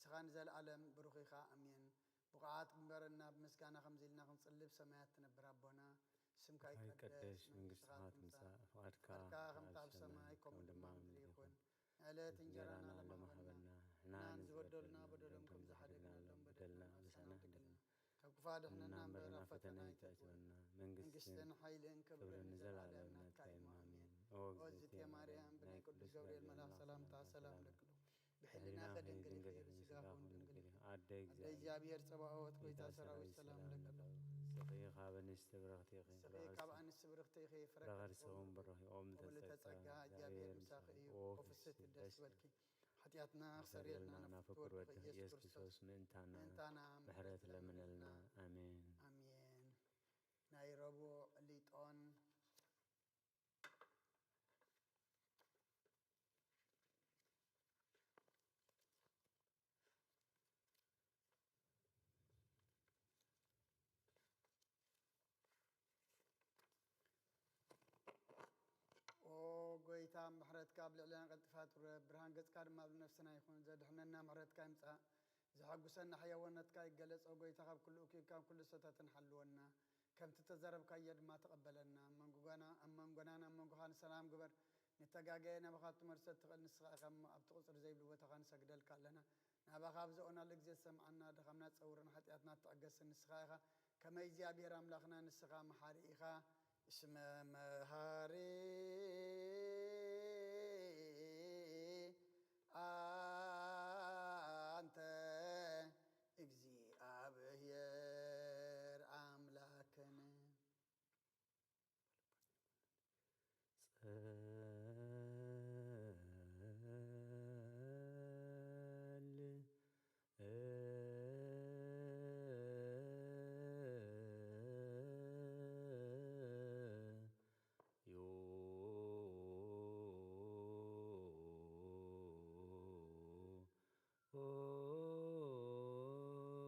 ንስኻ ንዘለኣለም ብሩኽ ኢኻ። ኣሜን። ብቑዓት ግበረና፣ ብምስጋና ከምዚ ኢልና ክንጽሊ፣ ብሰማያት ትነብር ኣቦና፣ ስምካ ይቀደስ፣ መንግስትኻ ትምጻእ፣ ፍቓድካ ከምታ ኣብ ሰማይ ከምኡ ድማ ኣብ ምድሪ ይኹን። ዕለት እንጀራና ሎሚ ሃበና፣ ንሕና ንዝበደሉና በደሎም ከም ዝሓደግናሎም በደልና ኣበሳና፣ ካብ ክፉእ ኣድሕነና እምበር፣ ናብ ፈተና ኣይተእትወና። መንግስትን ሓይልን ክብርን ንዘለኣለም ናትካ እዩ። ኣሜን። ኦ እግዝእትየ ማርያም፣ ብናይ ቅዱስ ገብርኤል መልኣኽ ሰላምታ ሰላም እብለኪ ኣለኹ። ብሕሊናኺ ድንግል ኢኺ፣ ብስጋኺ እውን ድንግል ኢኺ። ኣደ እግዚኣብሔር ጸባኦት፣ ጐይታ ሰራዊት ሰላም እብለኪ ኣለኹ። ንስኺ ካብ ኣንስቲ ብርኽቲ ኢኺ፣ ንስኺ ካብ ኣንስቲ ብርኽቲ ኢኺ፣ ፍረ ከርስኺ እውን ብሩኽ እዩ። ኦ ምልዕተ ጸጋ፣ እግዚኣብሔር ምሳኺ እዩ። ኦ ፍስሕቲ ደስ ይበልኪ። ሓጢኣትና ኣኽሰርየልና፣ ናብ ፍቁር ወድኺ ኢየሱስ ክርስቶስ ምእንታና ምሕረት ለምነልና። ኣሜን። ኣሜን። ናይ ረቡዕ ሊጦን። ኦ ጐይታ፣ ምሕረትካ ኣብ ልዕሌና ቀልጢፋ ትውረድ፣ ብርሃን ገጽካ ድማ ኣብ ነፍስና ይኹን። ዘድሕነና ምሕረትካ ይምጻእ፣ ዘሐጉሰና ሕያውነትካ ይገለጽ። ኦ ጐይታ፣ ካብ ኩሉ እኩይ፣ ካብ ኩሉ ሰተትን ሓልወና፣ ከምቲ ተዘረብካዮ ድማ ተቐበለና። ኣብ መንጎና፣ ኣብ መንጎናን ኣብ መንጎኻን ሰላም ግበር። ንተጋገየ ናባኻ ትመልሶ እትኽእል ንስኻ ኢኻ እሞ፣ ኣብቲ ቁጽሪ ዘይብሉ ቦታኻ ንሰግደልካ ኣለና። ናባኻ ኣብ ዘእወናሉ ግዜ ትሰምዓና፣ ድኻምና ትጸውርን ሓጢኣትና ትዕገስን ንስኻ ኢኻ። ከመይ እግዚኣብሔር ኣምላኽና ንስኻ መሓሪ ኢኻ። እስመ መሃሪ ኣንተ እግዚኣብሔር ኣምላክነ።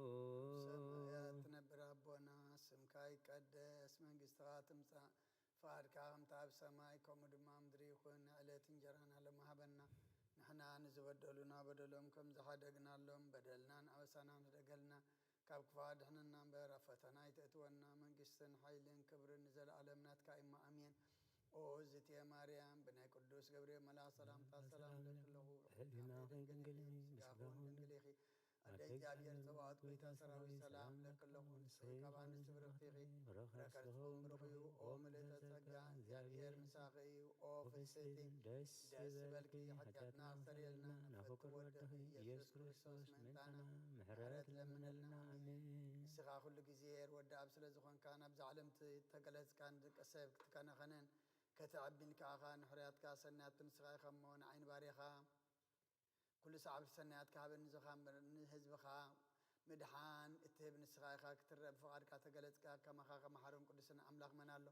ጸል ሰማያት ትነብር ኣቦና፣ ስምካ ይቀደስ፣ መንግስትኻ ትምጻእ፣ ፍቓድካ ከምቲ ኣብ ሰማይ ከምኡ ድማ ኣብ ምድሪ ይኹን። ንዕለት እንጀራና ሎሚ ሃበና፣ ንሕና ንዝበደሉና በደሎም ከም ዝሓደግናሎም በደልናን ኣበሳናን ሕደገልና፣ ካብ ክፉእ ኣድሕነና እምበር፣ ኣብ ፈተና ኣይተእትወና። መንግስትን ሓይልን ክብርን ንዘለኣለም ናትካ እዩ እሞ፣ ኣሜን። ኦ እግዝእትየ ማርያም፣ ብናይ ቅዱስ ገብርኤል መልኣኽ ሰላምታ ሰላም እብለኪ ኣለኹ። ብሕሊናኺ ድንግል ኢኺ፣ ብስጋኺ እውን ድንግል ኢኺ። ኣደ እግዚኣብሔር ጸባኦት፣ ጐይታ ሰራዊት ሰላም እብለኪ ኣለኹ። ንስኺ ካብ ኣንስቲ ብርኽቲ ኢኺ፣ ፍረ ከርስኺ እውን ብሩኽ እዩ። ኦ ምልዕተ ጸጋ፣ እግዚኣብሔር ምሳኺ እዩ። ኦ ፍስሕቲ፣ ደስ ይበልኪ፣ ሓጢኣትና ኣስተሰርየልና፣ ነፍቅር ወድኺ ኢየሱስ ክርስቶስ ምእንታና ምሕረት ለምነልና። ኣሜን። ንስኻ ኩሉ ግዜ ሄር ወዲ ኣብ ስለ ዝኾንካ፣ ናብዛ ዓለም ት-፣ ተገለጽካን ደቂ ሰብ ክትከናኸነን ከተዕቢን ከኣኻ፣ ንሕርያትካ ሰናያት ንስኻ ኢኻ እሞ፣ ንዓይኒ ባርያኻ ኩሉ ሰዓብቲ ሰናያትካ ሃበኒ፣ ንዝኻ እምበር ንህዝብኻ ምድሓን እትህብ ንስኻ ኢኻ። ክትረአ ብፍቓድካ ተገለጽካ፣ ከማኻ ከመሓርን ቅዱስን ኣምላኽ መን ኣሎ?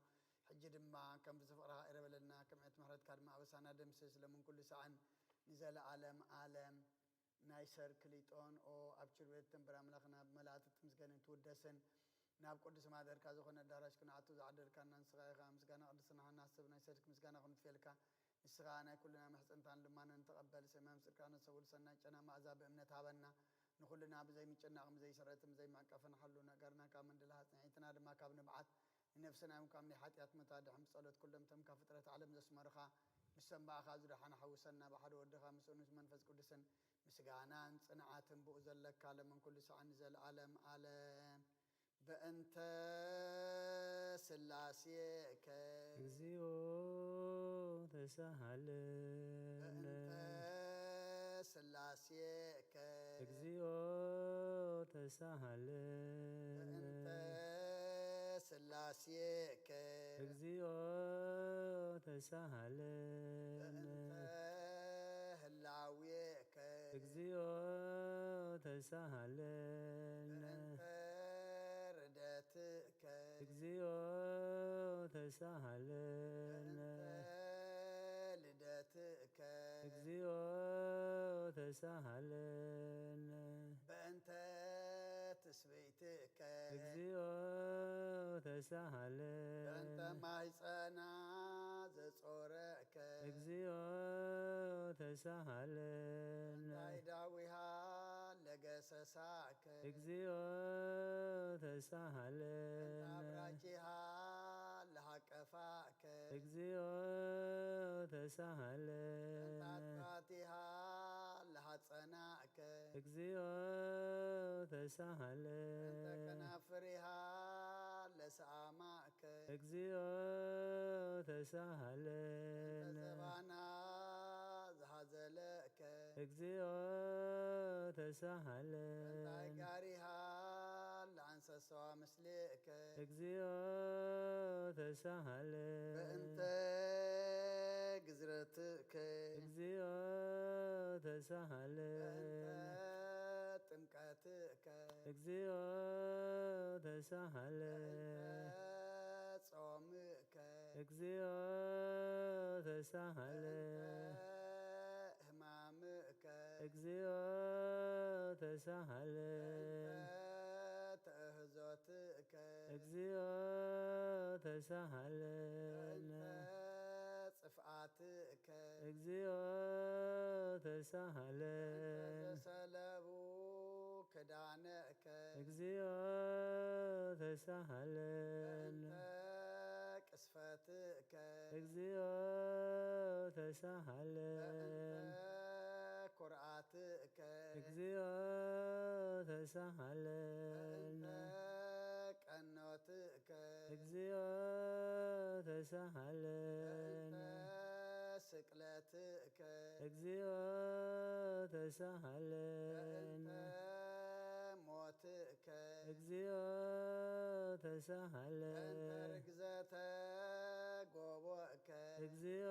ሕጂ ድማ ከም ብዙሕ ፍቕርኻ ይቕረ በለልና፣ ከም ዕት ምሕረትካ ድማ ኣበሳና ደምስስ፣ ሎምን ኩሉ ሰዓን ንዘለኣለም ኣለም። ናይ ሰርክ ሊጦን ኦ ኣብ ችር ቤት ትንብር ኣምላኽና ብመላእቲ ትምስገንን ትውደስን። ናብ ቅዱስ ማደርካ ዝኾነ ኣዳራሽ ክንኣቱ ዝዓደልካና ንስኻ ኢኻ። ምስጋና ቅድስና ክንሓስብ ናይ ሰርክ ምስጋና ክንድፌልካ። ንስኻ ናይ ኩልና ምሕጽንታን ልማንን ተቐበል። ሰማያዊ ምስጢርካ ነሰውል ሰናይ ጨና መኣዛ ብእምነት ሃበና። ንኹልና ብዘይ ምጭናቕን ብዘይ ስዕረትን ብዘይ ምዕቃፍን ሓሉ ነገርና ካብ መንደል ኣጽንዒትና ድማ ካብ ንብዓት ንነፍስና እውን ካብ ናይ ሓጢኣት ሞት ኣድሕን። ብጸሎት ኩሎም እቶም ካብ ፍጥረት ዓለም ዘስመሩኻ፣ ንሶም ብኣኻ ዝደሓኑ ሓውሰና። ብሓደ ወድኻ ምስኡን ምስ መንፈስ ቅዱስን ምስጋናን ጽንዓትን ብኡ ዘለካ ሎምን ኩሉ ሰዓን ንዘለኣለም ኣለም። በእንተ ስላሴከ እግዚኦ ተሳሃለነ። በእንተ ስላሴከ እግዚኦ ተሳሃለነ። በእንተ ስላሴከ እግዚኦ ተሳሃለነ። በእንተ ህላዌከ እግዚኦ ተሳሃለነ። በእንተ ርደትከ እግዚኦ ተሳሃለነ። በእንተ ልደትከ እግዚኦ ተሳሃለነ። በእንተ ትስብእትከ እግዚኦ ተሳሃለነ። በእንተ ማህፀና ዘጾረከ እግዚኦ ተሳሃለነ። በእንተ ዳዊሃ ለ ተሳእከ እግዚኦ ተሳሃለነ። እንታብራኪሃ ለሃቀፋእከ እግዚኦ ተሳሃለነ። እንታጥባቲሃ ለሃጸናእከ እግዚኦ ተሳሃለነ። እንተከናፍሪሃ ለሰኣማእከ እግዚኦ ተሳሃለነ። እንተዘባና ዝሃዘለእከ እግዚኦ ተሳሃለነ። ጋሪሃ ለኣንሰሰዋ ምስሌእከ እግዚኦ ተሳሃለነ። በእንተ ግዝረትእከ እግዚኦ ተሳሃለነ። በእንተ ጥምቀትእከ እግዚኦ ተሳሃለነ። ጾምእከ እግዚኦ ተሳሃለነ። ህማምእከ እግዚኦ ተሳሃለነ። ተእህዞትእከ እግዚኦ ተሳሃለነ። ጽፍኣት እከ እግዚኦ ተሳሃለነ። ሰለቡ ክዳነእከ እግዚኦ ተሳሃለነ። ቅስፈትእከ እግዚኦ ተሳሃለነ። ኩርኣትእከ እግዚኦ ተሳሃለነ። ቀኖትእከ እግዚኦ ተሳሃለነ። ስቅለትእከ እግዚኦ ተሳሃለነ። ሞትእከ እግዚኦ ተሳሃለነ። ርግዘተ ጎቦእከ እግዚኦ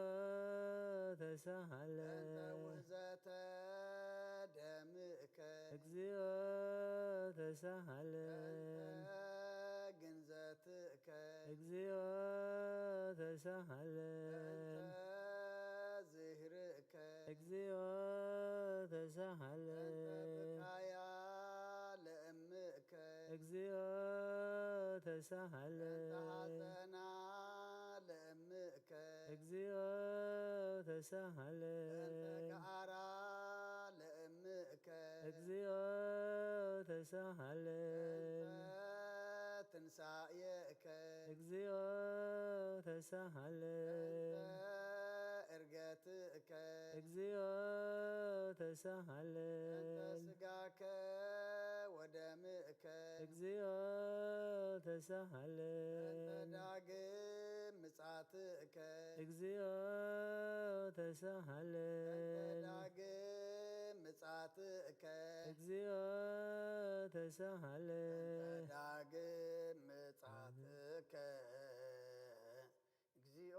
ተሳሃለነ። ውህዘተ ደምእከ እግዚኦ ተሳሃለነ። ግንዘትእከ እግዚኦ ተሳሃለነ። ዝህርእከ እግዚኦ ተሳሃለነ። ያ ለእምእከ እግዚኦ ተሳሃለነ። ሐዘና ለእምእከ እግዚኦ ተሳሃለነ። ገኣራ ለእምእከ እግዚኦ ተሳሃለነ። ትንሳኤእከ እግዚኦ ተሳሃለነ። እርገትእከ እግዚኦ ተሳሃለነ። ስጋከ ወደምእከ እግዚኦ ተሳሃለነ። ዳግም ምጻትእከ እግዚኦ ተሳሃለነ። ዳግም ምጻትእከ እግዚኦ ተሳሃለነ። ዳግም ምጻትከ እግዚኦ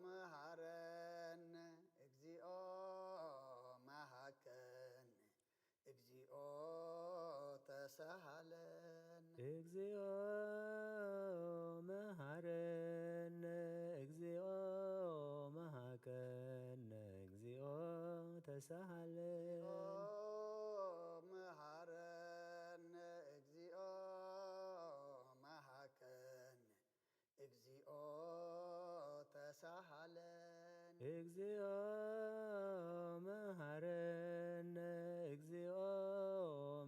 መሃረነ፣ እግዚኦ መሃከነ፣ እግዚኦ ተሳሃለነ። እግዚኦ መሃረነ፣ እግዚኦ መሃከነ፣ እግዚኦ ተሳሃለነ። መሃረነ፣ እግዚኦ መሃከነ፣ እግዚኦ ተሳሃለነ። እግዚኦ መሃረነ፣ እግዚኦ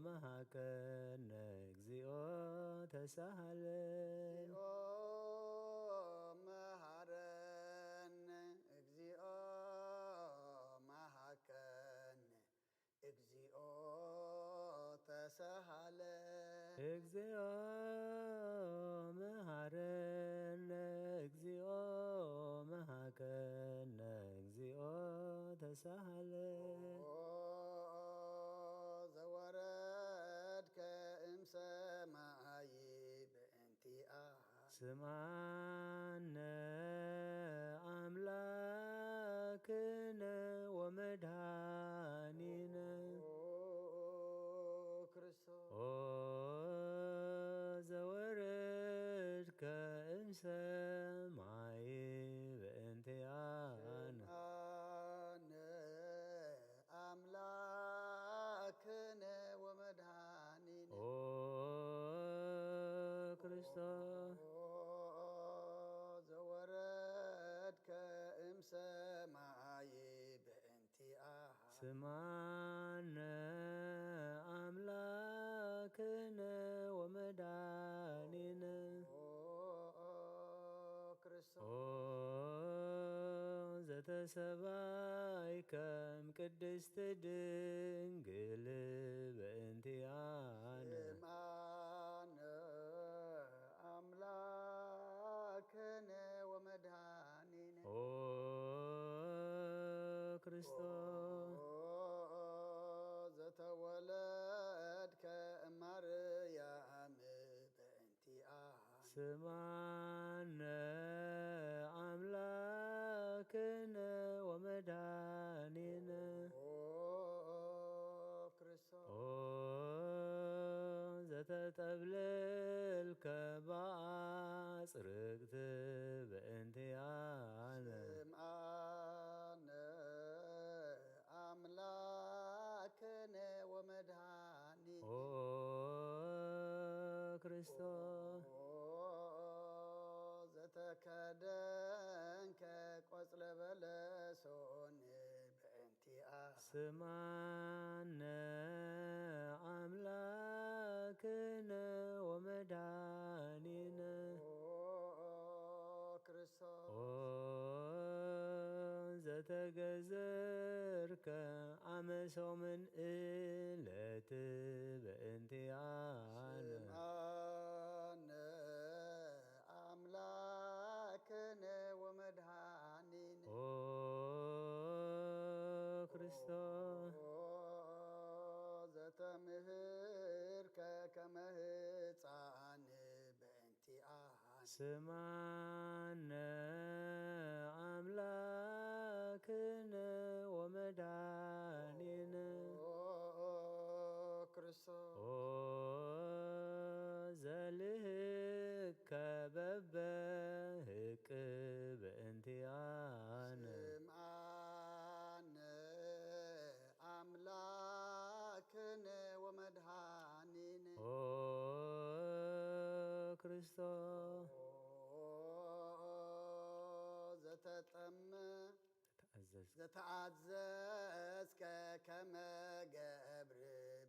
መሃከነ፣ እግዚኦ ተሳሃለነ። መሃረነ፣ እግዚኦ መሃከነ፣ እግዚኦ ተሳሃለነ። እግዚኦ መሃረነ፣ እግዚኦ መሃከነ፣ እግዚኦ ተሳሃለነ። ዘወረድከ እምሰማይ ብእንቲኣ ስምዓነ ኣምላክነ ወመድኃኒነ። ክርስቶስ ኦ ዘወረድከ እምሰማይ በእንቲኣነ። ኣነ ኣምላክነ ወመድኃኒነ። ኦ ክርስቶስ ዘወረድከ እምሰማይ ብእንቲኣ ስምዓነ ተሰባይ ከም ቅድስት ድንግል በእንቲኣነ። ስምዓነ ኣምላክነ ወመድኃኒነ ኦ ክርስቶስ ኦ ዘተወለድከ እማርያም በእንቲኣ ስምዓነ ኣምላክነ ወመድኃኒነ ኦ ክርስቶስ ኦ ዘተጠብለልከ ብኣጽርግት በእንቲኣነ ስምዓነ ኣምላክነ ወመድኃኒ ኦ ክርስቶስ ኦ ዘተከደንከ ቆጽለ በለሶን በእንቲኣ ስምዓነ ኣምላክነ ወመድኃኒነ ኦ ክርስቶስ ኦ ዘተገዘርከ ኣመሶምን እለት በእንቲኣነ ስምዓነ ኣምላክነ ወመድኃኒነ ኦ ክርስቶስ ኦ ዘተምህርከ ከመ ህፃን በእንቲኣን ስምዓነ ኣምላክነ ወመድኃኒነ ኦ ክርስቶስ ኦ ዘልህከ በበህቅ በእንቲኣነ ስምዓነ ኣምላክነ ወመድኃኒነ ኦ ክርስቶስ ኦ ዘተጠመ ተኣዘዝ ዘተኣዘዝከ ከመ ገብር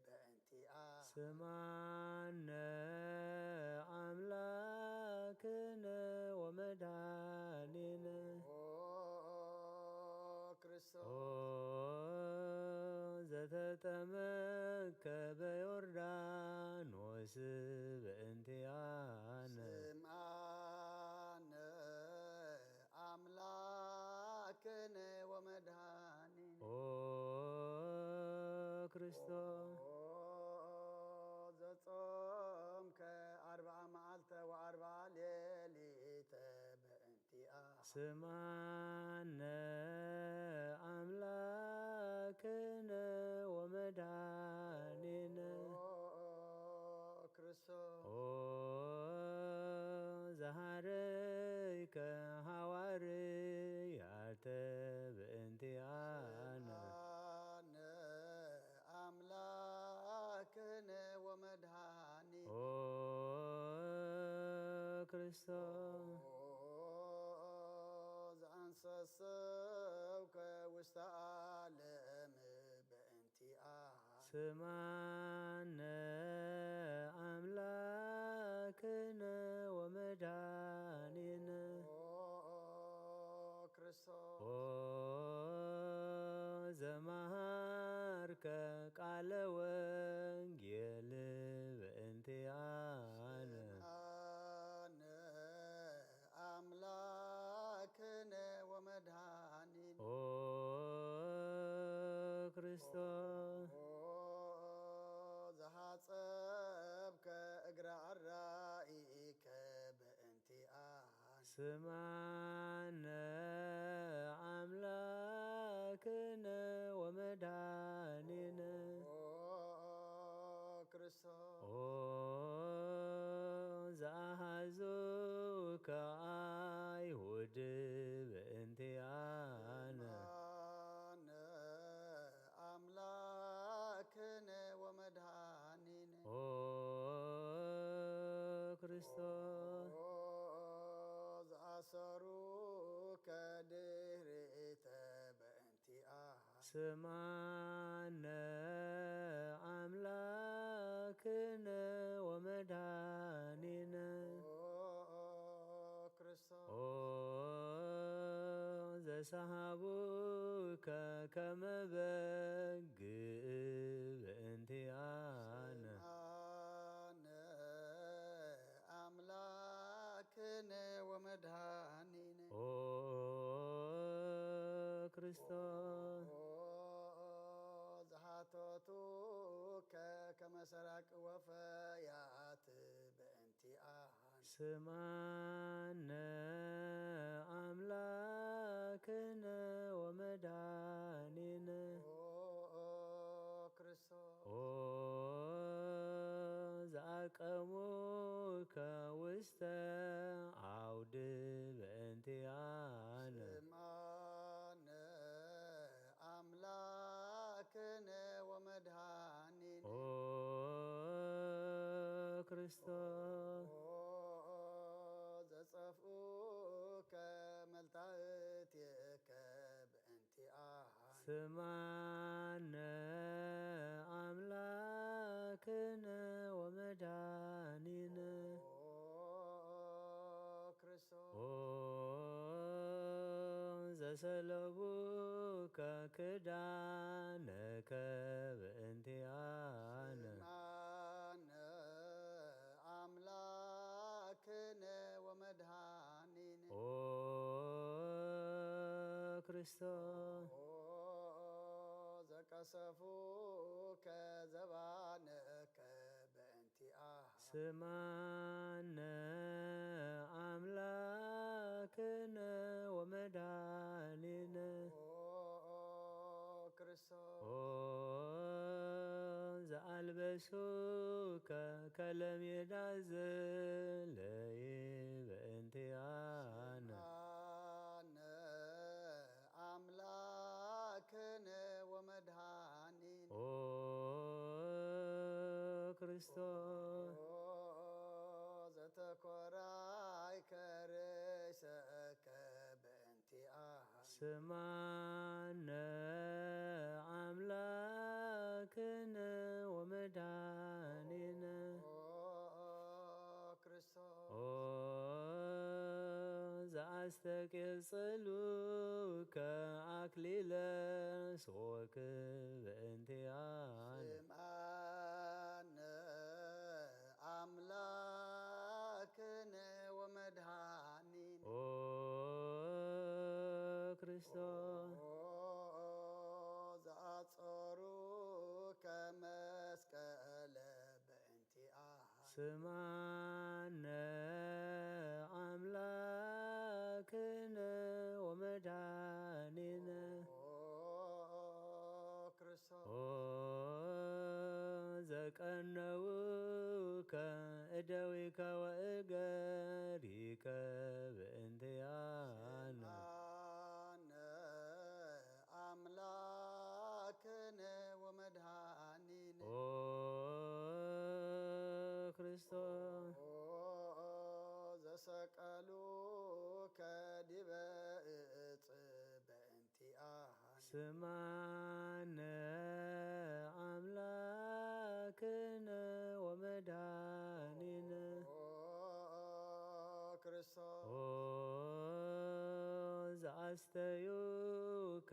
በእንቲኣ ስምዓነ ኣምላክነ ወመድኃኒነ ኦ ክርስቶስ ኦ ዘተጠመከ በዮርዳኖስ በእንቲኣነ ስምዓነ ኣምላክነ ወመድኃኒነ ኦ ክርስቶስ ኦ ዘጾምከ ኣርብዓ መዓልተ ወኣርብዓ ሌሊተ በእንቲኣ ስምዓነ ኣምላክነ ወመድኃኒነ ኦ ክርስቶስ ኦ ዘሃረይከ ሃዋርያተ በእንቲኣነ ኣነ ኣምላክነ ወመድኃኒ ኦ ክርስቶስ ኦ ዘኣንሰሰውከ ውስተ ዓለም በእንቲኣ ስምዓነ ኣምላክነ ወመድኃኒነ ኦ ክርስቶስ ኦ ዘመሃርከ ቃለ ወንጌል በእንቲኣነ ኣነ ኣምላክነ ወመድኃኒን ኦ ክርስቶስ ኦ ዘሓጸብከ እግረ ኣራኢከ በእንቲኣ ስምዓነ ኣምላክነ ወመድኃኒነ ኦ ክርስቶስ ኦ ዘኣሃዙከ ኣይሁድ በእንቲኣነ ኣነ ኣምላክነ ወመድኃኒነ ኦ ክርስቶስ ኦ ዘኣሰሩከ ድህሪተ በእንቲኣ ስምዓነ ኣምላክነ ወመድኃኒነ ኦ ክርስቶስ ኦ ሰሃቡከ ከመ በግ ብእንቲኣነ። ስምዓነ ኣምላክነ ወመድኃኒነ። ኦ ክርስቶስ። ኦ ዘሓተቱከ ከመ ሰራቂ ወፈያት በእንቲኣነ። ስምዓነ ኣምላክነ ወመድኃኒነ። ኦ ክርስቶስ። ኦ ዘኣቀሙከ ውስተ ዓውድ በእንቲኣነ። ስምዓነ ኣምላክነ ወመድኃኒነ። ኦ ክርስቶስ። ኦ ዘጸፍኡከ መልታእትከ በእንቲኣነ። ስምዓነ ኣምላክነ ወመድኃኒነ። ኦ ክርስቶስ። ኦ ዘሰለቡከ ክዳነከ በእንቲኣነ። ስምዓነ ኣምላክነ ወመድኃኒነ። ኦ ክርስቶስ። ኦ ዘቀሰፉከ ዘባነከ በእንቲኣነ። ስምዓነ ኣምላክነ ወመድኃኒነ። ኦ ክርስቶስ። ኦ ዘኣልበሱከ ከለሜዳ ዘለይ በእንቲኣነ። ስምዓነ ኣምላክነ ወመድኃኒነ። ኦ ክርስቶስ። ኦ ዘተኮራይከ ርእሰከ በእንቲኣነ። ስምዓነ ኣምላክነ ወመድኃኒነ። ኦ ክርስቶስ። ኦ ዘኣስተቄጽሉከ ኣክሊለ ሶክ በእንቲኣነ። ስምዓነ ኣምላክነ ወመድኃኒነ። ኦ ክርስቶስ። ኦ ዘኣጾሩከ መስቀለ በእንቲኣነ። ስምዓነ ኣምላክነ ወመድኃኒነ። ኦ ክርስቶስ። ኦ ዘቀነውከ እደዊከ ወእገሪከ በእንቲኣነ። ስምዓነ ኣምላክነ ወመድኃኒነ። ኦ ክርስቶስ። ኦ ዘሰቀሉከ ዲበ እጽ በእንቲኣነ። ስምዓነ ኣምላክነ ወመድኃኒነ። ኦ ክርስቶስ። ኦ ዘኣስተዩከ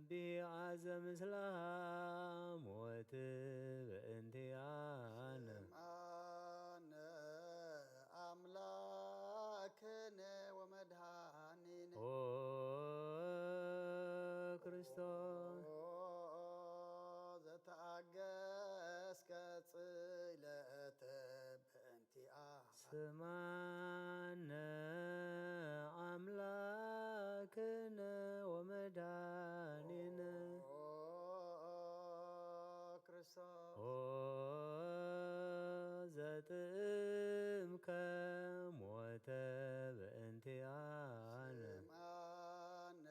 ቢአዘ ምስለ ሞት በእንቲኣነ። ስምዓነ ኣምላክነ ወመድኃኒነ። ኦ ክርስቶስ። ኦ ዘተኣገስከ ጽለተ በእንቲኣነ። ስምዓነ ኣምላክነ ወመድኃኒነ። ኦ ክርስቶስ። ኦ ዘጥእምከ ሞተ በእንቲኣነ። ስምዓነ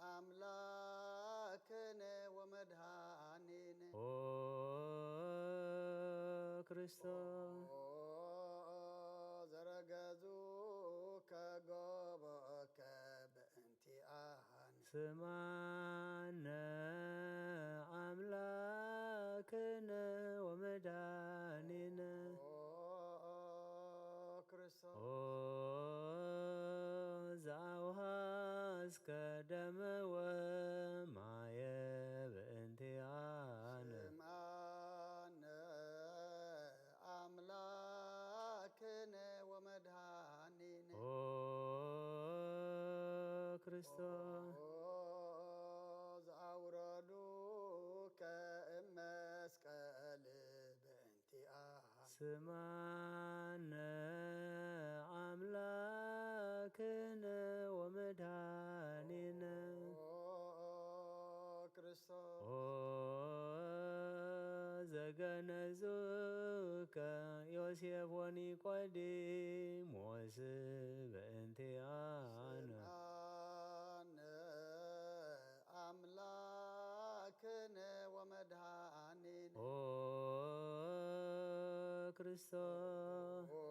ኣምላክነ ወመድኃኒነ። ኦ ክርስቶስ። ኦ ዘረገዙከ ጎቦከ በእንቲኣነ። ስምዓነ ኣምላክነ ወመድኃኒነ። ኦ ክርስቶስ። ኦ ዘአውሃዝከ ከደመ ወማየ በእንቲኣነ። ስምዓነ ኣምላክነ ወመድሃኒነ ኦ ክርስቶስ ኦ ዘኣውረዱከ እመስቀል በእንቲኣ ስማነ ኣምላክነ ወመድሃኒነ ኦ ክርስቶስ ኦ ዘገነዙከ ዮሴፍ ወኒቆዲሞስ በእንቲኣነ ስምዓነ ኣምላክነ ወመድሃኒነ ኦ ክርስቶስ ኦ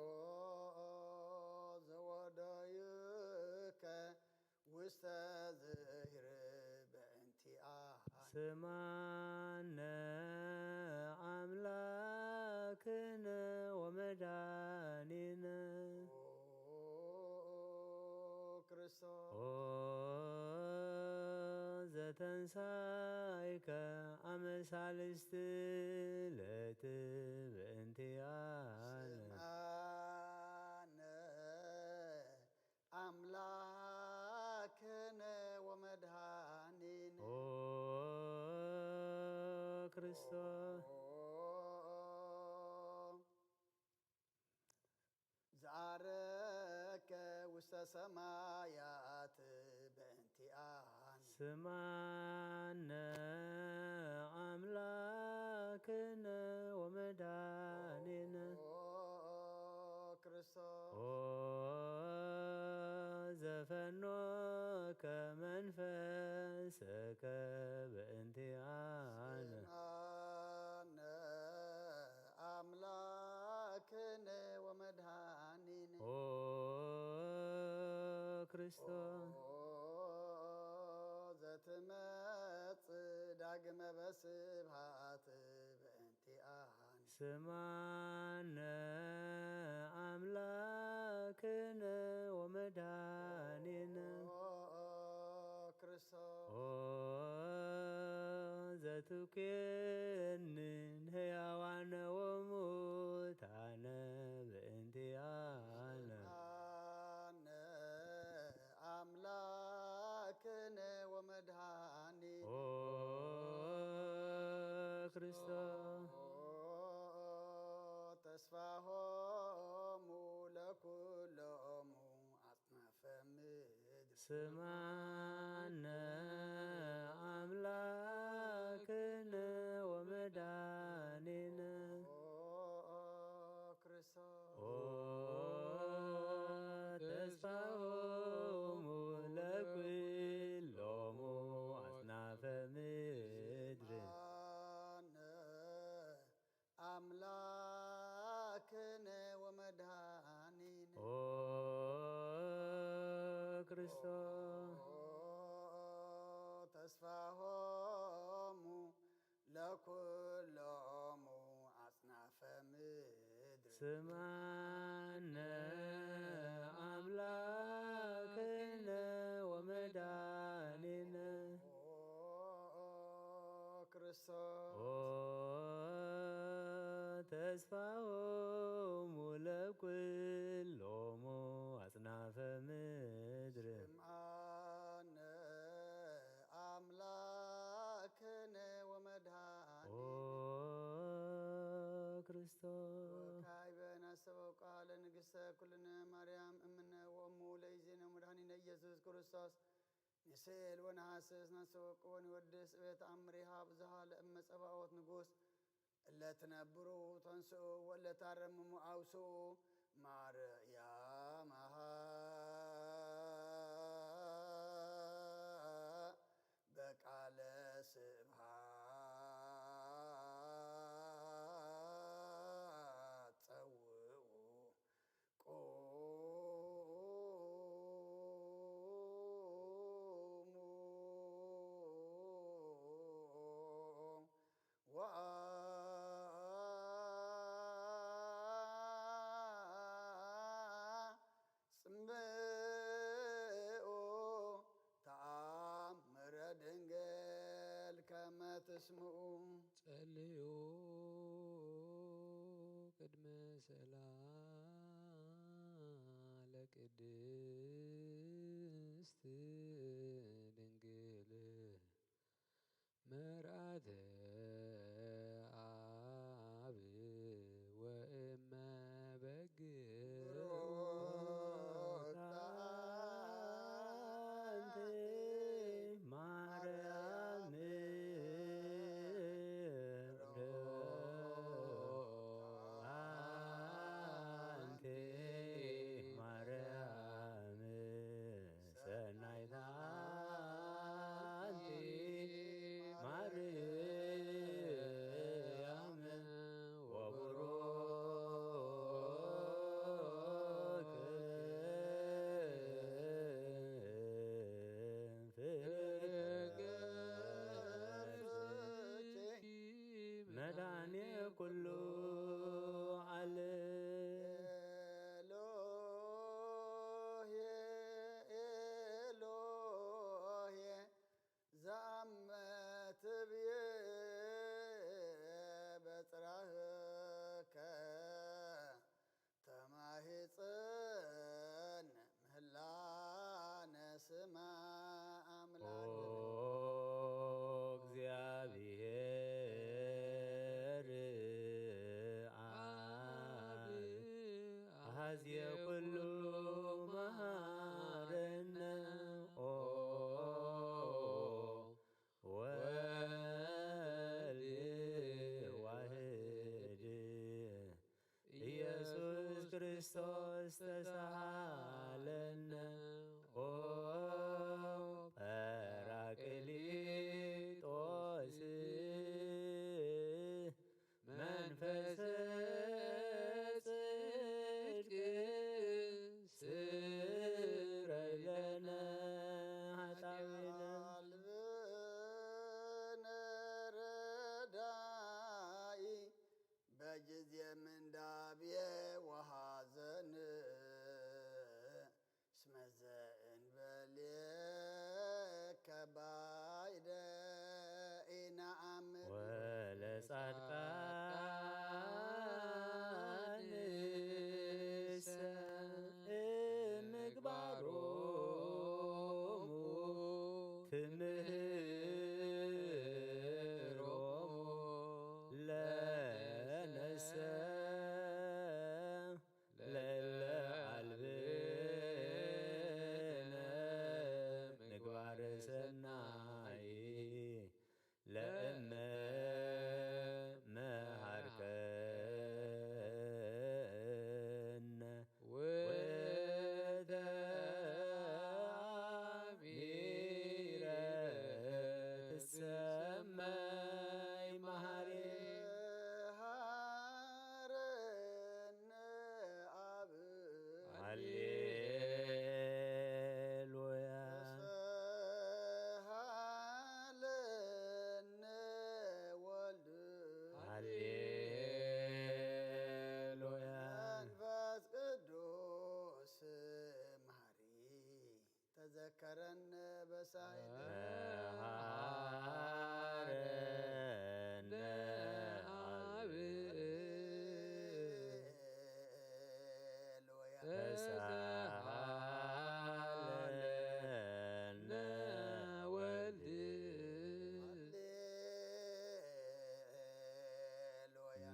ዘወደዩከ ውስተ ዝህር በእንቲኣ ስማነ ኣምላክነ ወመድሃኒነ ኦ ክርስቶስ ኦ ዘተንሳይከ ኣመሳልስቲ ለትብእንቲኣነ ስምዓነ ኣምላክነ ወመድሃኒነ ኦ ክርስቶስ ኦ ዝዓረከ ውስተ ሰማያት በእንቲኣን ስማነ ኣምላክነ ወመድሃኒነ ኦ ክርስቶስ ኦ ዘፈኖከ መንፈሰከ በእንቲኣነ ስምዓነ ኣምላክነ ወመድሃኒነ ኦ ክርስቶስ ኦ ዘትመጽእ ዳግመ በስብሃት በእንቲኣን ስማነ ኣምላክነ ወመድሃኒነ ኦ ክርስቶስ ኦ ዘትኩየኒ ንህያዋነ ወሙታነ በእንቲኣነ ኣነ ኣምላክነ ወመድሃኒ ኦ ክርስቶስ ተስፋሆሙ ለኩሎሙ ኣጽናፈ ምድር ስማነ ኣምላክነ ወመድሃኒነ ክርስቶስ ኦ ተስፋሆሙ ለኩሎሙ ኣጽናፈ ምድር ኣነ ኣምላክነ ወመድሃኒነ ኦ ክርስቶስ ተስፋሆሙ ለኩሎሙ ኣጽናፈ ምድር ስማነ ኣምላክነ ወመድሃኒነ ኦ ክርስቶስ ኦ ተስፋሆሙ ለኩሎሙ ኣጽናፈ ምድር ስምዓነ ኣምላክነ ወመድሃኒ ኦ ክርስቶስ ካይበ ናሰበው ቃለ ንግስተ ኩልነ ማርያም እምነ ወእሙ ለይዜነ መድሃኒነ ኢየሱስ ክርስቶስ ንስእል ወነሃስስ ናሰበቁ ወንወድስ ቤት ኣምሪሃ ብዙሃ ለእመጸባኦት ንጉስ እለ ትነብሩ ተንስኡ ወእለ ታረምሙ ኣውስኡ ማርያም ኣሃ በቃለ ስብሃት ጸውኡ ቁሙ ወአ ስምዑ። ጸልዩ ቅድመ ሰላ ለቅድስት ድንግል መርዓተ ኣብ ወእመ በግ። ብሩክ ኣንቲ ማርያም ኣንቲ ማርያም ሰናይት ኣንቲ ማርያም ወቡሩክ ፍቅር መድኃኔ ኩሉ ዓለም። ኤሎሄ ኤሎሄ ዘአመ ትብዬ በጽራህከ ተማሂጽን ምህላነ ስማ ኦ አምላክ። እግዚአብሔር አብ አሐዜ ኩሉ መሐረነ ኦ ወልድ ዋህድ ኢየሱስ ክርስቶስ ተሳሃለነ ኦ ጳራቅሊጦስ መንፈሰ ጽድቅ ስረይ ለነ ኃጣውኢነ። አልብነ ረዳኢ በጊዜ ምንዳቤ ወሐዘን እስመ ዘእንበሌከ ባይደ ኢነአምር። ወለጻድቃንሰ እምግባሮሙ ትምህሮሙ ለነሰ ለእለ አልብነ ምግባረ ሰናይ ለእመ መሃርከነ ወተአሚረ ትሰመይ መሃሪ። መሃረነ አብ ሃሌሉያ። ተሰሃለነ ወልድ ሃሌሉያ። መንፈስ ቅዱስ መሃሪ። ተዘከረነ በሳይል መሃረነ አብ ሃሌሉያ። ተሳሃለነ ወልድ ሃሌሉያ።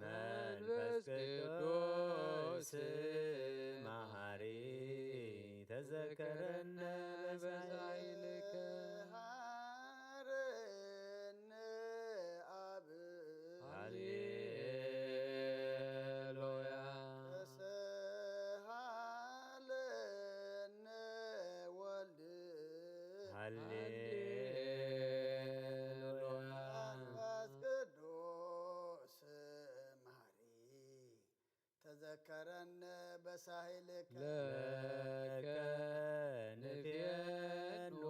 መንፈስ ቅዱስ መሃሪ ተዘከረነ በሳይልከ። መሃረነ አብ ሃሌሉያ። ተሰሃለነ ወልድ ሃሌሉያ። መንፈስ ቅዱስ መሃሪ ተዘከረነ በሳይልከ። ለከ ንፌኑ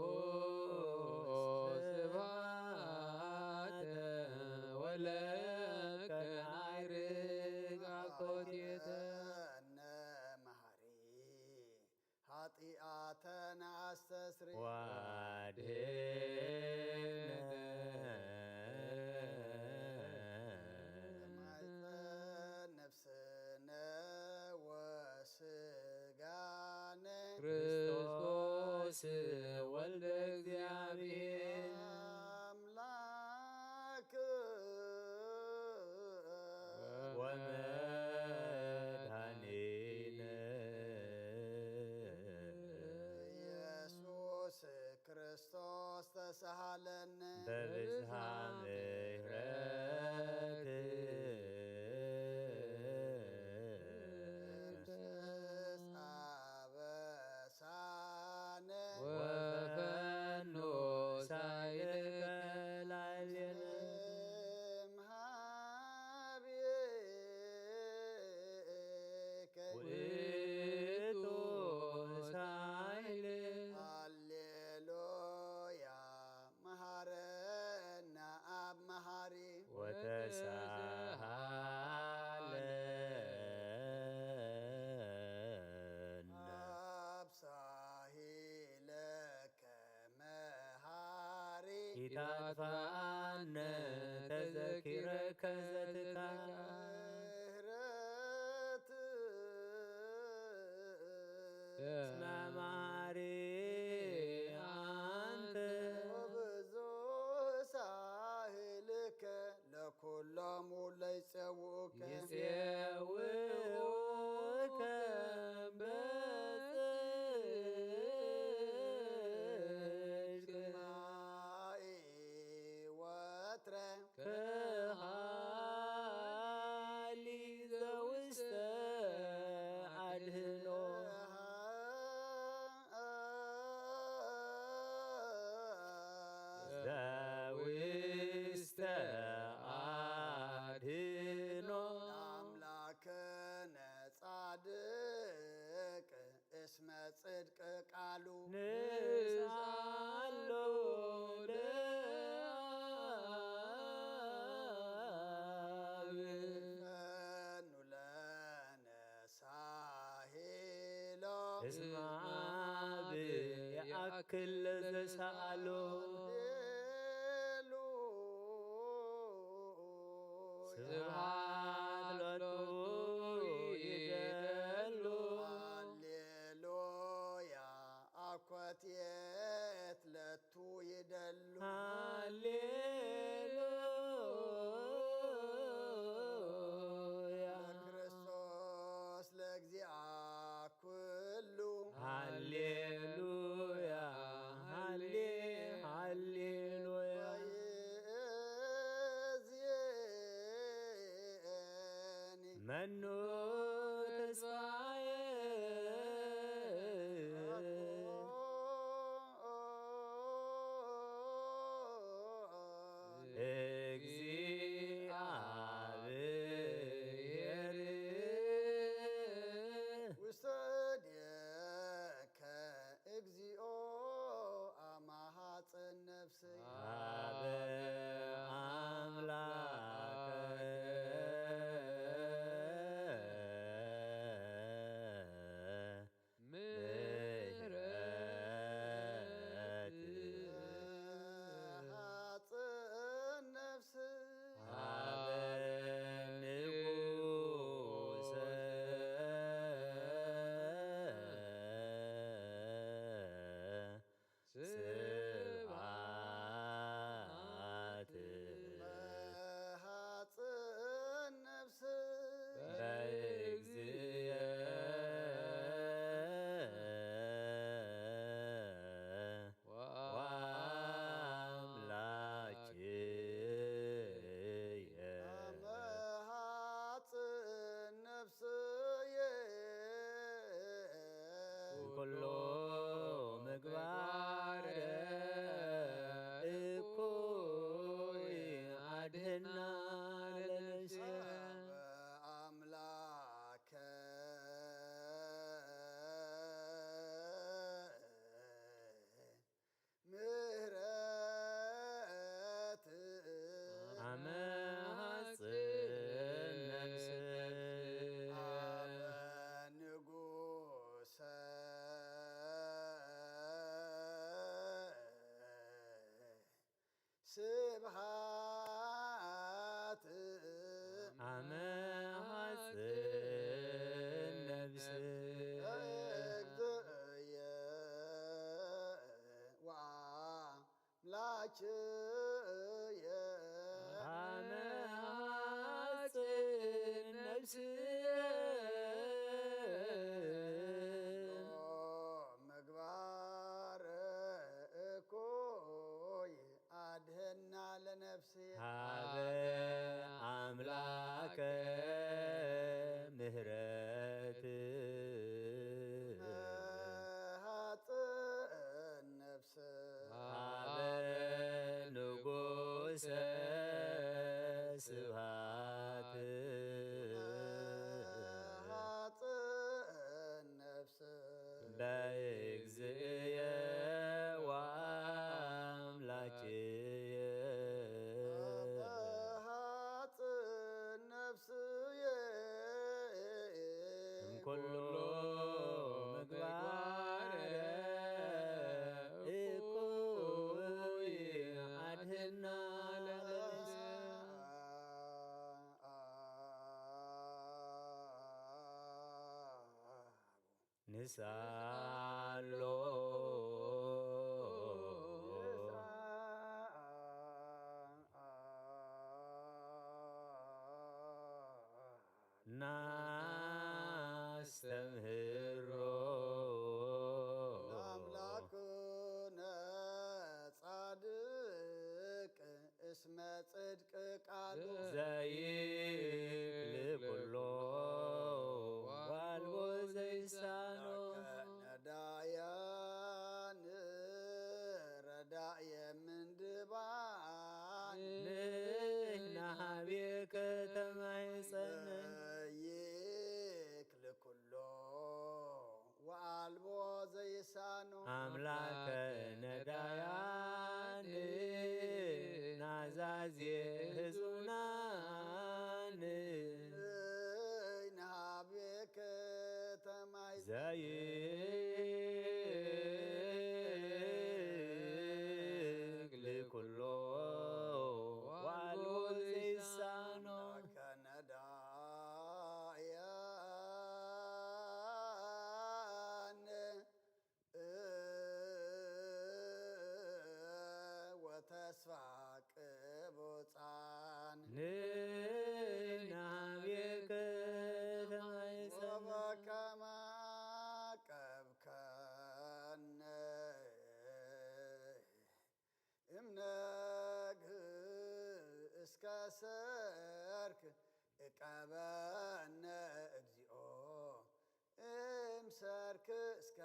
ስብሐተ ወለከ ናይርግ አኮቴተ። እነ መሃሪ ኃጢአተነ አስተስሪ። ዋድህነ ሳሃለነ በብዝሃ ምሕረት ስስ ኣበሳነ ወፈኖ ሳይልከ ላዕሌነ እምሃቤከ ውእቱ ሳይል ሃሌሉያ መሃረና ኣብ መሃሪ ወተሳሃለነ ኣብ ሳሂለከ መሃሪ ኢታጥፋነ ተዘኪረከ ዘትካ ምህረት እስመ መሃሪ አንተ ወብዙ ሳህልከ ለኩሎም ለይጸውኡከ ይጼውኡከ በጽድቅ ማይ ወትረ ከሃሊ ዘውስተ ኣድህኖ ዘውስተ ኣድህኖ ኣምላክነ ጻድቅ እስመ ጽድቅ ቃሉ ንስኣሎ ለኣብ ፈኑ ለነ ሳሂሎ እስመ አብ ይኣክል ለዘሰኣሎ ሃሌሉያ ስብሐት ሎቱ ይደሉ ሃሌሉያ ኣኮቴት ለቱ ይደሉ ሃሌሉያ ክርስቶስ ለእግዚኣ ኩሉ ሃሌሉያ ሃሌ ሃሌሉያ ይእዝየኒ መኑ ተስፋየ እግዚአብሔር ውስተ እዴከ እግዚኦ አማሃፀን ነፍስይ አብ አምላክ ኩሉ ምግባረ እኩይ ኣድህና ለለንሳ። ንሳሎ ናስተምህሮ ለኣምላክነ ጻድቅ እስመ ጽድቅ ቃሉ ዘይክል ኩሎ ዋልቦ ዘይሳኖ ነዳያን ረዳየ ምንድባን ንሕና ሀቤከ ተማሕጸነ ዘይክል ኩሎ ወአልቦ ዘይሳኖ ኣምላከ ነዳያን ናዛዜ ህዙናን ንሃቤከ ተማይ ዘይክል ኩሎ ዋልቦ ዘይሳኖ ከነዳያን ወተስፋ ቅቡጻን ንናቤከ ተማይጸና ወበከመ አቀብከነ እምነግህ እስከ ሰርክ እቀበነ እግዚኦ እምሰርክ እስከ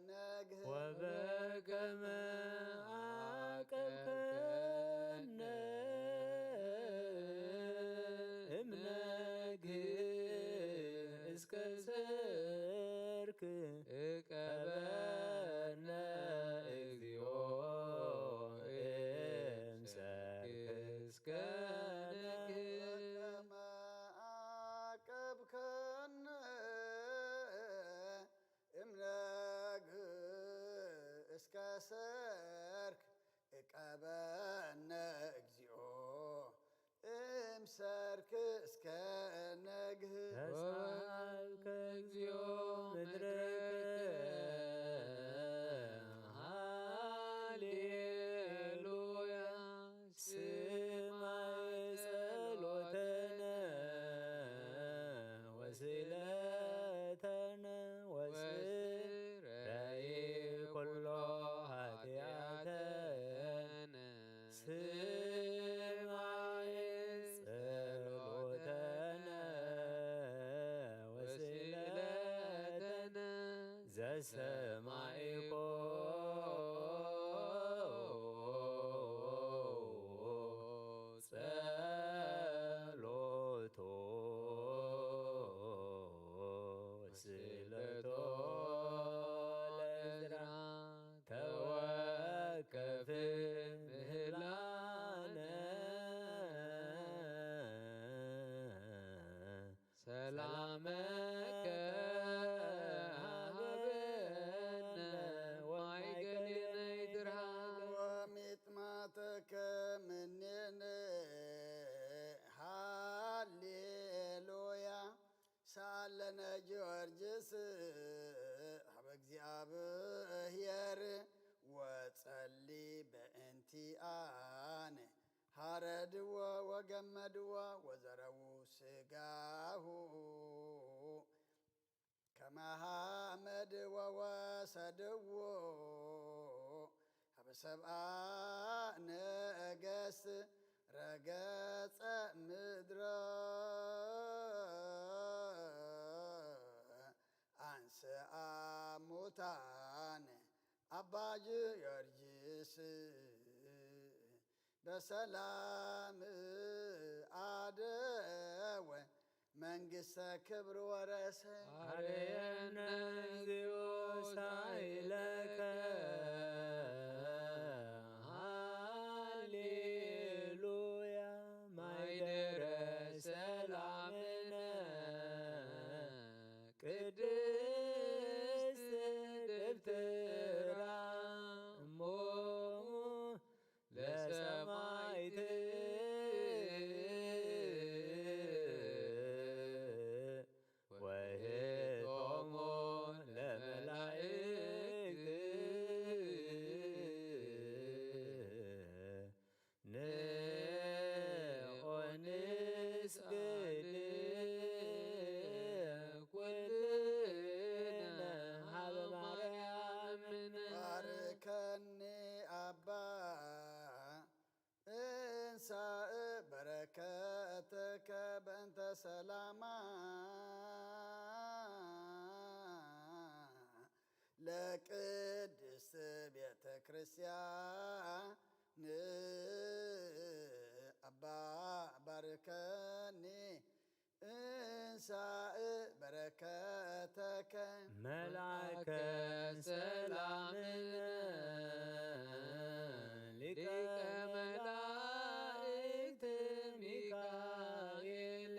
ነግህ ወበከመ አቀብከነ እምነግህ እስከ ሰርክ እቀበነ እግዚኦ እምሰርክ እስከ ነግህ ወበከመ አቀብከነ እምነግህ እስከ ሰርክ እቀበነ እግዚኦ እምሰርክ እስከ ነግህ ተሳልከ እግዚኦ ምድረከ ሃሌሉያ ስማዕ ጸሎተነ ወስእለተነ ወስረይ ኩሎ ኃጢአተነ ስማዕ ጸሎተነ ወስእለተነ ዘሰማዒኮ ጸሎቶ ወስእለቶ ለእዝራ ተወከፍ ምህላነ ሰላመከ ሀበነ ማይገሌነ ይትርሃቅ ወሚጥማተከ ምኔነ ሃሌሉያ ሳለነ ጊዮርጊስ ሀበ እግዚኣብሔር ወጸሊ በእንቲአነ ሐረድዎ ወገመድዎ ወዘረዉ ሥጋሁ ከመ ሐመድ ወወሰድዎ ሀበ ሰብአ ነገሥት ረገጸ ምድረ አንስአ ሙታን አባ ጊዮርጊስ በሰላም አደወ መንግሥተ ክብር ወረሰ። አርየነ እግዚኦ ሳይለከ ሃሌሉያ ማይደረ ሰላምነ ቅድ ሰላማ ለቅድስት ቤተ ክርስቲያን ኣባ ባርከኒ እንሳእ በረከተከ። መልአከ ሰላም ሊቀ መላእክት ሚካኤል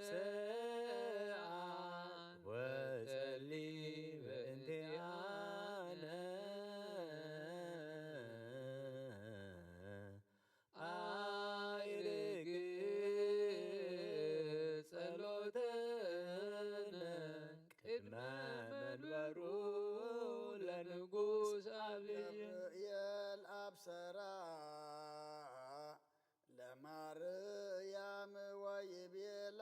ሰአል ወጸሊ በእንቲአነ። አይርግ ጸሎተነ ቅድመ መንበሩ ለንጉስ አብይ። ገብርኤል አብሰራ ለማርያም ወይቤላ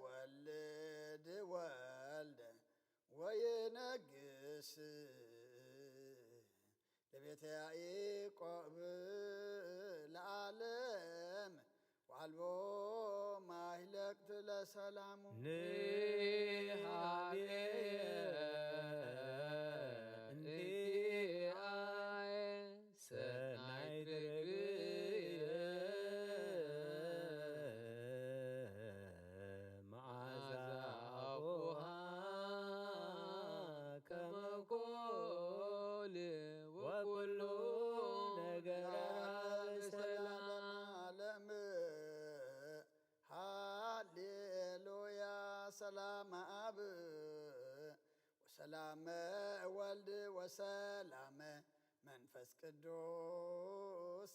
ትወልድ ወልደ ወይነግስ ለቤተ ያዕቆብ ለዓለም ወአልቦ ማህለቅት ለሰላሙ። ንሃቤ እንቲአየ ሰናይት ርግየ መዓዛ አፉሃ ከመ ኮል ወኩሉ ነገራ ሰላም ዓለም። ሃሌሉያ ሰላም አብ ወሰላመ ወልድ ወሰላመ መንፈስ ቅዱስ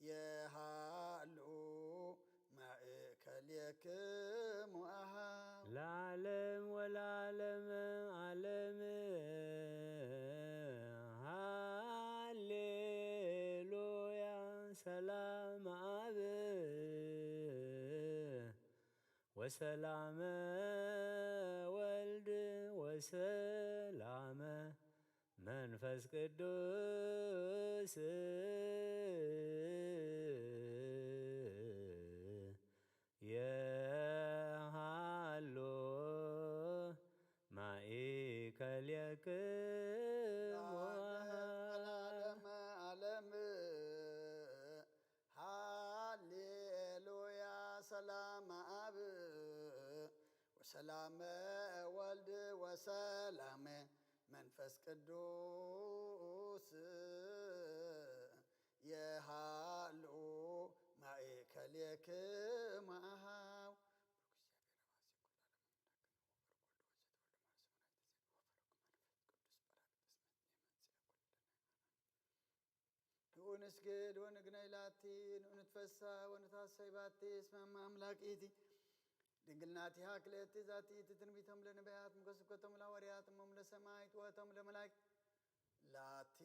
የሃሉ ማእከሌክሙ አሃው። ለዓለም ወለዓለመ ዓለም ሃሌሉያ ሰላም አብ ወሰላመ ወልድ ወሰላመ መንፈስ ቅዱስ የሃሎ ማእከሌክሙ። ለዓለመ ዓለም ሃሌሉያ ሰላም አብ ወሰላመ ወልድ ወሰላመ መንፈስ ቅዱስ የሃሉ ማእከሌክሙ አሃው። ንዑ ንስግድ ወንግነይ ላቲ፣ ንዑ ንትፈሳ ወንትሐሰይ ባቲ፣ እስመ እመ አምላክ ኢቲ። ድንግል ናቲሃ ክልኤቲ ዛቲ ኢቲ ትንቢቶም ለነቢያት፣ ምከ ስብከቶም ለሐዋርያት፣ እሞም ለሰማዕት፣ ወእቶም ለመላእክት። ላቲ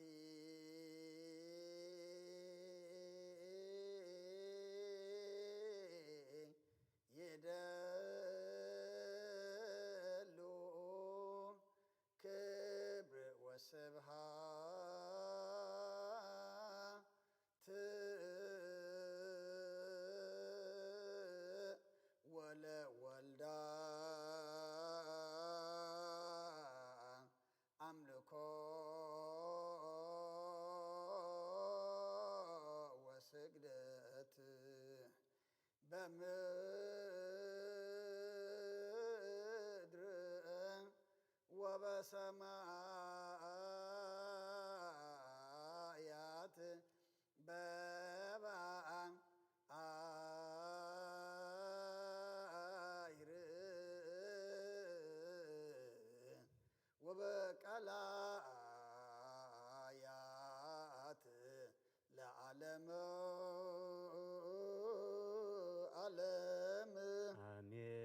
ይደሉ ክብር ወስብሃት ወለወልዳ አምልኮ ወስግደት በምድር ወበሰማያት በበአይር ወበቃላያት ለዓለመ ዓለም። አሜን።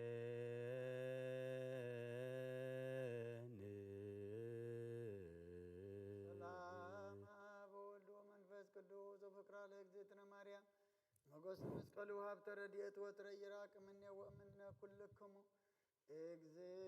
ሰላም አብ ወወልድ ወመንፈስ ቅዱስ ወፍቅራ ለእግዝእትነ ማርያም ሞገስ መስቀሉ ሀብተ ረድኤት ወትረ ይራቅ እምኔ ወእምነ ኩልክሙ። እግዝእ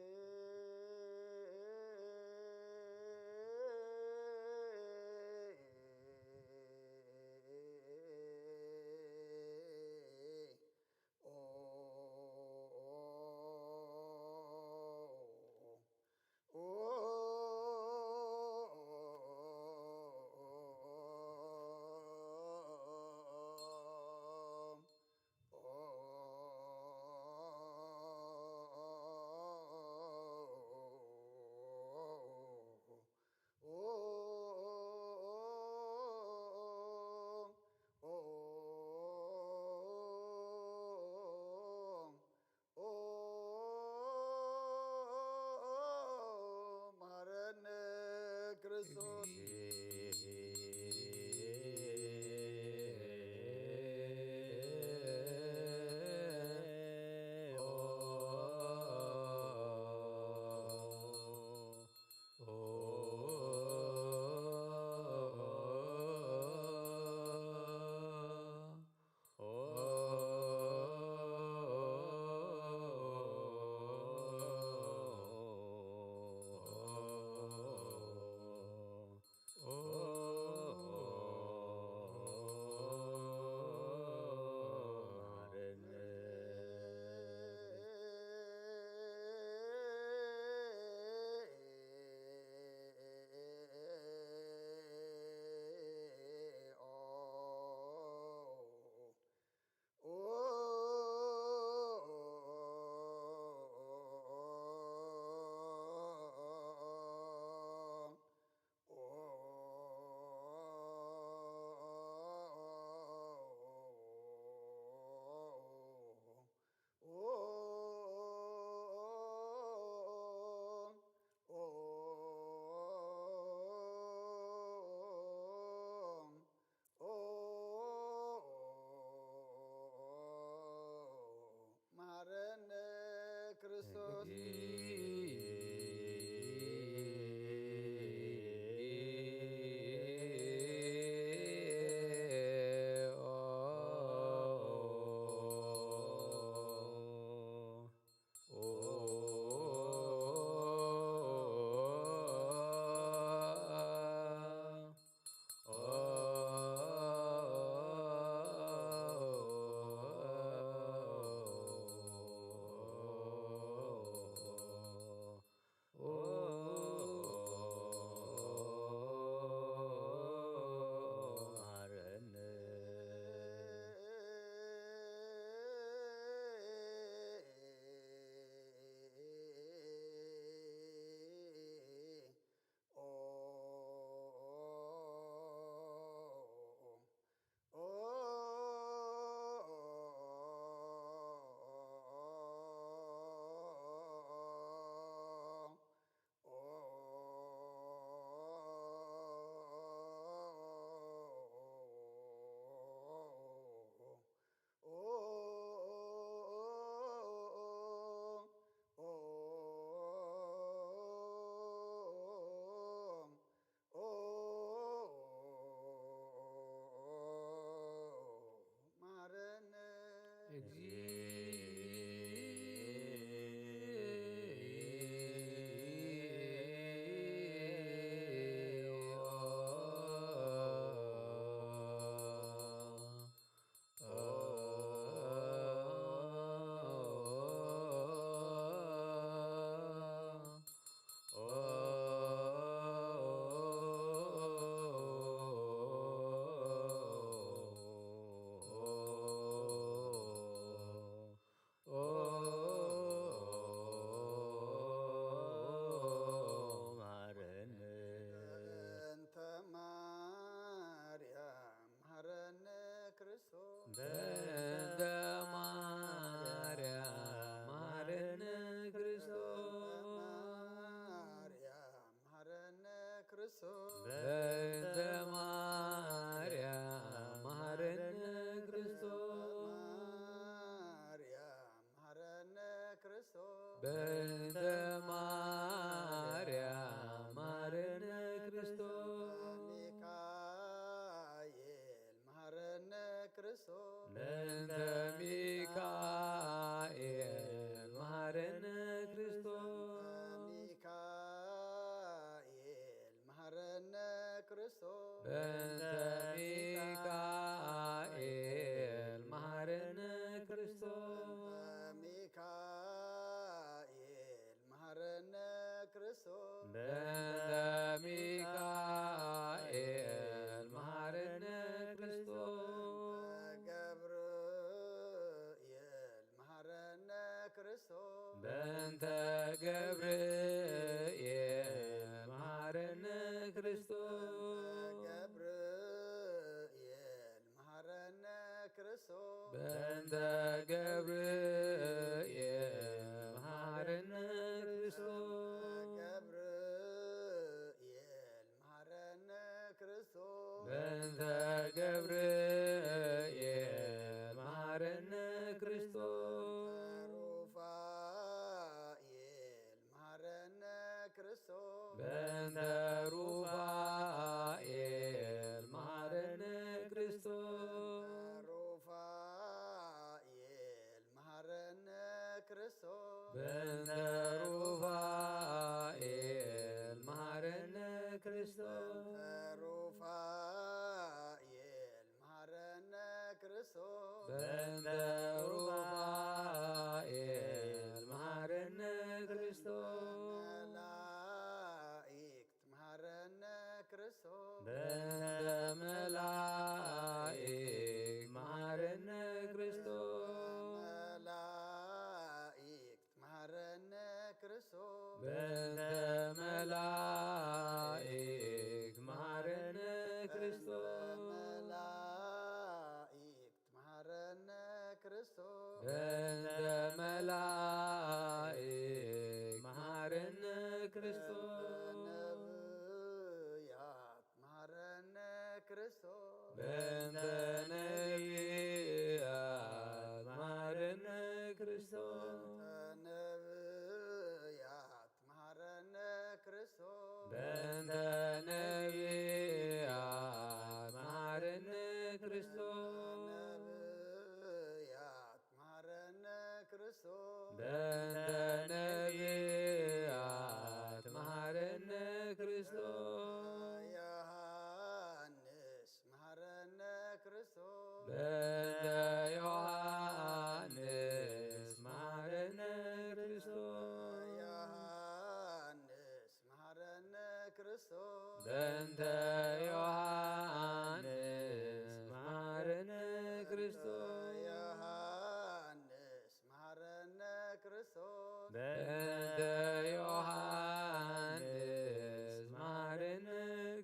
መሐረነ። በእንተ ማርያም መሐረነ ክርስቶስ። በእንተ ማርያም መሐረነ ክርስቶስ። ማርያም መሐረነ ክርስቶስ። በእንተ ማርያም መሐረነ ክርስቶስ። ማርያም መሐረነ ክርስቶስ። በእንተ ማርያም መሐረነ ክርስቶስ። ሚካኤል መሐረነ ክርስቶስ። በእንተ ሚካኤል መሐረነ ክርስቶስ። ሚካኤል መሐረነ ክርስቶስ። በእንተ ሚካኤል መሐረነ ክርስቶስ። በእንተ ሚካኤል መሐረነ ክርስቶስ። በእንተ ሚካኤል መሐረነ ክርስቶስ። በእንተ ገብርኤል መሐረነ ክርስቶስ። በእንተ ገብርኤል መሐረነ ክርስቶስ። በእንተ ገብርኤል መሐረነ ክርስቶስ። በእንተ ገብርኤል መሐረነ ክርስቶስ። ገብርኤል መሐረነ ክርስቶስ። በእንተ ገብርኤል መሐረነ ክርስቶስ። ሩፋኤል መሐረነ ክርስቶስ። በእንተ ሩፋኤል መሐረነ ክርስቶስ። ሩፋኤል መሐረነ ክርስቶስ። በእንተ ሩፋኤል መሐረነ ክርስቶስ። በእንተ ሩፋኤል መሐረነ ክርስቶስ። በእንተ ሩፋኤል መሐረነ ክርስቶስ። መላእክት መሐረነ ክርስቶስ። በእንተ መላእክት መሐረነ ክርስቶስ። መላእክት መሐረነ ክርስቶስ። በእንተ መላእክት መሐረነ ክርስቶስ። መላእክት መሐረነ ክርስቶስ። በእንተ መላእክት መሐረነ ክርስቶስ። ነብያት መሐረነ ክርስቶስ። በእንተ ነቢያት መሐረነ ክርስቶስ። በእንተ ነቢያት መሐረነ ክርስቶስ። በእንተ ነቢያት መሐረነ ክርስቶስ። ነቢያት መሐረነ ክርስቶስ። በእንተ ነቢያት መሐረነ ክርስቶስ። ዮሐንስ መሐረነ ክርስቶስ። በእንተ ዮሐንስ መሐረነ ክርስቶስ። ዮሐንስ መሐረነ ክርስቶስ። በእንተ ዮሐንስ መሐረነ ክርስቶስ። ዮሐንስ መሐረነ ክርስቶስ። በእንተ ዮሐንስ መሐረነ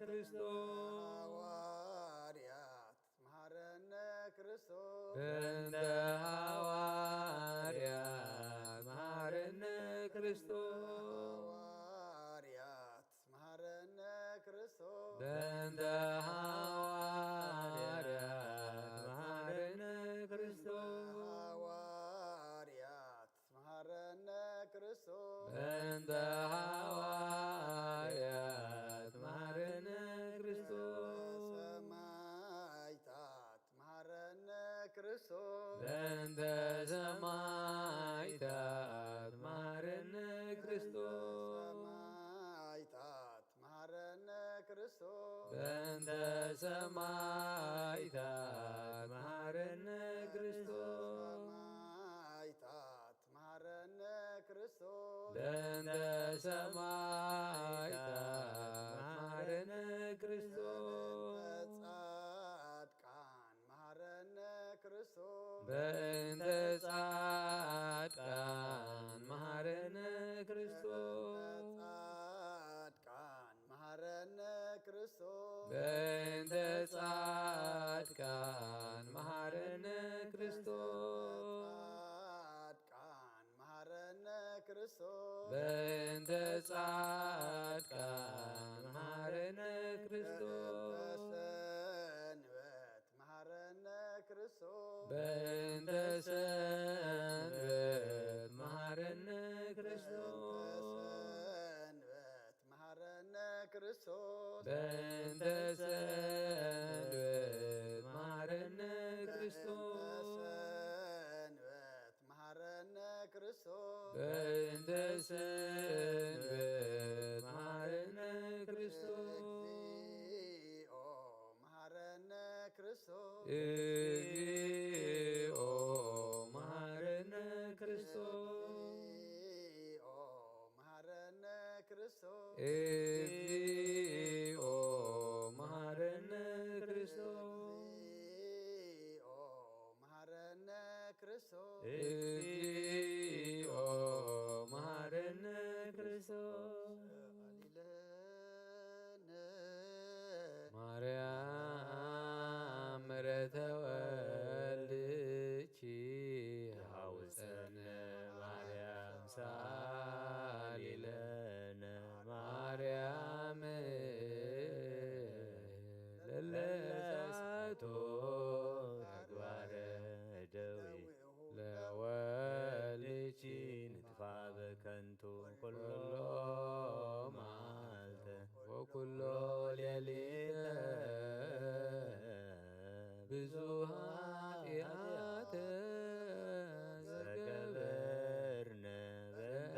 ክርስቶስ። ሐዋርያት መሐረነ ክርስቶስ። በእንተ ሐዋርያት መሐረነ ክርስቶስ። ሐዋርያት መሐረነ ክርስቶስ። በእንተ ሐዋርያት መሐረነ ክርስቶስ። ሐዋርያት መሐረነ ክርስቶስ። በእንተ ሐዋርያት መሐረነ ክርስቶስ። ሰማዕታት መሐረነ ክርስቶስ። ሰማይታት መሃረነ ክርስቶስ። ሰማይታት መሃረነ ክርስቶስ። በእንተ ሰማይታት መሃረነ ክርስቶስ። በእንተ ጻድቃን መሃረነ ክርስቶስ። በእንተ ጻድቃን መሃረነ ክርስቶስ። በእንተ ጻድቃን መሃረነ ክርስቶስ። በእንተ ጻድቃን መሃረነ ክርስቶስ። ጻድቃን መሃረነ ክርስቶስ። በእንተ ጻድቃን መሃረነ ክርስቶስ። በእንተ ሰንበት መሃረነ ክርስቶስ። በእንተ ሰንበት መሃረነ ክርስቶስ። በእንተ ሰንበት መሃረነ ክርስቶስ። በእንተ ሰንበት መሃረነ ክርስቶስ። በእንተ ሰንበት መሃረነ ክርስቶስ። በእንተ ሰንበት መሃረነ ክርስቶስ። እግዚኦ መሃረነ ክርስቶስ። እግዚኦ መሃረነ ክርስቶስ። እግዚኦ መሃረነ ክርስቶስ። እግዚኦ መሃረነ ክርስቶስ። እግዚኦ መሃረነ ክርስቶስ። እግዚኦ መሃረነ ክርስቶስ። ሰአሊ ለነ ማርያም ምሕረተ ወልድኪ ሃውፀነ ማርያም ሰአሊ ለነ ማርያም ለለሳቶ ተግባረ ደዌ ለወልድኪ ንጥፋ በከንቱ ኩሎ መዓልተ ወኩሎ ሌሊተ ብዙ ኃጢአተ ዘገበርነ በእንተ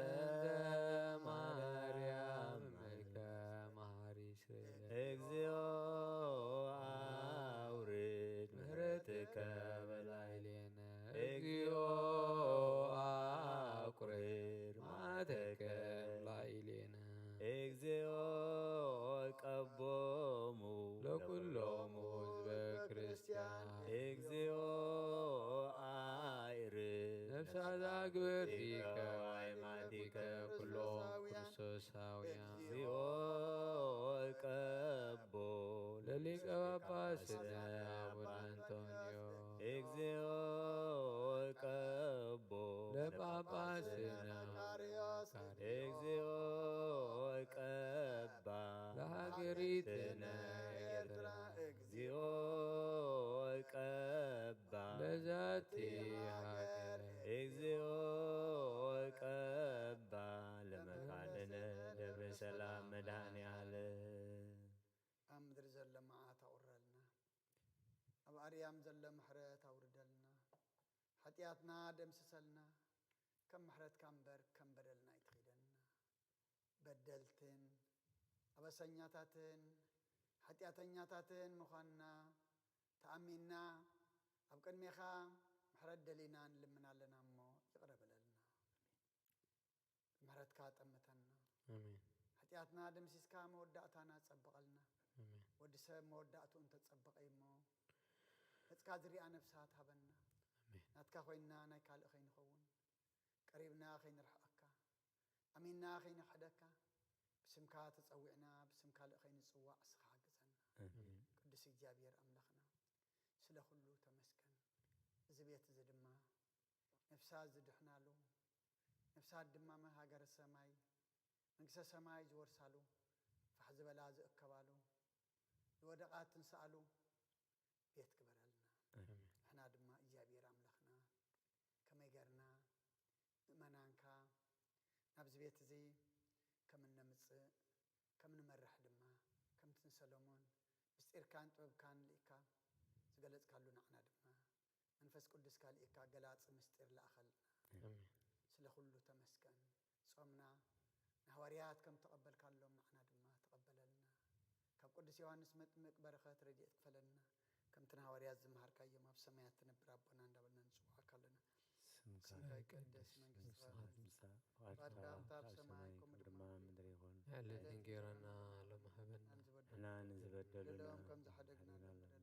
ማርያም እምከ መሐሪ ስለ እግዚኦ አውርድ ምሕረትከ በላዕሌነ። እግዚኦ አቁርር መዓተከ ላዕሌነ። እግዚኦ ቀቦሙ ለኩሎሙ ህዝበ ክርስቲያን። እግዚኦ አዕርፍ ነፍሳ ዛግብር ዲከ ዋይማቲከ ኩሎ ክርስቶሳውያን። እግዚኦ ቀቦ ለሊቀ ጳጳስነ አቡነ አንቶንዮ። እግዚኦ ቀቦ ለጳጳስነ መቃርዮስ። እግዚኦ ቀባ ለሀገሪትነ ኤርትራ። እግዚኦ ቀባ ለዛቲ ሀገር። እግዚኦ ቀባ ለመካንነ ደብረ ሰላም መድኃኔ ዓለም። ኣብ ምድሪ ዘሎ መዓት ኣቑረልና፣ ኣብ ኣርያም ዘሎ ምሕረት ኣውርደልና፣ ሓጢኣትና ደምስሰልና፣ ከም ምሕረትካ እምበር ከም በደልና ኣይትኺደና። በደልትን ኣበሰኛታትን ሓጢኣተኛታትን ምዃንና ተኣሚንና ኣብ ቅድሜኻ ምሕረት ደሊና ንልምን ኣለና እሞ ይቕረ በለልና። ብምሕረትካ ጠምተና። ኣሜን። ሓጢኣትና ደምሲስካ መወዳእታና ጸብቐልና። ኣሜን። ወዲ ሰብ መወዳእትኡ እንተጸበቐ እዩ እሞ፣ ገጽካ ዝሪኣ ነፍሳት ሃበና። ኣሜን። ናትካ ኮይንና ናይ ካልእ ከይንኸውን፣ ቀሪብና ከይንርሕቐካ፣ ኣሚንና ከይንኽሕደካ፣ ብስምካ ተጸዊዕና ብስም ካልእ ከይንጽዋዕ እስኻ ሓግዘና። ኣሜን። ቅዱስ እግዚኣብሔር ኣምላኽና፣ ስለ ኩሉ ተመስገን። እዚ ቤት እዚ ድማ ነፍሳት ዝድሕናሉ፣ ነፍሳት ድማ ሃገረ ሰማይ፣ መንግስተ ሰማይ ዝወርሳሉ፣ ፋሕ ዝበላ ዝእከባሉ፣ ዝወደቓ ትንስኣሉ ቤት ግበረልና። ኣሜን። ንሕና ድማ እግዚኣብሔር ኣምላኽና ከመይ ጌርና ምእመናንካ ናብዚ ቤት እዚ ከም እነምጽእ፣ ከም ንመርሕ ድማ፣ ከምቲ ንሰሎሞን ምስጢርካን ጥበብካን ልኢካ ዝገለጽካሉ፣ ንዓና ድማ መንፈስ ቅዱስካ ልኢካ ገላጺ ምስጢር ለኣኸልና። ኣሜን። ስለ ኩሉ ተመስገን። ጾምና ንሃዋርያት ከም ተቐበልካሎም ንዓና ድማ ተቐበለልና። ካብ ቅዱስ ዮሃንስ መጥምቅ በረኸት ረድኤት ክፈለና። ሰማያት ትነብር ኣቦና እንዳበልና ንጽውዓካ ኣለና። ስምካ ስምካ ይቀደስ፣ መንግስትኻ ትምጻእ፣ ፍቓድካ ኣብ ሰማይ ከምኡ ድማ ኣብ ምድሪ ይኹን። ዕለት እንጌራና ሎም ሃበና። ንሕና ንዝበደሉና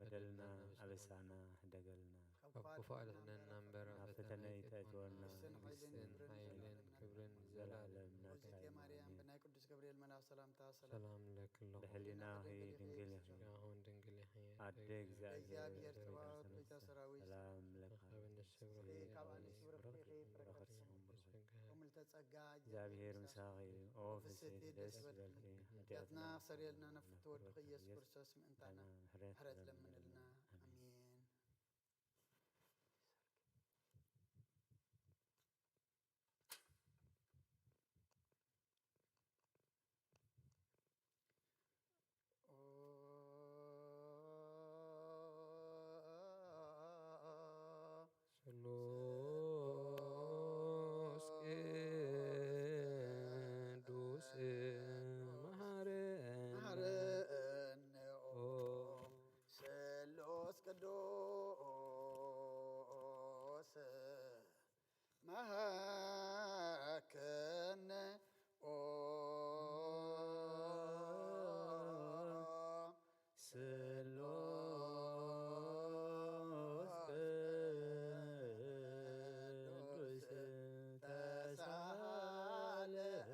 በደልና ኣበሳና፣ ሕደገልና። ካብ ክፉእ ኣድሕነና እምበር፣ ናብ ፈተነ ኣይተእትወና። መንግስትን ሓይልን ክብርን ዘለዓለም ናትካ እዩ። ማርያም፣ ብናይ ቅዱስ ገብርኤል መልኣኽ ሰላምታ ሰላም እብለኪ ኣለኹ። ብሕሊናኺ ድንግል ኢኺ። ስጋኺ እውን ድንግል ኢኺ። ኣደ እግዚኣብሔር፣ እግዚኣብሔር ጸባኦት፣ ቤተ ሰራዊት፣ ሰላም ለኪ። ካብ ኣንስቲ ብሩኽቲ ኢኺ፣ ፍረ ከርሥኺ እውን ብሩኽ እዩ። ምልዕተ ጸጋ፣ እግዚኣብሔር ምሳኺ እዩ። ኦ ፍስሕቲ፣ ደስ ይበልኪ። ኃጢኣትና ክሰርየልና ንፍትወ ወድኺ ኢየሱስ ክርስቶስ ምእንታና ምሕረት ለምንልና። ኣሜን። ስሉስ ቅዱስ መሐረነ ኦ ስሉስ ቅዱስ መሐከነ ኦ ስሉስ ቅዱስ ተሳሃለነ።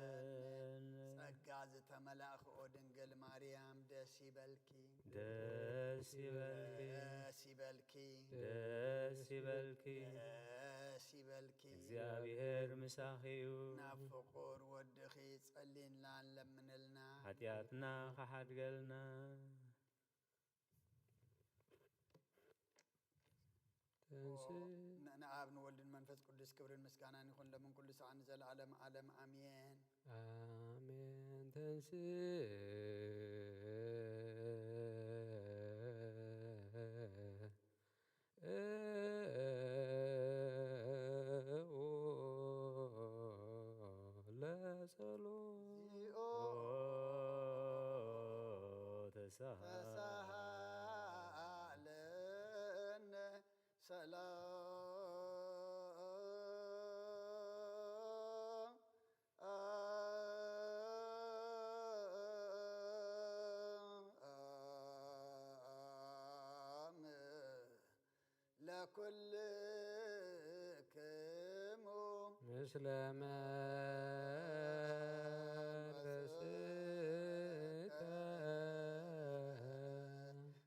ጸጋ ዝተመላእኺ ኦ ድንግል ማርያም ደስ ይበልኪ። ደስ ይበልኪ። ደስ ይበልኪ። ደስ ይበልኪ። ደስ ይበልኪ። እግዚኣብሔር ምሳኺ እዩ። ናብ ፍቑር ወድኺ ጸልይልና ለምንልና። ሓጢኣትና ኸሓድገልና። ተንስ ን-፣ ንኣብ ንወልድን መንፈስ ቅዱስ ክብርን ምስጋናን ይኹን ለምን ኩሉ ሰዓት ንዘለዓለም ዓለም ኣሜን። ኣሜን። ተንስ ለጸሎት ተሳሃለነ ሰላም ለኩልክሙ ምስለ መንፈስከ።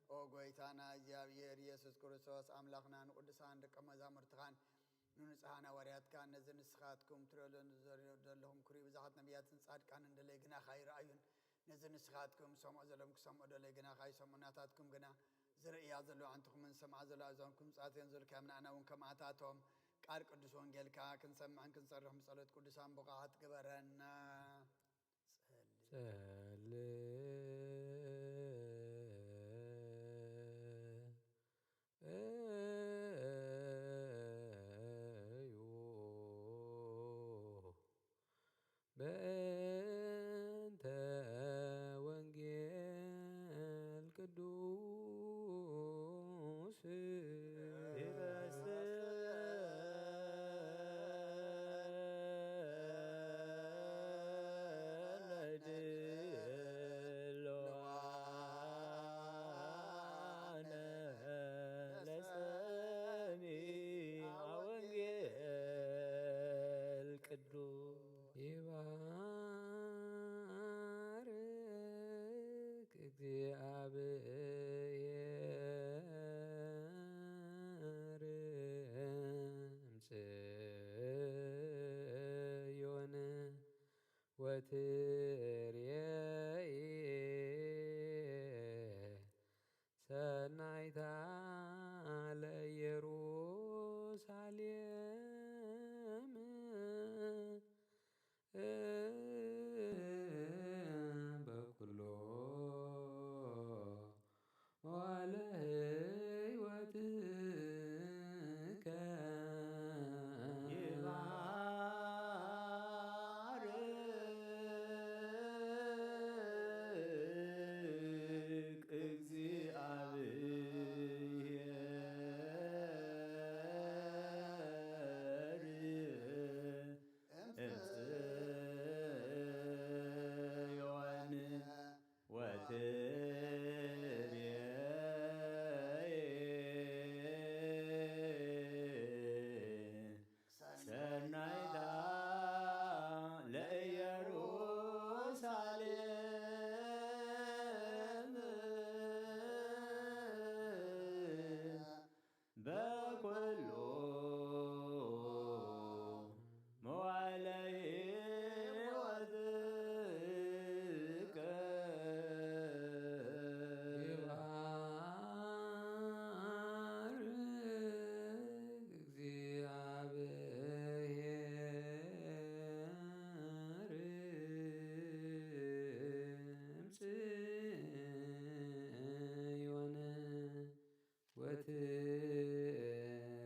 ኦ ጎይታና እግዚኣብሔር ኢየሱስ ክርስቶስ ኣምላኽና ንቅዱሳን ደቀ መዛሙርትኻን ንንጹሓን ሃዋርያትካን ነዚ ንስኻትኩም ትርእዮ ዘለኹም ክርእዩ ብዙሓት ነቢያትን ጻድቃንን ደለይ ግናኻ ይረኣዩን ነዚ ንስኻትኩም ዝሰምዑ ዘለኹም ክሰምዑ ደለይ ግናኻ ይሰምዑ ናታትኩም ግና ዝርእያ ዘለዋ ኣዕንትኹምን ዝሰምዓ ዘለዋ ኣእዛንኩም ምጽኣተን ዘልካዮም ንኣና እውን ከምኣታቶም ቃል ቅዱስ ወንጌልካ ክንሰምዕን ክንሰርሕን ብጸሎት ቅዱሳን ብቑዓት ግበረና። ጸልእ እዩ በእንተ ወንጌል ቅዱስ ይበስር ለድልዋነ ለሰሚዐ ወንጌል ቅዱስ ይባርክ እግዚአብሔር ወትሬኢ ሰናይታ ለኢየሩሳሌም በኩሎ ወለህይወትከ ይባርክ እግዚአብሔር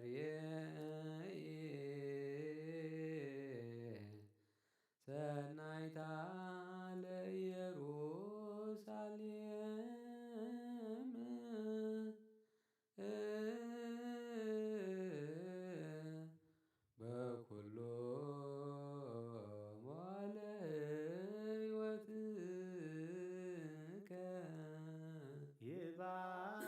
ወትርየኢ ሰናይታ ለኢየሩሳሌም በኩሉ መዋዕለ ሕይወትከ ይባርክ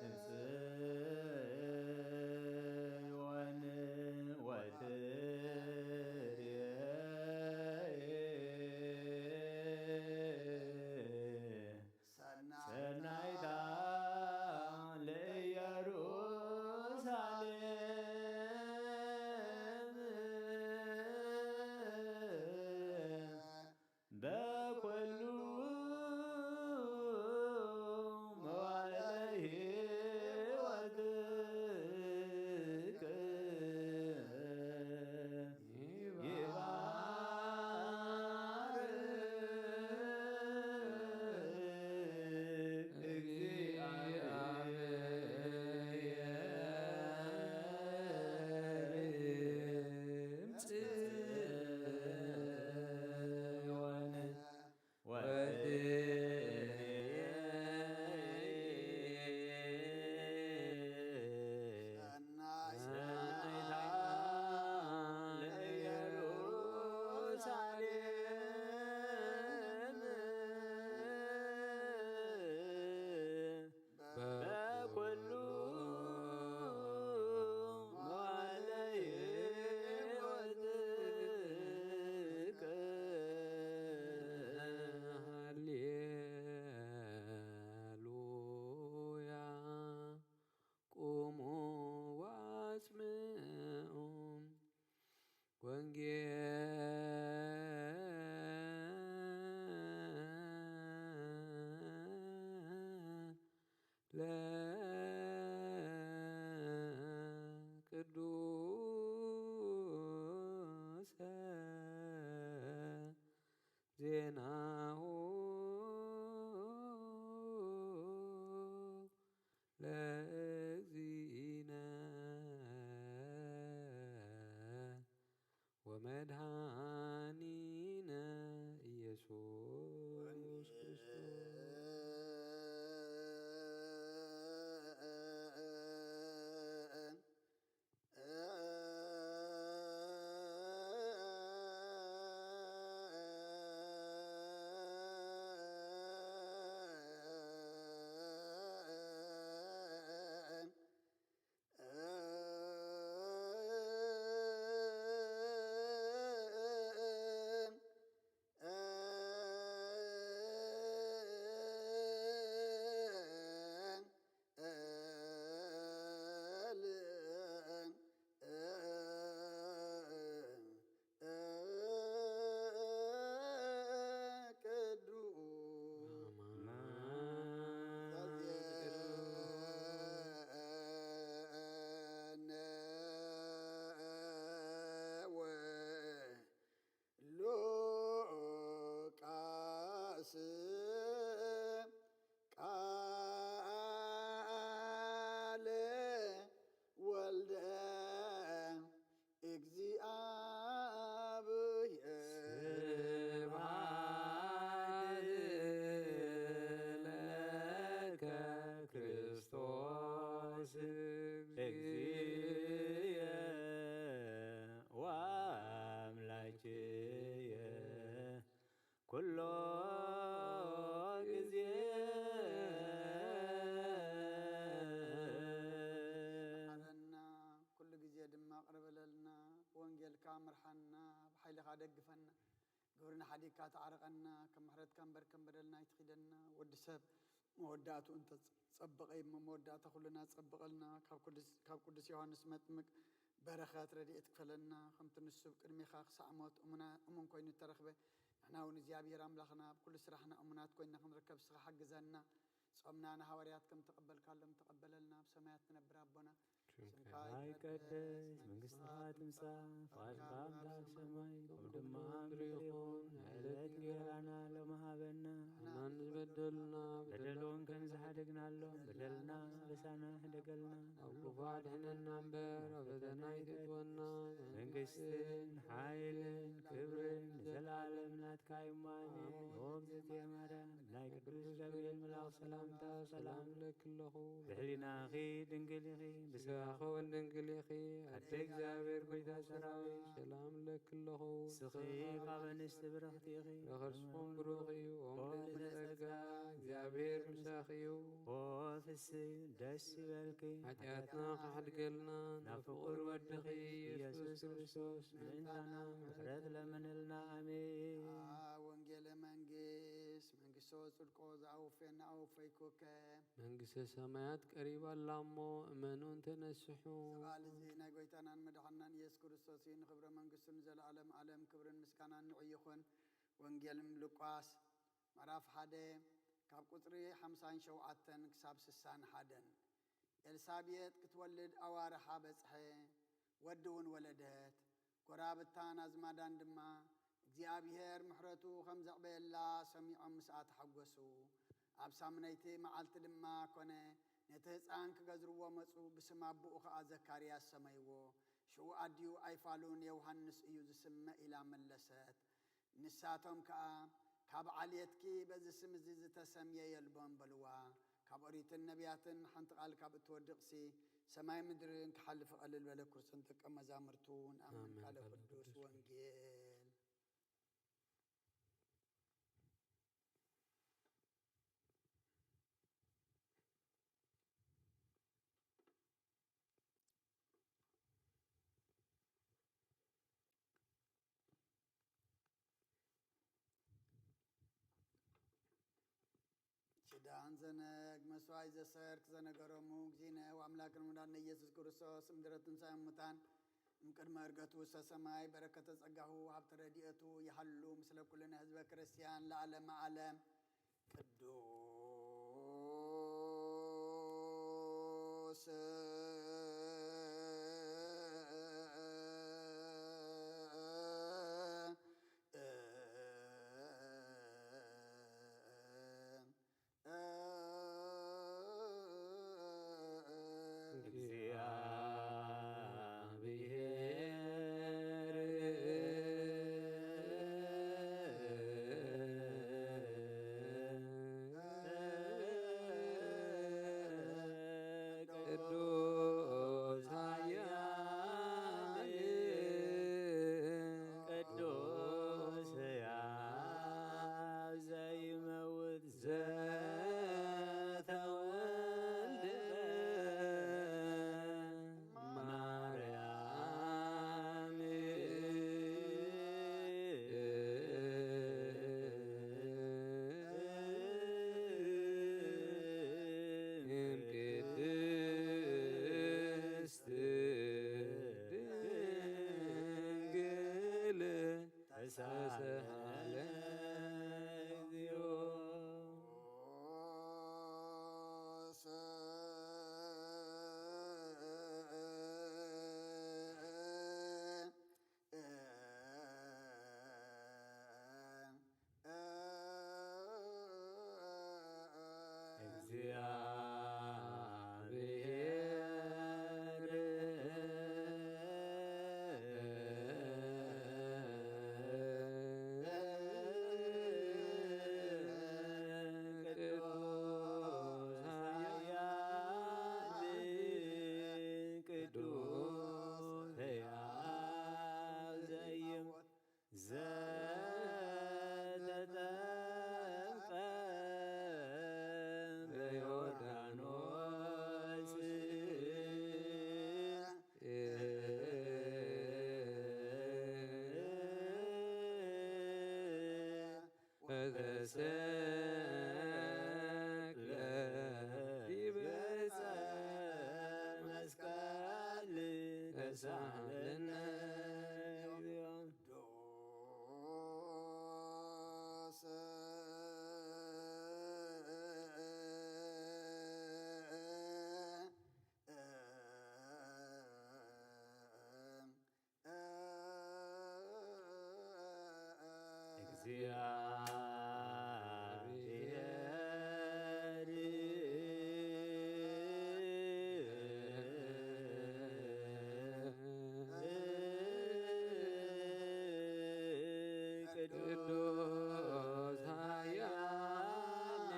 እግዚአብሔር። ጽዮን ወትርየኢ ሰናይታ ለኢየሩሳሌም በኩሉ መዋዕለ ሕይወትከ ይባርክ እግዚአብሔር። ጽዮን ወትርየኢ ሰናይታ ለኢየሩሳሌም በኩሉ መዋዕለ ሕይወትከ። ሃሌሉያ። ቁሙ ወአስምዑ ወንጌል ለቅዱሰ ዜናሁ ለእግዚእነ ወመድኃኒነ ኢየሱስ ክርስቶስ። ሉቃስ ቃለ ወልደ እግዚአብሔር። ስብሐት ለከ ክርስቶስ እግዚእየ ወአምላክየ ኩሎ ጊዜ። መሓረና፣ ኩሉ ግዜ ድማ ቅርብ በለልና፣ ብወንጌልካ ምርሓና፣ ብሓይልኻ ደግፈና። ግብርና ሓዲግካ ተዓረቐና፣ ከም ምሕረትካ እምበር ከም በደልና ኣይትኺደና። ወዲ ሰብ መወዳእትኡ እንተጸበቐ እሞ መወዳእታ ኩልና ጸብቐልና። ካብ ቅዱስ፣ ካብ ቅዱስ ዮሃንስ መጥምቅ በረኸት ረድኤት ክፈለና። ከምቲ ንሱ ቅድሜኻ ክሳዕ ሞት እሙና-፣ እሙን ኮይኑ እተረኽበ፣ ንሕና እውን እግዚኣብሔር ኣምላኽና ኣብ ኩሉ ስራሕና እሙናት ኮይንና ክንርከብ ንስኻ ሓግዘና። ጾምና ንሃዋርያት ከም ተቐበልካሎም ተቐበለልና። ኣብ ሰማያት ትነብር ኣቦና፣ ስምካ ይቀደስ፣ መንግስትኻ ትምጻእ፣ ፍቓድካ ኣብ ሰማይ ከም ድማ ኣብ ምድሪ ይኹን። ዕለት እንጌራና ሎሚ ሃበና። ንሕና ንዝበደሉና በደሎም ከም ዝሓደግናሎም በደልና በሳና ሕደገልና። ኣብ ክፉ ኣድሕነና እምበር ኣብ ፈተና ኣይተእትወና። መንግስትን ሓይልን ክብርን ንዘለኣለም ናትካ እዩ። ኣሜን። ኦም ዘቴ ማርያም ናይ ቅዱስ ገብርኤል መልኣኽ ሰላምታ ሰላም እብለኪ ኣለኹ። ብሕሊናኺ ድንግል ኢኺ፣ ብስጋኺ እውን ድንግል ኢኺ። ኣደ እግዚኣብሔር ጎይታ ሰራዊት ሰላም እብለኪ ኣለኹ። ንስኺ ካብ ኣንስቲ ብርኽቲ ኢኺ፣ ፍረ ከርስኹም ብሩኽ እዩ። ኦም ልዕሊ ጸጋ እግዚኣብሔር ምሳኺ እዩ። ኦ ፍስህ ደስ ይበልኪ፣ ሓጢኣትና ከሕድገልና ናብ ፍቑር ወድኺ ኢየሱስ ክርስቶስ ምእንታና ምሕረት ለምንልና። ኣሜን። ወንጌለ መንግስት መንግስቶ ጽድቆ ዝኣውፌና ኣወፈይኩከ። መንግስተ ሰማያት ቀሪባ ኣላ እሞ እመኑን ተነስሑ። እዚ ቃል እዚ ናይ ጎይታናን መድሓናን ኢየሱስ ክርስቶስ እዩ። ንኽብረ መንግስቱ ንዘለኣለም ኣለም ክብርን ምስጋናን ንዑ ይኹን። ወንጌል ሉቃስ ምዕራፍ ሓደ ካብ ቁጽሪ ሓምሳን ሸውዓተን ክሳብ ስሳን ሓደን። ኤልሳቤጥ ክትወልድ ኣዋርሓ በጽሐ፣ ወዲ እውን ወለደት። ጎራብታን ኣዝማዳን ድማ እግዚኣብሔር ምሕረቱ ከም ዘዕበየላ ሰሚዖም ምስኣ ተሓጎሱ። ኣብ ሳምነይቲ መዓልቲ ድማ ኮነ፣ ነቲ ህጻን ክገዝርዎ መጹ፣ ብስም ኣቦኡ ኸኣ ዘካርያስ ሰመይዎ። ሽዑ ኣዲኡ ኣይፋሉን ዮሃንስ እዩ ዝስመ ኢላ መለሰት። ንሳቶም ከኣ፣ ካብ ዓልየትኪ በዚ ስም እዚ ዝተሰምየ የልቦን በልዋ። ካብ ኦሪትን ነቢያትን ሓንቲ ቃል ካብ እትወድቕሲ ሰማይ ምድርን ክሓልፍ እቐልል በለ። ክርስቶን ደቀ መዛሙርቱ ንኣምን። ኣሜን። ቃለ ቃለ ቅዱስ ቅዱስ ወንጌል። ኪዳን ዘነግ መስዋዕት ዘሰርክ ዘነገሮሙ እግዚእነ ወአምላክነ ወመድኃኒነ ኢየሱስ ክርስቶስ እምድረ ትንሣኤ እሙታን እምቅድመ ዕርገቱ ውስተ ሰማይ በረከተ ጸጋሁ ሀብተ ረድኤቱ ይሃሉ ምስለ ኩልነ ህዝበ ክርስቲያን ለዓለመ ዓለም። ቅዱስ እግዚአብሔር ቅዱስ ኃያል ቅዱስ ሕያው ዘይመውት ዘተወልደ ማርያም ቅድስት ድንግል ተሳሃለ እግዚኦ። እግዚአብሔር ቅዱስ ኃያል ቅዱስ ሕያው ዘይም ዘተጠምቀ በዮርዳኖስ ወተሰቅለ ዲበ ዕፀ መስቀል ተሳሃለነ እግዚኦ። ቅዱስ እግዚአብሔር ቅዱስ ኃያል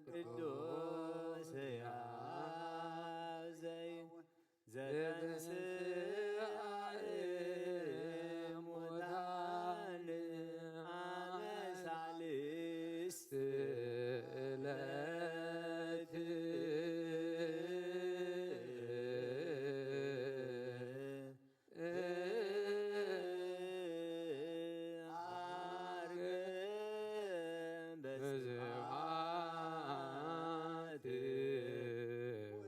ቅዱስ ሕያው ዘይ ዘተንሥአ እሙታን አመ ሣልስት ዕለት ዐርገ በስብሐት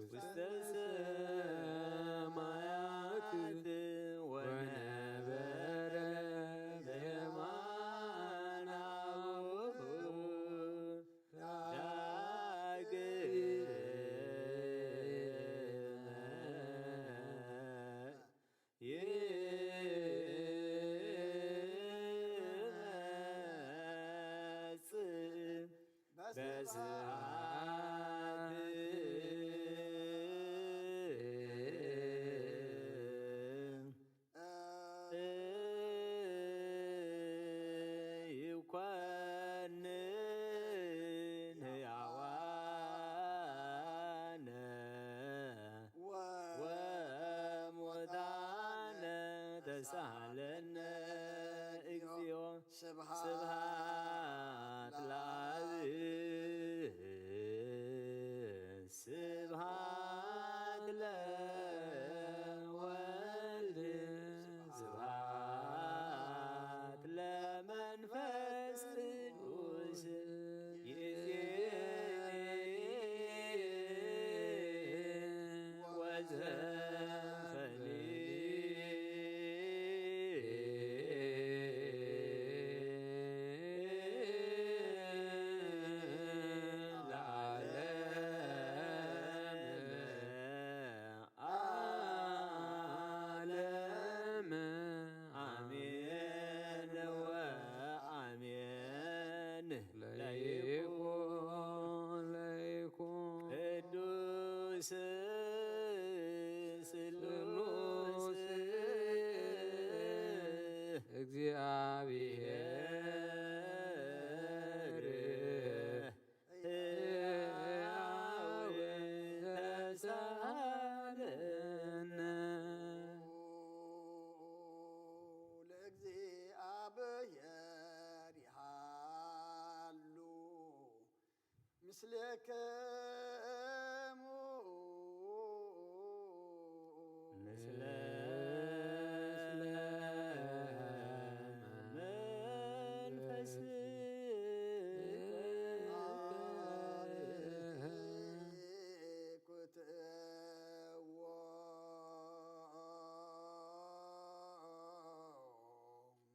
ውስተ ሰማያት ወነበረ በየማነ አቡሁ ዳግመ ይመጽእ በስብሐት ይኮንን ሕያዋነ ወሙታነ ተሳሃለነ እግዚኦ። ስብሐት ስብሐት ለአብ። ስብሐት ለወልድ። ስብሐት ለመንፈስ ቅዱስ። ይእዜኒ ወዘልፈኒ ለዓለመ ዓለም። አሜን ወአሜን። ለይኩን ለይኩን ቅዱስ ስሉስ ስሉስ እግዚአብሔር ሕያው ተሳለነ። ለእግዚአብሔር ይሃሉ ምስሌክሙ። ምስለ መንፈስ ኩትዎ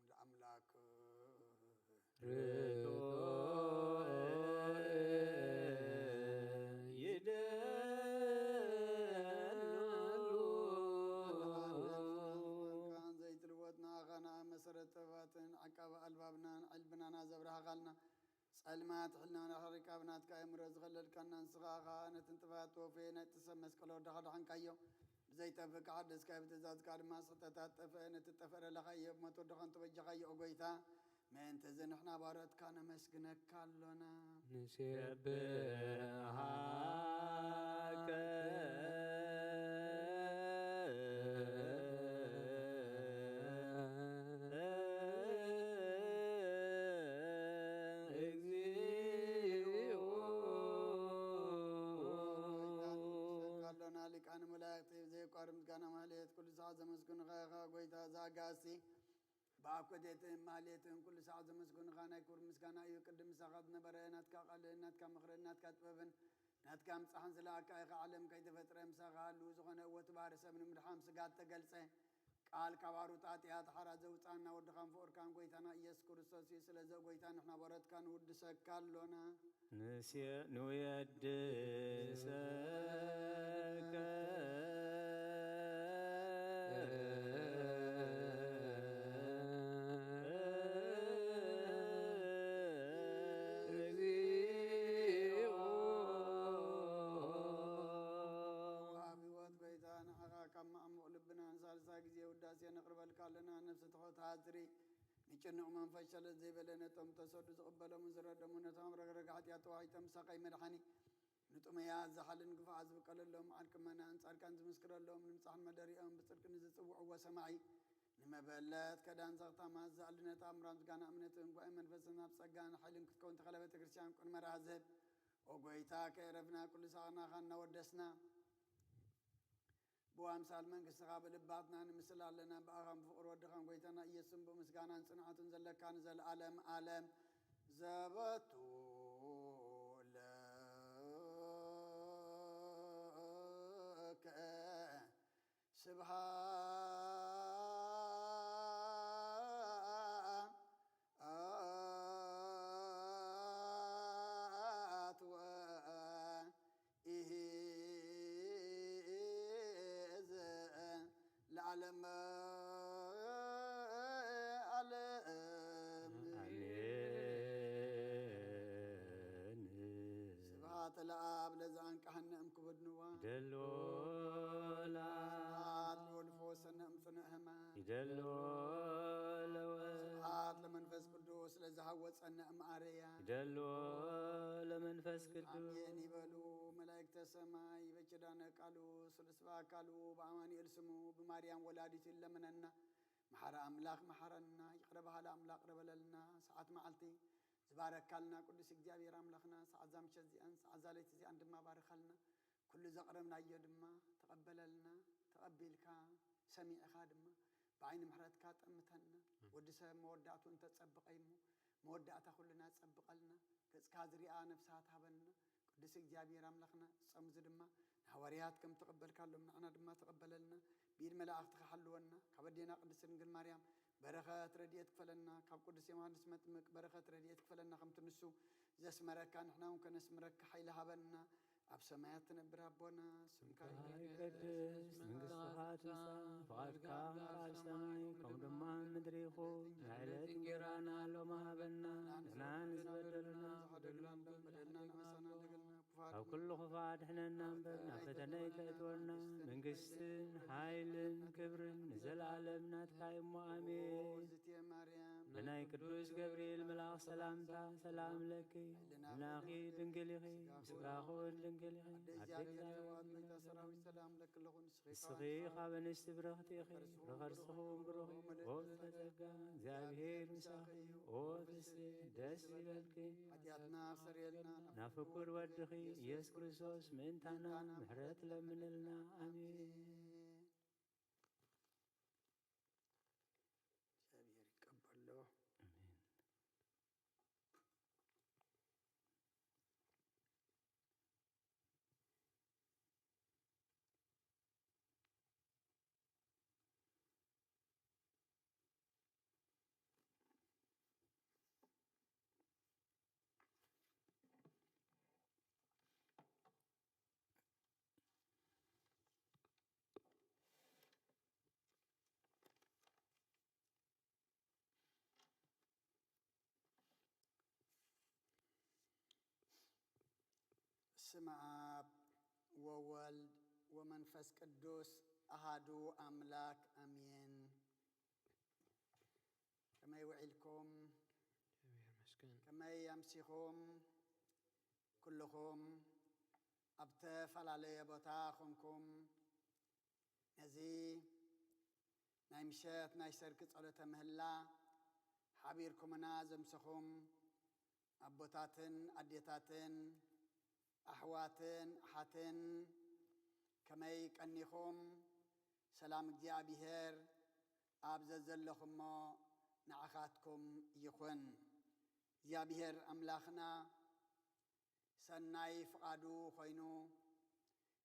ለአምላክ ርቱዕ ይደሉ። ዘይትልወጥ ንኣኻ ንኣብ መሰረት ጥበባትን ዓቃቢ ኣልባብናን ዕልብናና ዘብራህኻልና ጸልማት ሕልናና ኸሪካ ብናትካ ኣእምሮ ዝኸለልካና ንስኻ ኸኣ ነትን ጥፋት ተወፈየ ናይቲ ሰብ መስቀል ወድኻ ደሓንካዮ። ብዘይጠፍእ ክሓድስካዮ ብትእዛዝካ ድማ ስሕተታት ጠፍአ። ነቲ ጠፍአ ለለኻዮ ብሞት ወድኻ እንተበጃኻዮ ኦ ጐይታ ምእንቲ እዚ ንሕና ባሮትካ ነመስግነካ ኣሎና። ንሴብሐከ። እግዚኦ። ኣሎና ሊቃነ መላእክቲ ብዘየቋርጥ ምስጋና ማህሌት ኩሉ ሰዓት ዘመስግኑኻ ኢኻ ጐይታ ዘኣጋእዝቲ። ብኣኮቴትን ማህሌትን ኩሉ ሰዓት ዘመስግኑኻ ናይ ክብሪ ምስጋና እዩ። ቅድም ምሳኻ ዝነበረ ናትካ ቃልን ናትካ ምኽርን ናትካ ጥበብን ናትካ ምጻሕን ዝለኣካ ኢኻ። ዓለም ከይተፈጥረ ምሳኻ ሃልው ዝኾነ እወ እቲ ባህሪ ሰብ ንምድሓን ስጋ እተገልጸ ቃል ካብ ኣሩጣጥያ ተሓራ ዘውጻና ወድኻን ፍቑርካን ጐይታና ኢየሱስ ክርስቶስ እዩ። ስለዚ ኦ ጐይታ ንሕና ባሮትካ ንውድሰካ ኣሎና። ንሴ-፣ ንውየድሰከ። ነቕርበልካ ኣለና። ነፍሲ ትሑት ሓጽሪ፣ ንጭኑቕ መንፈስ ሸለል ዘይበለ፣ ነቶም ተሰዱ ዝቕበሎም ዝረደሙ፣ ነቶም ረግረግ ሓጢኣት ተዋሒጦም ሳቐይ መድሓኒ፣ ንጥሙያት ዝሓልን ግፉዓት ዝብቀለሎም፣ ዓርቂ መናን ጻድቃን ዝምስክረሎም፣ ንምጻሕን መደሪኦም ብጽድቂ ንዝጽውዕዎ ሰማዒ፣ ንመበለት ከዳን ዘኽታማት ዝኣልነት ኣእምራን ዝጋና እምነትን ጉባኤ መንፈስን ኣብ ጸጋን ሓይልን ክትከውን ተኸለ ቤተ ክርስቲያን ቅን መርሃ ዝህብ። ኦ ጎይታ፣ ከየረፍና ቅዱስ ኣቕናኻ እናወደስና ብኣምሳል መንግስትኻ ብልባትና ንምስል ኣለና። ብኣኻን ብፍቕሪ ወድኻን ጎይታና ኢየሱስን ብምስጋናን ጽንዓቱን ዘለካ ንዘለኣለም ኣለም ዘበቱ ለከ ስብሃት ወኢሂዝ ለዓለመ ዓለም። ኣሜን። ስብሃት ለኣብ ለዘ ኣንቀሐነ እምክቡድ ንዋ። ይደሎ ለኣብ። ስብሃት ለወልድ ፈወሰነ እምጽንዕ ህማም። ይደሎ ለወልድ። ስብሃት ለመንፈስ ቅዱስ ለዘ ሃወጸነ እምኣርያ። ይደሎ ለመንፈስ ቅዱስ። ኣሜን ይበሉ መላእክተ ሰማይ። በኪዳነ ቃሉ ስሉስ በአካሉ በአማኑኤል ስሙ ብማርያም ወላዲቱ ይለምነና። መሓሪ ኣምላኽ መሓረና፣ ይቕረ በሃሊ ኣምላኽ ይቕረ በለልና። ሰዓት መዓልቲ ዝባረካልና ቅዱስ እግዚኣብሔር ኣምላኽና፣ ሰዓት እዛ ምሸት እዚኣን ሰዓት እዛ ለይቲ እዚኣን ድማ ባርኸልና። ኩሉ ዘቕረብናዮ ድማ ተቐበለልና። ተቐቢልካ ሰሚዕኻ ድማ ብዓይኒ ምሕረትካ ጠምተና። ወዲ ሰብ መወዳእቱ እንተጸብቐ እሞ መወዳእታ ኩልና ጸብቐልና። ገጽካ ዝሪኣ ነፍስሃት ሃበና። ቅዱስ እግዚኣብሔር ኣምላኽና፣ ጾም እዚ ድማ ንሃዋርያት ከም ተቐበልካሎም ንዓና ድማ ተቐበለልና። ብኢድ መላእኽትኻ ሓልወና። ካብ ኣዴና ቅድስት ድንግል ማርያም በረኸት ረድኤት ክፈለና። ካብ ቅዱስ ዮሃንስ መጥምቅ በረኸት ረድኤት ክፈለና። ከምቲ ንሱ ዘስመረካ ንሕና እውን ከነስምረካ ሓይሊ ሃበና። ኣብ ሰማያት ትነብር ኣቦና፣ ስምካ ይትቀደስ፣ መንግስትኻ ትምጻእ፣ ፍቓድካ ኣብ ሰማይ ከምኡ ድማ ኣብ ምድሪ ይኹን። ናይ ዕለት እንጌራና ሎሚ ሃበና፣ ንሕና ንዝበደሉና፣ በደልና ንበደልና፣ ንኣሳና ንደገልና፣ ካብ ኩሉ ክፉእ ኣድሕነና እምበር፣ ናብ ፈተነ ኣይተእትወና። መንግስትን ሓይልን ክብርን ንዘለኣለም ናትካ እዩ እሞ፣ ኣሜን። ማርያም፣ ብናይ ቅዱስ ገብርኤል መልኣኽ ሰላምታ፣ ሰላም ለኪ፣ ህልናኺ ድንግል ኢኺ፣ ስጋኺ እውን ድንግል ኢኺ። ኣደይ ኣደይ እግዚኣብሔር፣ ጸባኦት፣ ቤታ ሰራዊት፣ ሰላም ለኪ ኣለኹ። ንስኺ ንስኺ ካብ ኣንስቲ ብርኽቲ ኢኺ፣ ፍረ ከርስኺ እውን ብሩኽ እዩ። ኦ ፍረ ጸጋ፣ እግዚኣብሔር ምሳኺ እዩ። ኦ ፍስሕቲ፣ ደስ ይበልኪ። ሓጢኣትና ኣስተሰርየልና፣ ናብ ፍቁር ወድኺ ኢየሱስ ክርስቶስ ምእንታና ምሕረት ለምንልና። ኣሜን። እግዚኣብሔር ይቀበሎ። ኣሜን። ስመ ኣብ ወወልድ ወመንፈስ ቅዱስ ኣሃዱ ኣምላክ ኣሜን። ከመይ ውዒልኩም? እግዚኣብሔር ይመስገን። ከመይ ኣምሲኹም? ኩልኹም ኣብ ዝተፈላለየ ቦታ ኾንኩም ነዚ ናይ ምሸት ናይ ሰርክ ጸሎተ ምህላ ሓቢርኩምና ዘምሰኹም ኣቦታትን ኣዴታትን ኣሕዋትን ኣሓትን ከመይ ቀኒኹም? ሰላም እግዚኣብሔር ኣብ ዘዘለኹሞ ንዓኻትኩም ይኹን። እግዚኣብሔር ኣምላኽና ሰናይ ፍቓዱ ኾይኑ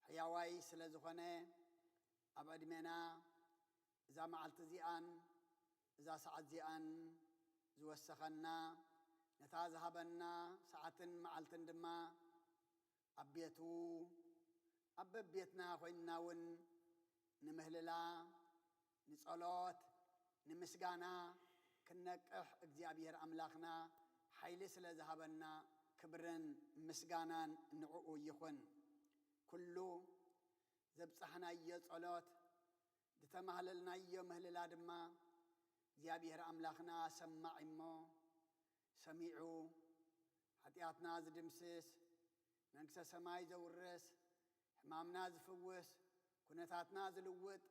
ሕያዋይ ስለ ዝኾነ ኣብ ዕድሜና እዛ መዓልቲ እዚኣን እዛ ሰዓት እዚኣን ዝወሰኸና ነታ ዝሃበና ሰዓትን መዓልትን ድማ ኣብ ቤቱ ኣብ በቤትና ኮይንና እውን ንምህልላ ንጸሎት፣ ንምስጋና ክንነቅሕ እግዚኣብሔር ኣምላኽና ሓይሊ ስለ ዝሃበና ክብርን ምስጋናን ንዕኡ ይኹን። ኩሉ ዘብጻሕናዮ ጸሎት ዝተማህለልናዮ ምህልላ ድማ እግዚኣብሔር ኣምላኽና ሰማዕ እሞ ሰሚዑ ሓጢኣትና ዝድምስስ፣ መንግስተ ሰማይ ዘውርስ፣ ሕማምና ዝፍውስ፣ ኩነታትና ዝልውጥ፣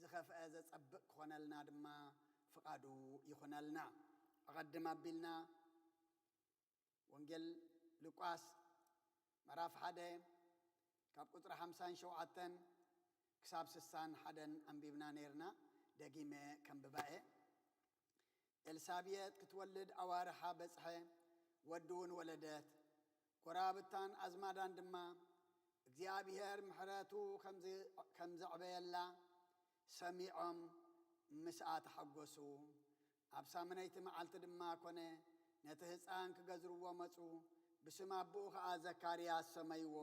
ዝኸፍአ ዘጸብቕ ክኾነልና ድማ ፍቓዱ ይኹነልና። ኣቐድም ኣቢልና ወንጌል ሉቃስ ምዕራፍ ሓደ ካብ ቁጽሪ ሓምሳን ሸውዓተን ክሳብ ስሳን ሓደን ኣንቢብና ነይርና። ደጊመ ከንብባ እየ። ኤልሳቤጥ ክትወልድ ኣዋርሓ በጽሐ፣ ወዲ እውን ወለደት። ጎራብታን ኣዝማዳን ድማ እግዚኣብሔር ምሕረቱ ከም ዝ-፣ ከም ዘዕበየላ ሰሚዖም ምስኣ ተሓጎሱ። ኣብ ሳምነይቲ መዓልቲ ድማ ኮነ፣ ነቲ ህፃን ክገዝርዎ መፁ፣ ብስም ኣቦኡ ኸዓ ዘካርያስ ሰመይዎ።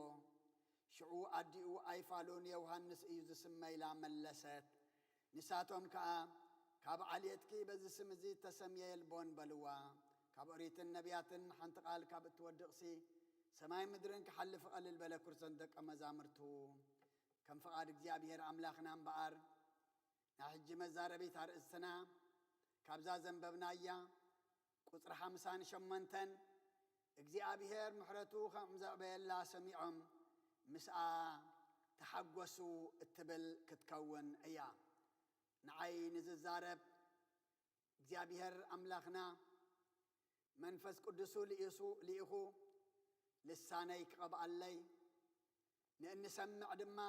ሽዑ ኣዲኡ ኣይፋሉን ዮሃንስ እዩ ዝስመ ኢላ መለሰት። ንሳቶም ከኣ፣ ካብ ዓሌትኪ በዚ ስም እዚ እተሰምየ የልቦን በልዋ። ካብ ኦሪትን ነቢያትን ሓንቲ ቃል ካብ እትወድቕሲ፣ ሰማይ ምድርን ክሓልፍ ቐልል በለ። ክርሰን ደቀ መዛሙርቱ ከም ፍቓድ እግዚኣብሔር ኣምላኽና እምበኣር፣ ናይ ሕጂ መዛረቢት ኣርእስትና ካብዛ ዘንበብናያ ቁጽሪ ሓምሳን ሸሞንተን እግዚኣብሔር ምሕረቱ ከም ዘዕበየላ ሰሚዖም ምስኣ ተሓጎሱ እትብል ክትከውን እያ። ንዓይ ንዝዛረብ እግዚኣብሔር ኣምላኽና መንፈስ ቅዱሱ ልኢሱ-፣ ልኢኹ ልሳነይ ክቐብኣለይ፣ ንእንሰምዕ ድማ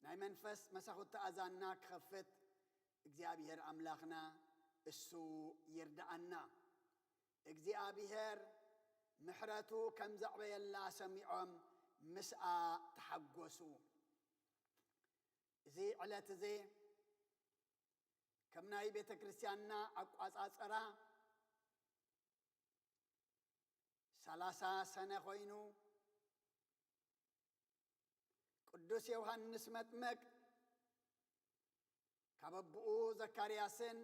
ናይ መንፈስ መሳኹቲ ኣዛንና ክኸፍት እግዚኣብሔር ኣምላኽና እሱ ይርድኣና። እግዚኣብሔር ምሕረቱ ከም ዘዕበየላ ሰሚዖም ምስኣ ተሓጎሱ። እዚ ዕለት እዚ ከም ናይ ቤተ ክርስቲያንና ኣቋጻጽራ ሰላሳ ሰነ ኮይኑ፣ ቅዱስ ዮሃንስ መጥምቅ ካብ ኣቦኡ ዘካርያስን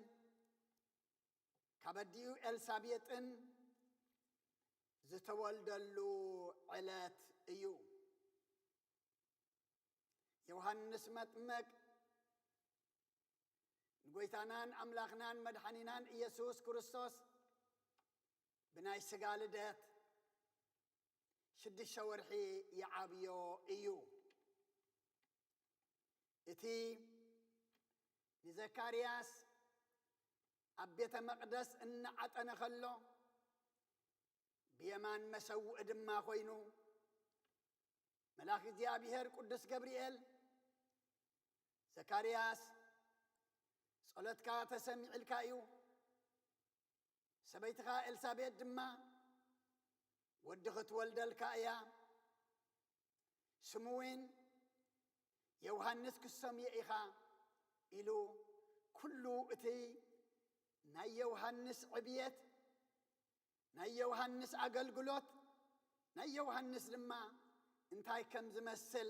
ካብ ኣዲኡ ኤልሳቤጥን ዝተወልደሉ ዕለት እዩ። ዮሃንስ መጥምቅ ንጎይታናን ኣምላኽናን መድሓኒናን ኢየሱስ ክርስቶስ ብናይ ስጋ ልደት ሽዱሽተ ወርሒ ይዓብዮ እዩ። እቲ ንዘካርያስ ኣብ ቤተ መቕደስ እናዓጠነ ኸሎ፣ ብየማን መሰውኢ ድማ ኾይኑ፣ መልኣኽ እግዚኣብሔር ቅዱስ ገብርኤል፣ "ዘካርያስ፣ ጸሎትካ ተሰሚዕልካ እዩ። ሰበይትኻ ኤልሳቤጥ ድማ ወዲ ክትወልደልካ እያ። ስሙ እውን ዮሃንስ ክትሰምዮ ኢኻ" ኢሉ፣ ኩሉ እቲ ናይ ዮሃንስ ዕብየት፣ ናይ ዮሃንስ ኣገልግሎት፣ ናይ ዮሃንስ ድማ እንታይ ከም ዝመስል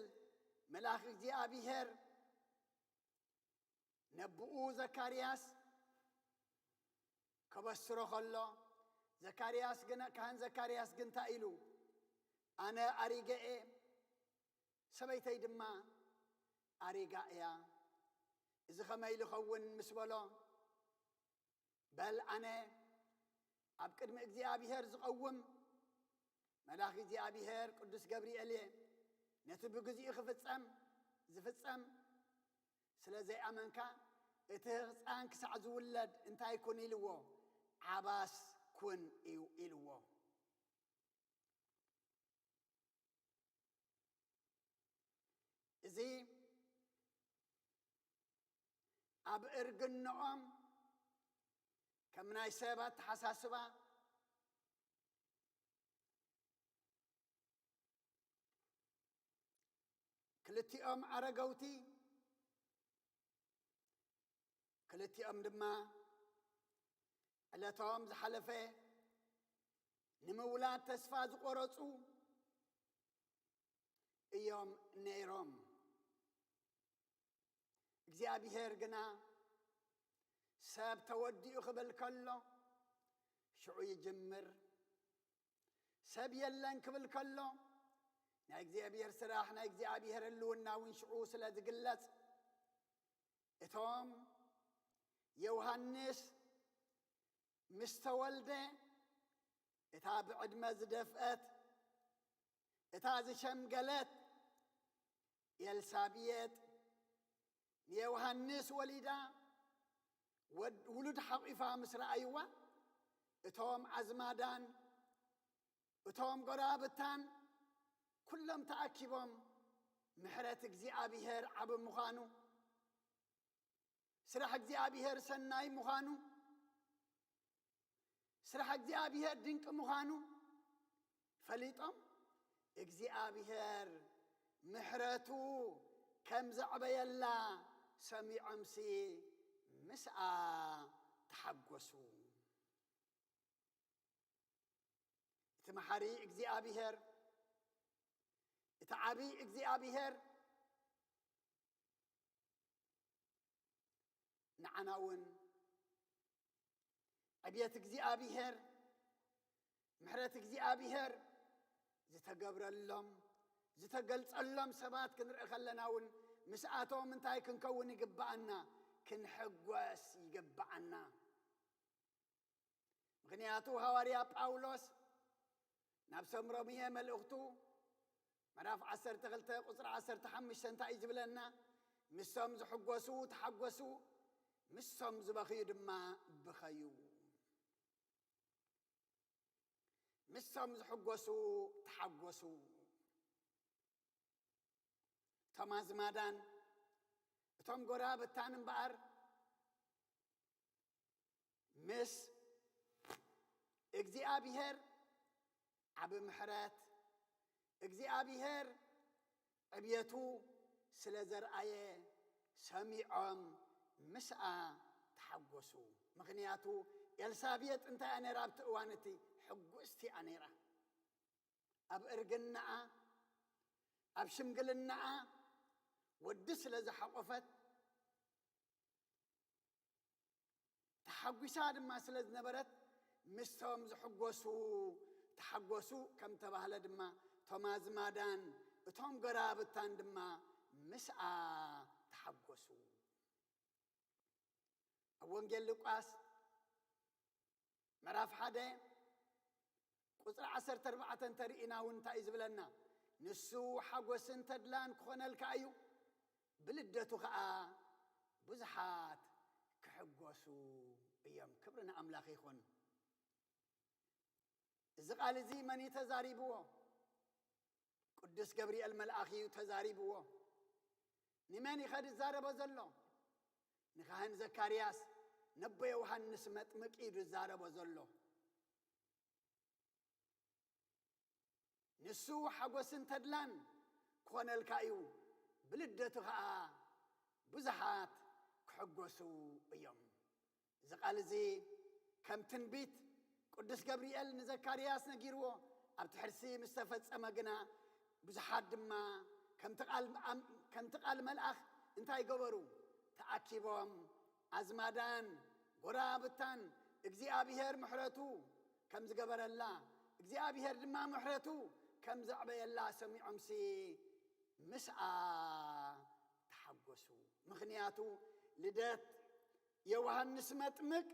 መልኣኽ እግዚኣብሔር ነብኡ ዘካርያስ ከበስሮ ከሎ፣ ዘካርያስ ግን፣ ካህን ዘካርያስ ግን እንታይ ኢሉ? "ኣነ ኣሪገ እየ፣ ሰበይተይ ድማ ኣሪጋ እያ። እዚ ኸመይ ኢሉ ኸውን?" ምስ በሎ፣ "በል ኣነ ኣብ ቅድሚ እግዚኣብሔር ዝቐውም መልኣኽ እግዚኣብሔር ቅዱስ ገብርኤል እየ። ነቲ ብግዚኡ ክፍጸም፣ ዝፍጸም ስለ ዘይኣመንካ፣ እቲ ህፃን ክሳዕ ዝውለድ እንታይ ኩን?" ኢልዎ። "ዓባስ ኩን" እዩ ኢልዎ። እዚ ኣብ እርግንኦም ከም ናይ ሰብ ኣተሓሳስባ፣ ክልቲኦም ኣረገውቲ፣ ክልቲኦም ድማ ዕለቶም ዝሓለፈ፣ ንምውላድ ተስፋ ዝቖረጹ እዮም ነይሮም። እግዚኣብሔር ግና ሰብ ተወዲኡ ክብል ከሎ ሽዑ ይጅምር። ሰብ የለን ክብል ከሎ ናይ እግዚኣብሔር ስራሕ፣ ናይ እግዚኣብሔር ህልውና እውን ሽዑ ስለ ዝግለጽ፣ እቶም ዮሃንስ ምስ ተወልደ፣ እታ ብዕድመ ዝደፍአት፣ እታ ዝሸምገለት ኤልሳቤጥ ንዮሃንስ ወሊዳ፣ ወድ-፣ ውሉድ ሓቒፋ ምስ ረኣይዋ፣ እቶም ኣዝማዳን እቶም ጎራብታን ኩሎም ተኣኪቦም፣ ምሕረት እግዚኣብሔር ዓቢ ምዃኑ፣ ስራሕ እግዚኣብሔር ሰናይ ምዃኑ፣ ስራሕ እግዚኣብሔር ድንቂ ምዃኑ ፈሊጦም፣ እግዚኣብሔር ምሕረቱ ከም ዘዕበየላ ሰሚዖምሲ ምስኣ ተሓጎሱ። እቲ መሓሪ እግዚኣብሔር፣ እቲ ዓቢ እግዚኣብሔር ንዓና እውን ዕብየት እግዚኣብሔር፣ ምሕረት እግዚኣብሔር ዝተገብረሎም፣ ዝተገልጸሎም ሰባት ክንርኢ ከለና እውን ምስኣቶም እንታይ ክንከውን ይግብኣና? ክንሕጎስ ይግብኣና። ምኽንያቱ ሃዋርያ ጳውሎስ ናብ ሰምሮምየ መልእኽቱ ምዕራፍ ዓሰርተ ክልተ ቁጽሪ ዓሰርተ ሓሙሽተ እንታይ እዩ ዝብለና? "ምስቶም ዝሕጎሱ ተሓጎሱ፣ ምስቶም ዝበኽዩ ድማ ብኸዩ። ምስቶም ዝሕጎሱ ተሓጎሱ።" እቶም ኣዝማዳን እቶም ጎራብታን እምበኣር ምስ እግዚኣብሔር ዓቢ ምሕረት፣ እግዚኣብሔር ዕብየቱ ስለ ዘርኣየ ሰሚዖም ምስኣ ተሓጎሱ። ምኽንያቱ ኤልሳቤጥ እንታይ እያ ነይራ? ኣብቲ እዋን እቲ ሕጉስቲ እያ ነይራ። ኣብ እርግናኣ፣ ኣብ ሽምግልናኣ ወዲ ስለ ዝሓቆፈት፣ ተሓጒሳ ድማ ስለ ዝነበረት፣ ምስቶም ዝሕጎሱ ተሓጎሱ ከም ተባህለ ድማ፣ እቶም ኣዝማዳን እቶም ጎራብታን ድማ ምስኣ ተሓጎሱ። ኣብ ወንጌል ሉቃስ ምዕራፍ ሓደ ቁጽሪ ዓሰርተ ኣርባዕተ እንተርኢና እውን እንታይ እዩ ዝብለና? "ንሱ ሓጎስን ተድላን ክኾነልካ እዩ፣ ብልደቱ ኸኣ ብዙሓት ክሕጎሱ እዮም።" ክብሪ ንኣምላኽ ይኹን። እዚ ቃል እዚ መን እዩ ተዛሪብዎ? ቅዱስ ገብርኤል መልኣኽ እዩ ተዛሪብዎ። ንመን እዩ ከ ዝዛረቦ ዘሎ? ንካህን ዘካርያስ፣ ነቦ ዮሃንስ መጥምቅ እዩ ዝዛረቦ ዘሎ። "ንሱ ሓጎስን ተድላን ክኾነልካ እዩ፣ ብልደቱ ኸኣ ብዙሓት ክሕጎሱ እዮም።" እዚ ቃል እዚ ከም ትንቢት ቅዱስ ገብርኤል ንዘካርያስ ነጊርዎ፣ ኣብቲ ሕርሲ ምስ ተፈጸመ ግና፣ ብዙሓት ድማ ከምቲ ቃል ኣም-፣ ከምቲ ቃል መልኣኽ እንታይ ገበሩ? ተኣኪቦም፣ ኣዝማዳን ጎራብታን እግዚኣብሔር ምሕረቱ ከም ዝገበረላ፣ እግዚኣብሔር ድማ ምሕረቱ ከም ዘዕበየላ ሰሚዖምሲ ምስኣ ተሓጎሱ። ምኽንያቱ ልደት ዮሃንስ መጥምቅ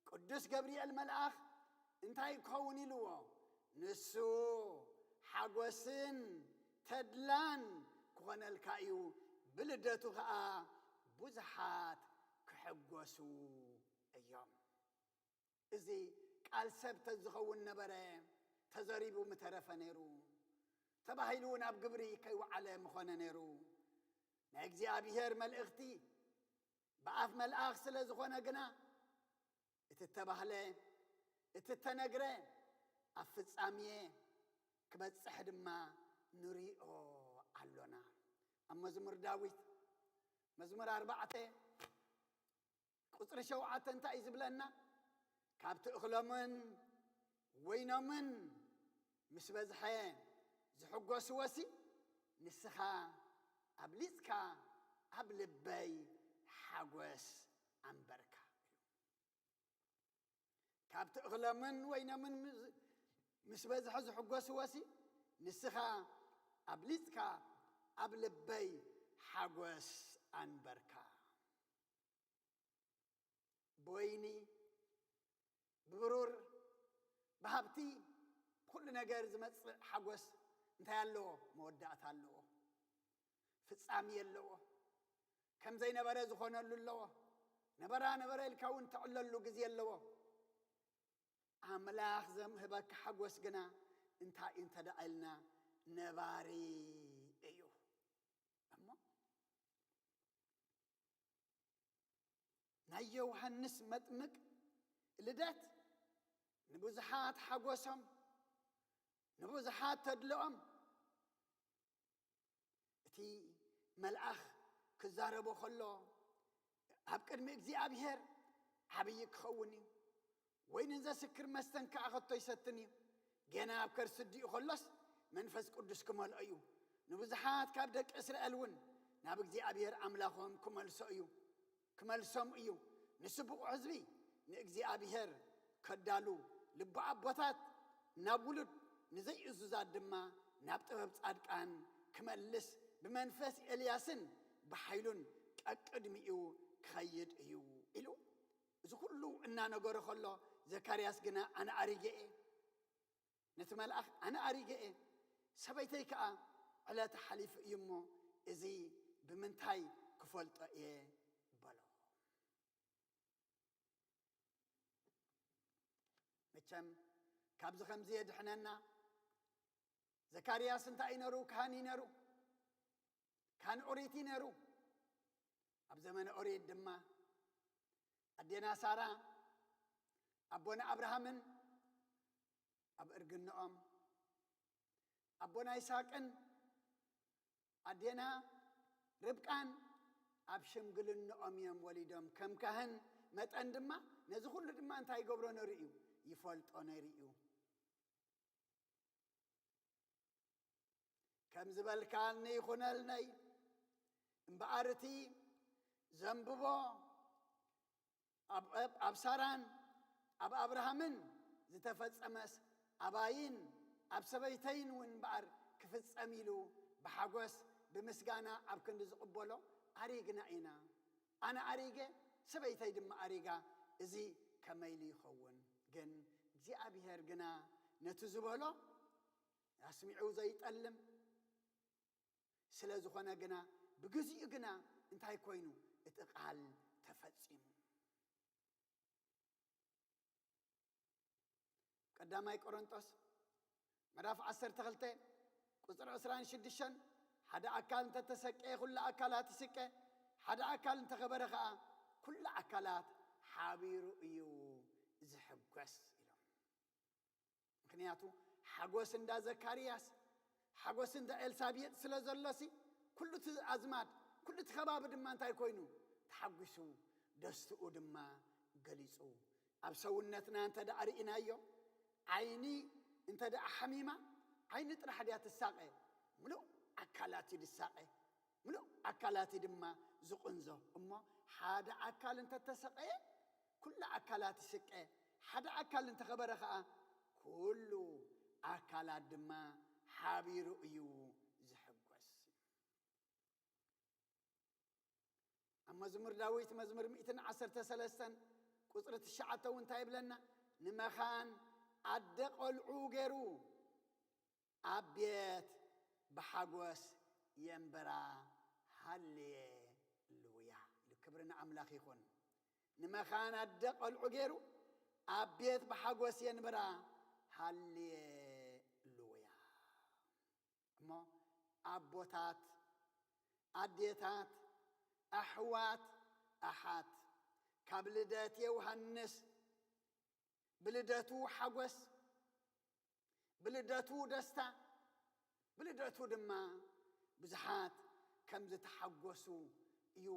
ቅዱስ ገብርኤል መልኣኽ እንታይ ክኸውን ኢልዎ? "ንሱ ሓጎስን ተድላን ክኾነልካ እዩ፣ ብልደቱ ኸኣ ብዙሓት ክሕጎሱ እዮም።" እዚ ቃል ሰብ ተዝኸውን ነበረ፣ ተዘሪቡ ምተረፈ ነይሩ፣ ተባሂሉ እውን ኣብ ግብሪ ከይወዓለ ምኾነ ነይሩ። ናይ እግዚኣብሔር መልእኽቲ ብኣፍ መልኣኽ ስለ ዝኾነ ግና፣ እቲ እተባህለ፣ እቲ እተነግረ ኣብ ፍጻሜ ክበጽሕ ድማ ንሪኦ ኣሎና። ኣብ መዝሙር ዳዊት፣ መዝሙር ኣርባዕተ ቁጽሪ ሸውዓተ እንታይ እዩ ዝብለና? "ካብቲ እኽሎምን ወይኖምን ምስ በዝሐ ዝሕጎስዎሲ፣ ንስኻ ኣብሊጽካ ኣብ ልበይ ሓጎስ ኣንበርካ" እዩ። "ካብቲ እኽሎምን ወይኖምን ምስ-፣ ምስ በዝሐ ዝሕጎስዎሲ፣ ንስኻ ኣብሊጽካ ኣብ ልበይ ሓጎስ ኣንበርካ" ብወይኒ፣ ብብሩር፣ ብሃብቲ፣ ብኩሉ ነገር ዝመጽእ ሓጎስ እንታይ ኣለዎ? መወዳእታ ኣለዎ፣ ፍጻሜ ኣለዎ። ከም ዘይነበረ ዝኾነሉ ኣለዎ። ነበራ ነበረ ኢልካ እውን ተዕለሉ ግዜ ኣለዎ። ኣምላኽ ዘምህበካ ሓጎስ ግና እንታይ እዩ እንተ ደኣ ኢልና፣ ነባሪ እዩ። እሞ ናይ ዮሃንስ መጥምቅ ልደት ንብዙሓት ሓጎሶም፣ ንብዙሓት ተድልኦም፣ እቲ መልኣኽ ክዛረቦ ከሎ፣ ኣብ ቅድሚ እግዚኣብሔር ዓብዪ ክኸውን እዩ። ወይንን ዘስክር መስተን ከኣ ከቶ ይሰትን እዩ። ገና ኣብ ከርሲ ኣዲኡ ከሎስ መንፈስ ቅዱስ ክመልኦ እዩ። ንብዙሓት ካብ ደቂ እስራኤል እውን ናብ እግዚኣብሔር ኣምላኾም ክመልሶ እዩ፣ ክመልሶም እዩ። ንስቡቕ ህዝቢ ንእግዚኣብሔር ከዳሉ፣ ልቢ ኣቦታት ናብ ውሉድ፣ ንዘይእዙዛት ድማ ናብ ጥበብ ጻድቃን ክመልስ፣ ብመንፈስ ኤልያስን ብሓይሉን ቀቅድሚኡ ክኸይድ እዩ ኢሉ። እዚ ኩሉ እናነገሮ ከሎ፣ ዘካርያስ ግና ኣነ ኣሪገ እየ። ነቲ መልኣኽ ኣነ ኣሪገ እየ፣ ሰበይተይ ከኣ ዕለታ ሓሊፉ እዩ እሞ፣ እዚ ብምንታይ ክፈልጦ እየ በሎ። መቸም ካብዚ ከምዚ የድሕነና። ዘካርያስ እንታይ እዩ ነሩ? ካህን እዩ ነሩ። ካህን ኦሪት እዩ ነሩ። ኣብ ዘመነ ኦሪት ድማ ኣዴና ሳራ ኣቦና ኣብርሃምን ኣብ እርግንኦም፣ ኣቦና ይስሐቅን ኣዴና ርብቃን ኣብ ሽምግልንኦም እዮም ወሊዶም። ከም ካህን መጠን ድማ ነዚ ኩሉ ድማ እንታይ ይገብሮ ነሩ እዩ? ይፈልጦ ነሩ እዩ። ከም ዝበልካኒ ይኹነልነይ፣ እምበኣር እቲ ዘንብቦ ኣብ፣ ኣብ፣ ኣብ ሳራን ኣብ ኣብርሃምን ዝተፈጸመስ ኣባይን ኣብ ሰበይተይን እውን እምበኣር ክፍጸም ኢሉ ብሓጎስ ብምስጋና ኣብ ክንዲ ዝቕበሎ ኣሪግና ኢና። ኣነ ኣሪገ፣ ሰበይተይ ድማ ኣሪጋ፣ እዚ ከመይ ኢሉ ይኸውን? ግን እግዚኣብሔር ግና ነቲ ዝበሎ ኣስሚዑ ዘይጠልም ስለ ዝኾነ ግና፣ ብግዚኡ ግና እንታይ ኮይኑ? እቲ ቃል ተፈጺሙ። ቀዳማይ ቆሮንጦስ ምዕራፍ ዓሰርተ ክልተ ቁጽሪ ዕስራን ሽዱሽተን፣ ሓደ ኣካል እንተተሰቀየ ኩሉ ኣካላት ይስቀ፣ ሓደ ኣካል እንተኸበረ ኸኣ ኩሉ ኣካላት ሓቢሩ እዩ ዝሕጎስ ኢሎም። ምኽንያቱ ሓጎስ እንዳ ዘካርያስ፣ ሓጎስ እንዳ ኤልሳቤጥ ስለ ዘሎሲ፣ ኩሉ እቲ ኣዝማድ፣ ኩሉ እቲ ከባቢ ድማ እንታይ ኮይኑ? ተሓጒሱ፣ ደስትኡ ድማ ገሊጹ። ኣብ ሰውነትና እንተ ደኣ ርኢናዮ፣ ዓይኒ እንተ ደኣ ሓሚማ፣ ዓይኒ ጥራሕ ድያ ትሳቐ? ምሉእ ኣካላት እዩ ዝሳቐ። ምሉእ ኣካላት እዩ ድማ ዝቕንዞ። እሞ ሓደ ኣካል እንተተሰቐየ፣ ኩሉ ኣካላት ይስቀ። ሓደ ኣካል እንተኸበረ ኸኣ፣ ኩሉ ኣካላት ድማ ሓቢሩ እዩ ዝሕጎስ። ኣብ መዝሙር ዳዊት መዝሙር ሚእትን ዓሰርተ ሰለስተን ቁጽሪ ትሽዓተ እውን እንታይ ይብለና? ንመኻን ኣደ ቖልዑ ገይሩ ኣብ ቤት ብሓጎስ የንብራ። ሃሌሉያ ኢሉ። ክብሪ ንኣምላኽ ይኹን። ንመኻን ኣደ ቖልዑ ገይሩ ኣብ ቤት ብሓጎስ የንብራ። ሃሌሉያ። እሞ ኣቦታት፣ ኣዴታት፣ ኣሕዋት፣ ኣሓት፣ ካብ ልደት ዮሃንስ ብልደቱ ሓጎስ፣ ብልደቱ ደስታ፣ ብልደቱ ድማ ብዙሓት ከም ዝተሓጎሱ እዩ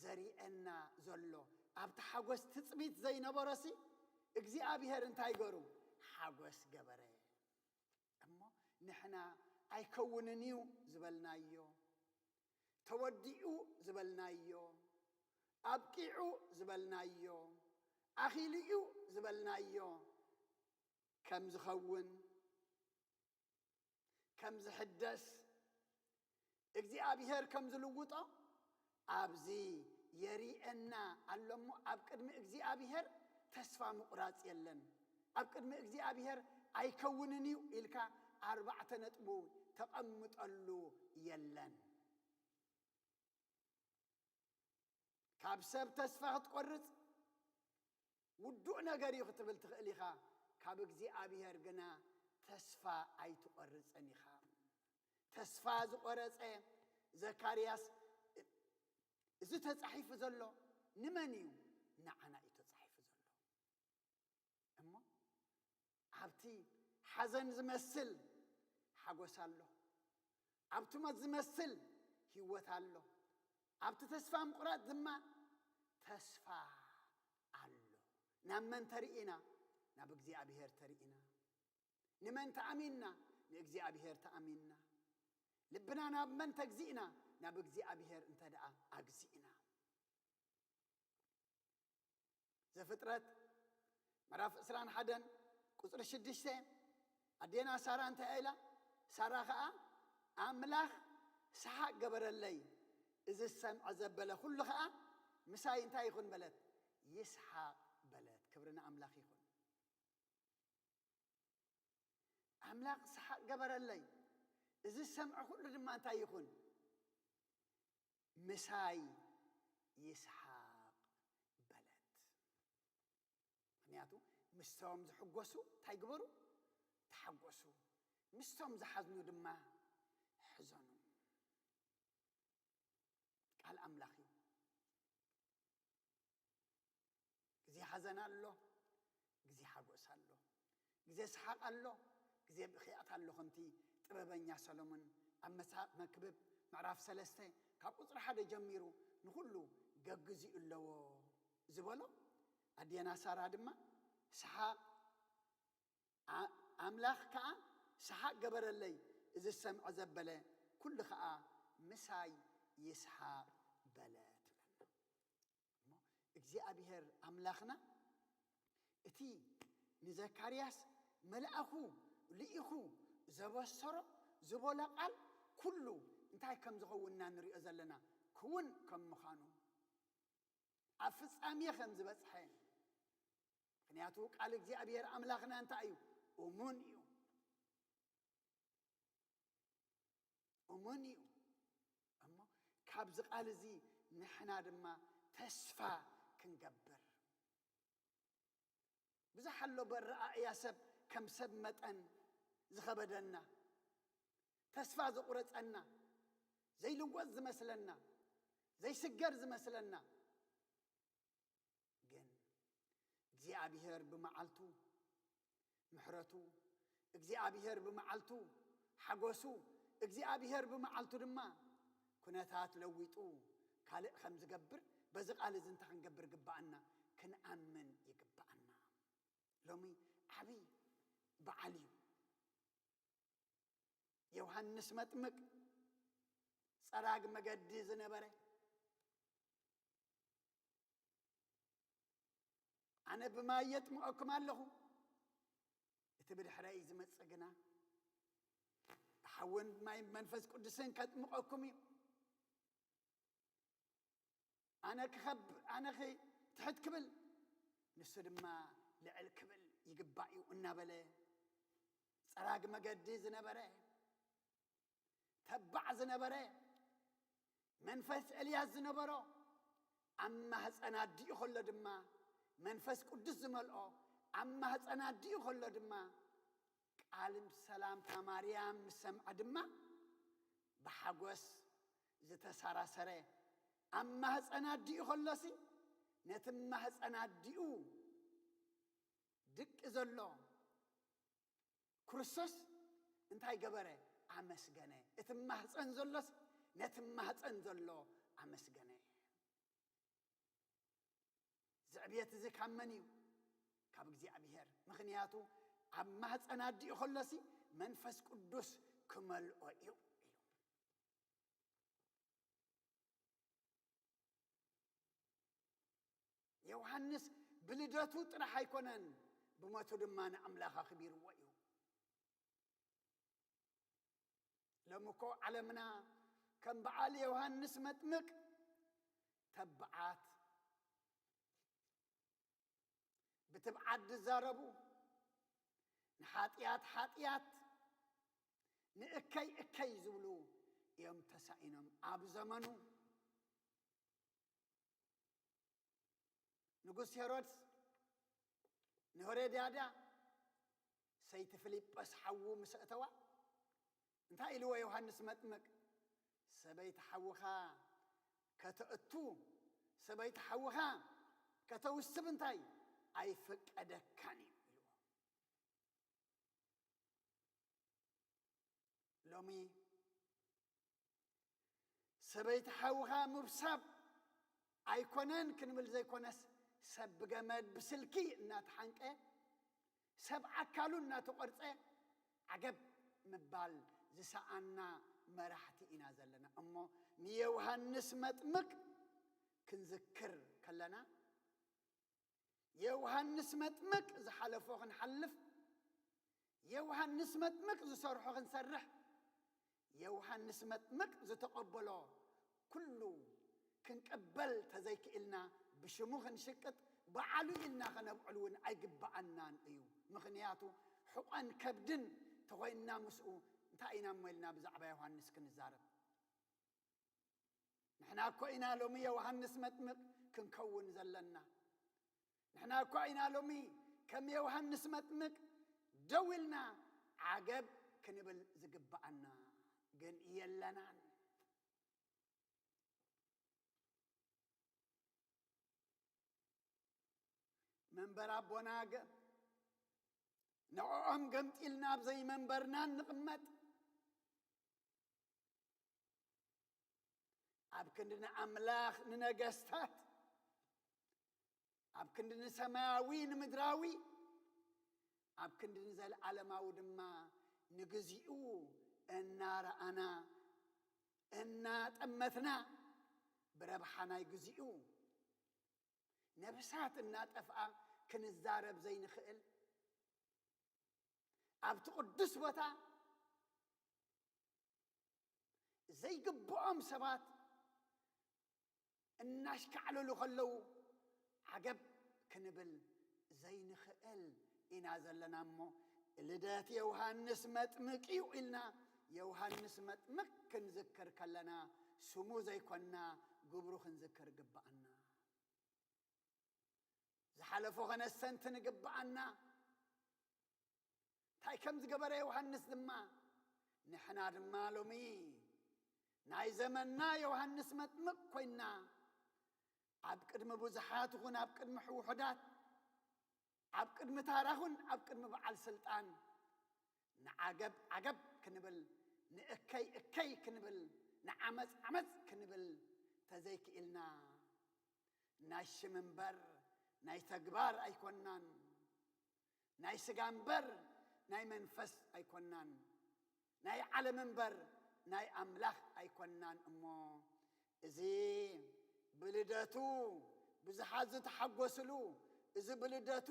ዘርእየና ዘሎ። ኣብቲ ሓጎስ ትጽቢት ዘይነበሮሲ እግዚኣብሔር እንታይ ገሩ? ሓጎስ ገበረ። እሞ ንሕና ኣይከውንን እዩ ዝበልናዮ፣ ተወዲኡ ዝበልናዮ፣ ኣብቂዑ ዝበልናዮ፣ ኣኺሉ እዩ ዝበልናዮ ከም ዝኸውን፣ ከም ዝሕደስ፣ እግዚኣብሔር ከም ዝልውጦ ኣብዚ የሪኤና ኣሎ እሞ፣ ኣብ ቅድሚ እግዚኣብሔር ተስፋ ምቑራጽ የለን። ኣብ ቅድሚ እግዚኣብሔር ኣይከውንን እዩ ኢልካ ኣርባዕተ ነጥቡ ተቐምጠሉ የለን። ካብ ሰብ ተስፋ ክትቆርጽ ውዱእ ነገር እዩ ክትብል ትኽእል ኢኻ፣ ካብ እግዚኣብሔር ግና ተስፋ ኣይትቆርጽን ኢኻ። ተስፋ ዝቆረጸ ዘካርያስ፣ እዚ ተጻሒፉ ዘሎ ንመን እዩ? ንዓና እዩ ተጻሒፉ ዘሎ። እሞ ኣብቲ ሓዘን ዝመስል ሓጎስ ኣሎ፣ ኣብቲ ሞት ዝመስል ህይወት ኣሎ፣ ኣብቲ ተስፋ ምቑራጽ ድማ ተስፋ ኣሎ። ናብ መን ተሪኢና? ናብ እግዚኣብሔር ተሪኢና። ንመን ተኣሚንና? ንእግዚኣብሔር ተኣሚንና። ልብና ናብ መን ተግዚእና? ናብ እግዚኣብሔር እንተ ደኣ ኣግዚእና። ዘፍጥረት ምዕራፍ ዕስራን ሓደን ቁጽሪ ሽዱሽተ፣ ኣዴና ሳራ እንታይ ኢላ? ሳራ ኸኣ፣ ኣምላኽ ሰሓቕ ገበረለይ፣ እዚ ዝሰምዐ ዘበለ ኹሉ ኸኣ ምሳይ እንታይ ይኹን በለት? ይስሓቕ በለት። ክብሪ ንኣምላኽ ይኹን። ኣምላኽ ሰሓቕ ገበረለይ፣ እዚ ዝሰምዐ ኹሉ ድማ እንታይ ይኹን? ምሳይ ይስሓቕ በለት። ምኽንያቱ ምስቶም ዝሕጎሱ እንታይ ግበሩ? ተሓጎሱ። ምስቶም ዝሓዝኑ ድማ ሕዘኑ። ቃል ኣምላኽ እዩ። ግዜ ሓዘን ኣሎ፣ ግዜ ሓጎስ ኣሎ፣ ግዜ ሰሓቕ ኣሎ፣ ግዜ ብኽያት ኣሎ። ከምቲ ጥበበኛ ሰሎሞን ኣብ መጽሓፍ መክብብ ምዕራፍ ሰለስተ ካብ ቁጽሪ ሓደ ጀሚሩ ንኹሉ ገግዚኡ ኣለዎ ዝበሎ፣ ኣዴና ሳራ ድማ ሰሓቕ፣ ኣ-፣ ኣምላኽ ከኣ ሰሓቕ ገበረለይ፣ እዚ ዝሰምዖ ዘበለ ኩሉ ከኣ ምሳይ ይስሓቕ በለ ትብለና። እሞ እግዚኣብሔር ኣምላኽና እቲ ንዘካርያስ መልኣኹ ልኢኹ ዘበሰሮ ዝበሎ ቃል ኩሉ እንታይ ከም ዝኸውን ኢና ንሪኦ ዘለና፣ ክውን ከም ምዃኑ፣ ኣብ ፍጻሜ ከም ዝበጽሐ። ምኽንያቱ ቃል እግዚኣብሔር ኣምላኽና እንታይ እዩ? እሙን እዩ። እሙን እዩ። እሞ ካብዚ ቃል እዚ ንሕና ድማ ተስፋ ክንገብር። ብዙሕ ኣሎ በረኣእያ ሰብ ከም ሰብ መጠን ዝኸበደና፣ ተስፋ ዘቑረጸና፣ ዘይልወጥ ዝመስለና፣ ዘይስገር ዝመስለና። ግን እግዚኣብሔር ብመዓልቱ ምሕረቱ፣ እግዚኣብሔር ብመዓልቱ ሓጎሱ፣ እግዚኣብሔር ብመዓልቱ ድማ ኩነታት ለዊጡ ካልእ ከም ዝገብር በዚ ቃል እዚ እንታይ ክንገብር ግብኣና? ክንኣምን ይግብኣና። ሎሚ ዓብዪ በዓል እዩ። ዮሃንስ መጥምቅ ጸራግ መገዲ ዝነበረ፣ ኣነ ብማይ የጥምቐኩም ኣለኹ፣ እቲ ብድሕረይ ዝመጽእ ግና ብሓውን ብማይ መንፈስ ቅዱስን ከጥምቐኩም እዩ። ኣነ ክኸብ-፣ ኣነ ኽ-፣ ትሕት ክብል፣ ንሱ ድማ ልዕል ክብል ይግባእ እዩ እናበለ፣ ጸራግ መገዲ ዝነበረ፣ ተባዕ ዝነበረ፣ መንፈስ ኤልያስ ዝነበሮ፣ ኣብ ማህፀን ኣዲኡ ከሎ ድማ መንፈስ ቅዱስ ዝመልኦ፣ ኣብ ማህፀን ኣዲኡ ከሎ ድማ ቃል ሰላምታ ማርያም ምስ ሰምዐ ድማ ብሓጎስ ዝተሰራሰረ፣ ኣብ ማህፀን ኣዲኡ ከሎሲ ነቲ ማህፀን ኣዲኡ ድቂ ዘሎ ክርስቶስ እንታይ ገበረ? ኣመስገነ። እቲ ማህፀን ዘሎስ ነቲ ማህፀን ዘሎ ኣመስገነ። እዚ ዕብየት እዚ ካብ መን እዩ? ካብ እግዚኣብሔር። ምኽንያቱ ኣብ ማህፀን ኣዲኡ ከሎሲ መንፈስ ቅዱስ ክመልኦ እዩ ኢሉ። ዮሃንስ ብልደቱ ጥራሕ ኣይኮነን፣ ብሞቱ ድማ ንኣምላኽ ኣኽቢርዎ እዩ። ሎሚ እኮ ዓለምና ከም በዓል ዮሃንስ መጥምቅ ተባዓት፣ ብትብዓት ዝዛረቡ፣ ንሓጢኣት ሓጢኣት፣ ንእከይ እከይ ዝብሉ እዮም ተሳኢኖም ኣብ ዘመኑ። ንጉስ ሄሮድስ ንሄሮድያዳ ሰይቲ ፊልጶስ ሓዉ ምስ ኣእተዋ፣ እንታይ ኢልዎ ዮሃንስ መጥምቅ? "ሰበይቲ ሓውኻ ከተእቱ፣ ሰበይቲ ሓውኻ ከተውስብ እንታይ ኣይፍቀደካን እዩ" ኢልዎ። ሎሚ ሰበይቲ ሓውኻ ምብሳብ ኣይኮነን ክንብል ዘይኮነስ፣ ሰብ ብገመድ ብስልኪ እናተሓንቀ፣ ሰብ ኣካሉ እናተቖርጸ ዓገብ ምባል ዝሰኣና መራሕቲ ኢና ዘለና። እሞ ንዮሃንስ መጥምቅ ክንዝክር ከለና፣ የውሃንስ መጥምቅ ዝሓለፎ ክንሓልፍ፣ የውሃንስ መጥምቅ ዝሰርሖ ክንሰርሕ፣ የውሃንስ መጥምቅ ዝተቐበሎ ኩሉ ክንቅበል ተዘይክኢልና፣ ብሽሙ ክንሽቅጥ፣ በዓሉ ኢልና ከነብዕል እውን ኣይግበኣናን እዩ። ምኽንያቱ ሕቖን ከብድን ተኾይንና ምስኡ እንታይ ኢና እሞ ኢልና ብዛዕባ ዮሃንስ ክንዛረብ? ንሕና እኮ ኢና ሎሚ ዮሃንስ መጥምቅ ክንከውን ዘለና። ንሕና እኳ ኢና ሎሚ ከም ዮሃንስ መጥምቅ ደው ኢልና ዓገብ ክንብል ዝግብኣና፣ ግን የለናን። መንበር ኣቦና ገ-፣ ንዕኦም ገምጢልና ኣብ ዘይመንበርና እንቕመጥ፣ ኣብ ክንዲ ንኣምላኽ ንነገስታት፣ ኣብ ክንዲ ንሰማያዊ ንምድራዊ፣ ኣብ ክንዲ ንዘለዓለማዊ ድማ ንግዚኡ እናረኣና፣ እናጠመትና፣ ብረብሓ ናይ ግዚኡ ነብሳት እናጠፍኣ ክንዛረብ ዘይንኽእል፣ ኣብቲ ቅዱስ ቦታ ዘይግብኦም ሰባት እናሽካዕለሉ ከለዉ ዓገብ ክንብል ዘይንኽእል ኢና ዘለና እሞ፣ ልደት ዮሃንስ መጥምቅ እዩ ኢልና ዮሃንስ መጥምቅ ክንዝክር ከለና፣ ስሙ ዘይኮንና ግብሩ ክንዝክር ግብኣና። ዝሓለፎ ከነስተንትን ግብኣና። እንታይ ከም ዝገበረ ዮሃንስ ድማ፣ ንሕና ድማ ሎሚ ናይ ዘመንና ዮሃንስ መጥምቅ ኮይንና፣ ኣብ ቅድሚ ብዙሓት ይኹን ኣብ ቅድሚ ሕውሑዳት፣ ኣብ ቅድሚ ታራ ኹን ኣብ ቅድሚ በዓል ስልጣን፣ ንዓገብ ዓገብ ክንብል፣ ንእከይ እከይ ክንብል፣ ንዓመጽ ዓመጽ ክንብል ተዘይክኢልና፣ ናይ ሽም እምበር ናይ ተግባር ኣይኮናን። ናይ ስጋ እምበር ናይ መንፈስ ኣይኮናን። ናይ ዓለም እምበር ናይ ኣምላኽ ኣይኮናን። እሞ እዚ ብልደቱ ብዙሓት ዝተሓጎስሉ፣ እዚ ብልደቱ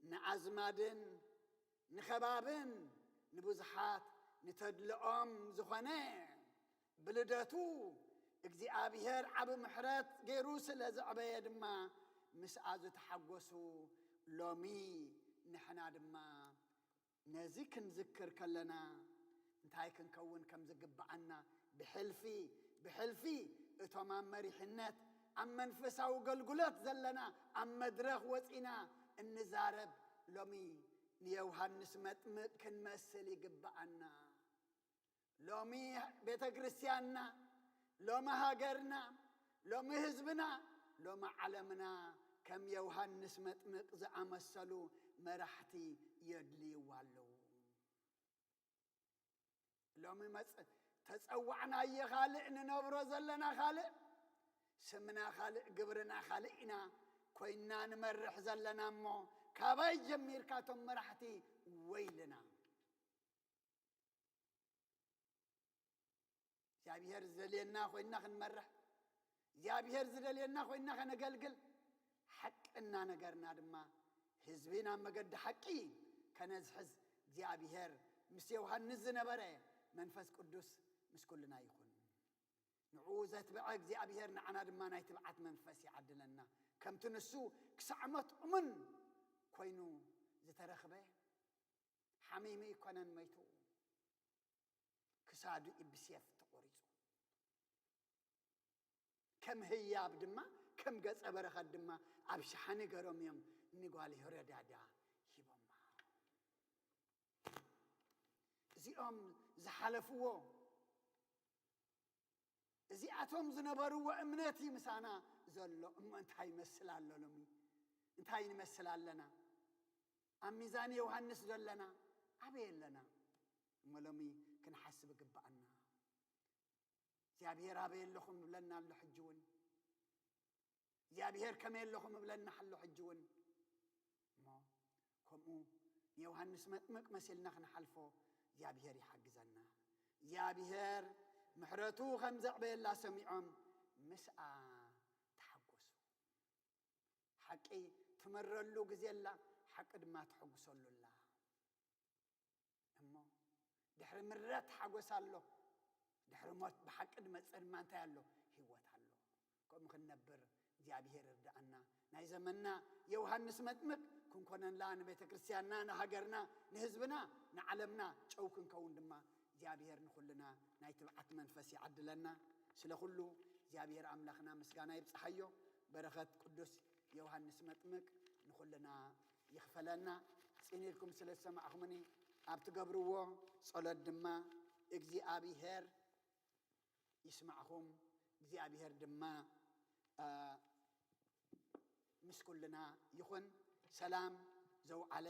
ንኣዝማድን ንኸባብን ንብዙሓት ንተድልኦም ዝኾነ፣ ብልደቱ እግዚኣብሔር ዓቢ ምሕረት ገይሩ ስለ ዘዕበየ ድማ ምስኣ ዝተሓጎሱ፣ ሎሚ ንሕና ድማ ነዚ ክንዝክር ከለና እንታይ ክንከውን ከም ዝግብኣና ብሕልፊ፣ ብሕልፊ እቶም ኣብ መሪሕነት፣ ኣብ መንፈሳዊ ኣገልግሎት ዘለና፣ ኣብ መድረኽ ወጺና እንዛረብ፣ ሎሚ ንዮሃንስ መጥምቅ ክንመስል ይግብኣና። ሎሚ ቤተ ክርስቲያንና፣ ሎሚ ሃገርና፣ ሎሚ ህዝብና፣ ሎሚ ዓለምና ከም ዮሃንስ መጥምቅ ዝኣመሰሉ መራሕቲ የድልይዋ ኣለዉ። ሎሚ መጽ-፣ ተጸዋዕናዮ ካልእ፣ ንነብሮ ዘለና ካልእ፣ ስምና ካልእ፣ ግብርና ካልእ ኢና ኮይንና ንመርሕ ዘለና እሞ፣ ካባይ ጀሚርካ እቶም መራሕቲ ወይልና። እግዚኣብሔር ዝደልየና ኮይንና ክንመርሕ፣ እግዚኣብሔር ዝደልየና ኮይንና ከነገልግል፣ ሓቂ እናነገርና ድማ ህዝቢ ናብ መገዲ ሓቂ ከነዝሕዝ እግዚኣብሔር ምስ ዮሃንስ ዝነበረ መንፈስ ቅዱስ ምስ ኩልና ይኹን። ንዕኡ ዘትብዐ እግዚኣብሔር ንዓና ድማ ናይ ትብዓት መንፈስ ይዓድለና። ከምቲ ንሱ ክሳዕ ሞት እሙን ኮይኑ ዝተረኽበ፣ ሓሚሙ ኣይኮነን መይቱ፣ ክሳዱ ብሴፍ ተቖሪጹ። ከም ህያብ ድማ፣ ከም ገጸ በረኸት ድማ ኣብ ሸሓኒ ገሮም እዮም ንጓል ሄሮድያዳ ሂቦማ። እዚኦም ዝሓለፍዎ፣ እዚኣቶም ዝነበርዎ እምነት እዩ ምሳና ዘሎ። እሞ እንታይ ይመስል ኣሎ ሎሚ? እንታይ ንመስል ኣለና? ኣብ ሚዛን ዮሃንስ ዶ ኣለና? ኣበይ ኣለና? እሞ ሎሚ ክንሓስብ ይግብኣና። እግዚኣብሔር ኣበይ ኣለኹም ይብለና ኣሎ ሕጂ እውን። እግዚኣብሔር ከመይ ኣለኹም ይብለና ኣሎ ሕጂ እውን። እሞ ከምኡ ንዮሃንስ መጥምቅ መሲልና ክንሓልፎ እግዚኣብሔር ይሓግዘና። እግዚኣብሔር ምሕረቱ ከም ዘዕበየላ ሰሚዖም ምስኣ ተሓጎሱ። ሓቂ ትመረሉ ግዜ ኣላ፣ ሓቂ ድማ ተሐጉሰሉ ኣላ። እሞ ድሕሪ ምረት ሓጎስ ኣሎ፣ ድሕሪ ሞት ብሓቂ ዝመጽእ ድማ እንታይ ኣሎ? ህይወት ኣሎ። ከምኡ ክንነብር እግዚኣብሔር ይርድኣና። ናይ ዘመንና ዮሃንስ መጥምቅ ክንኮነላ፣ ንቤተ ክርስቲያንና፣ ንሃገርና፣ ንህዝብና፣ ንዓለምና ጨው ክንከውን ድማ እግዚኣብሔር ንኹልና ናይ ትብዓት መንፈስ ይዓድለና። ስለ ኩሉ እግዚኣብሔር ኣምላኽና ምስጋና ይብጽሓዮ። በረኸት ቅዱስ ዮሃንስ መጥምቅ ንኹልና ይኽፈለና። ጽን ኢልኩም ስለ ዝሰማዕኹምኒ፣ ኣብ ትገብርዎ ጸሎት ድማ እግዚኣብሔር ይስማዕኹም፣ እግዚኣብሔር ድማ፣ እ፣ ምስ ኩልና ይኹን። ሰላም ዘውዓለ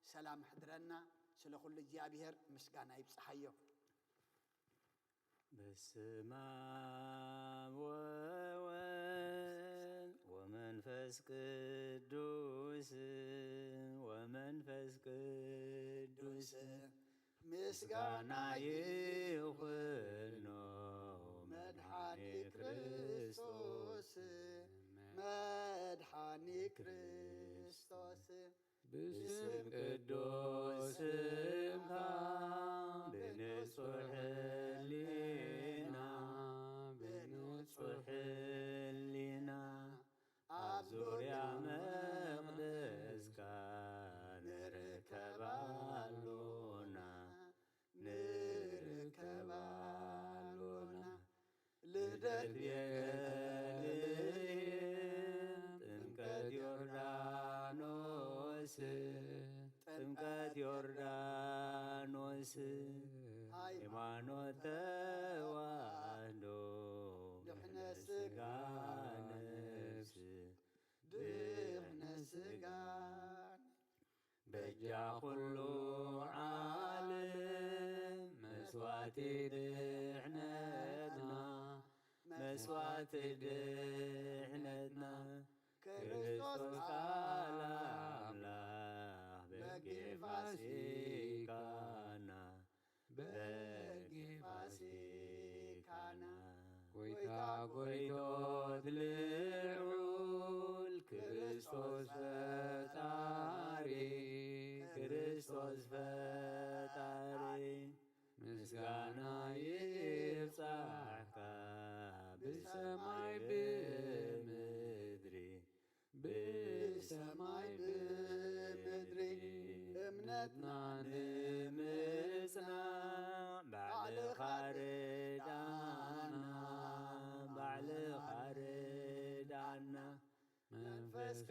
ሰላም ሕድረና። ስለ ኩሉ እግዚኣብሔር ምስጋና ይብጽሓዮ። በስመ አብ ወወልድ ወመንፈስ ቅዱስ፣ ወመንፈስ ቅዱስ ምስጋና ይኹኖ መድኃኒ ክርስቶስ፣ መድኃኒ ክርስቶስ። ብስም ቅዱስ ስምካ ብንጹሕ ሕሊና፣ ብንጹሕ ሕሊና ኣብ ዙርያ መቕደስካ ንርከብ ኣሎና፣ ንርከብ ኣሎና። ልደት ቤተልሔም፣ ጥምቀት ዮርዳኖስ፣ ጥምቀት ዮርዳኖስ፣ ሃይማኖት ተዋህዶ፣ ድሕነት ሥጋ ነፍስ፣ ድሕነት ሥጋ በጃ ኩሉ ዓለም መስዋዕቲ ድሕነትና፣ መስዋዕቲ ድሕነትና፣ ክርስቶስ ቃል ኣምላኽ በጊዕ ፋሲካና፣ በጊዕ ፋሲካና። ጎይታ ጎይቶት ልዑል ክርስቶስ ፈጣሪ፣ ክርስቶስ ፈጣሪ፣ ምስጋና ይብጻሕካ ብሰማይ ብምድሪ፣ ብሰማይ ብምድሪ። እምነትና ንምጽናዕ ባዕልኻ ርድኣና፣ ባዕልኻ ርድኣና። መንፈስካ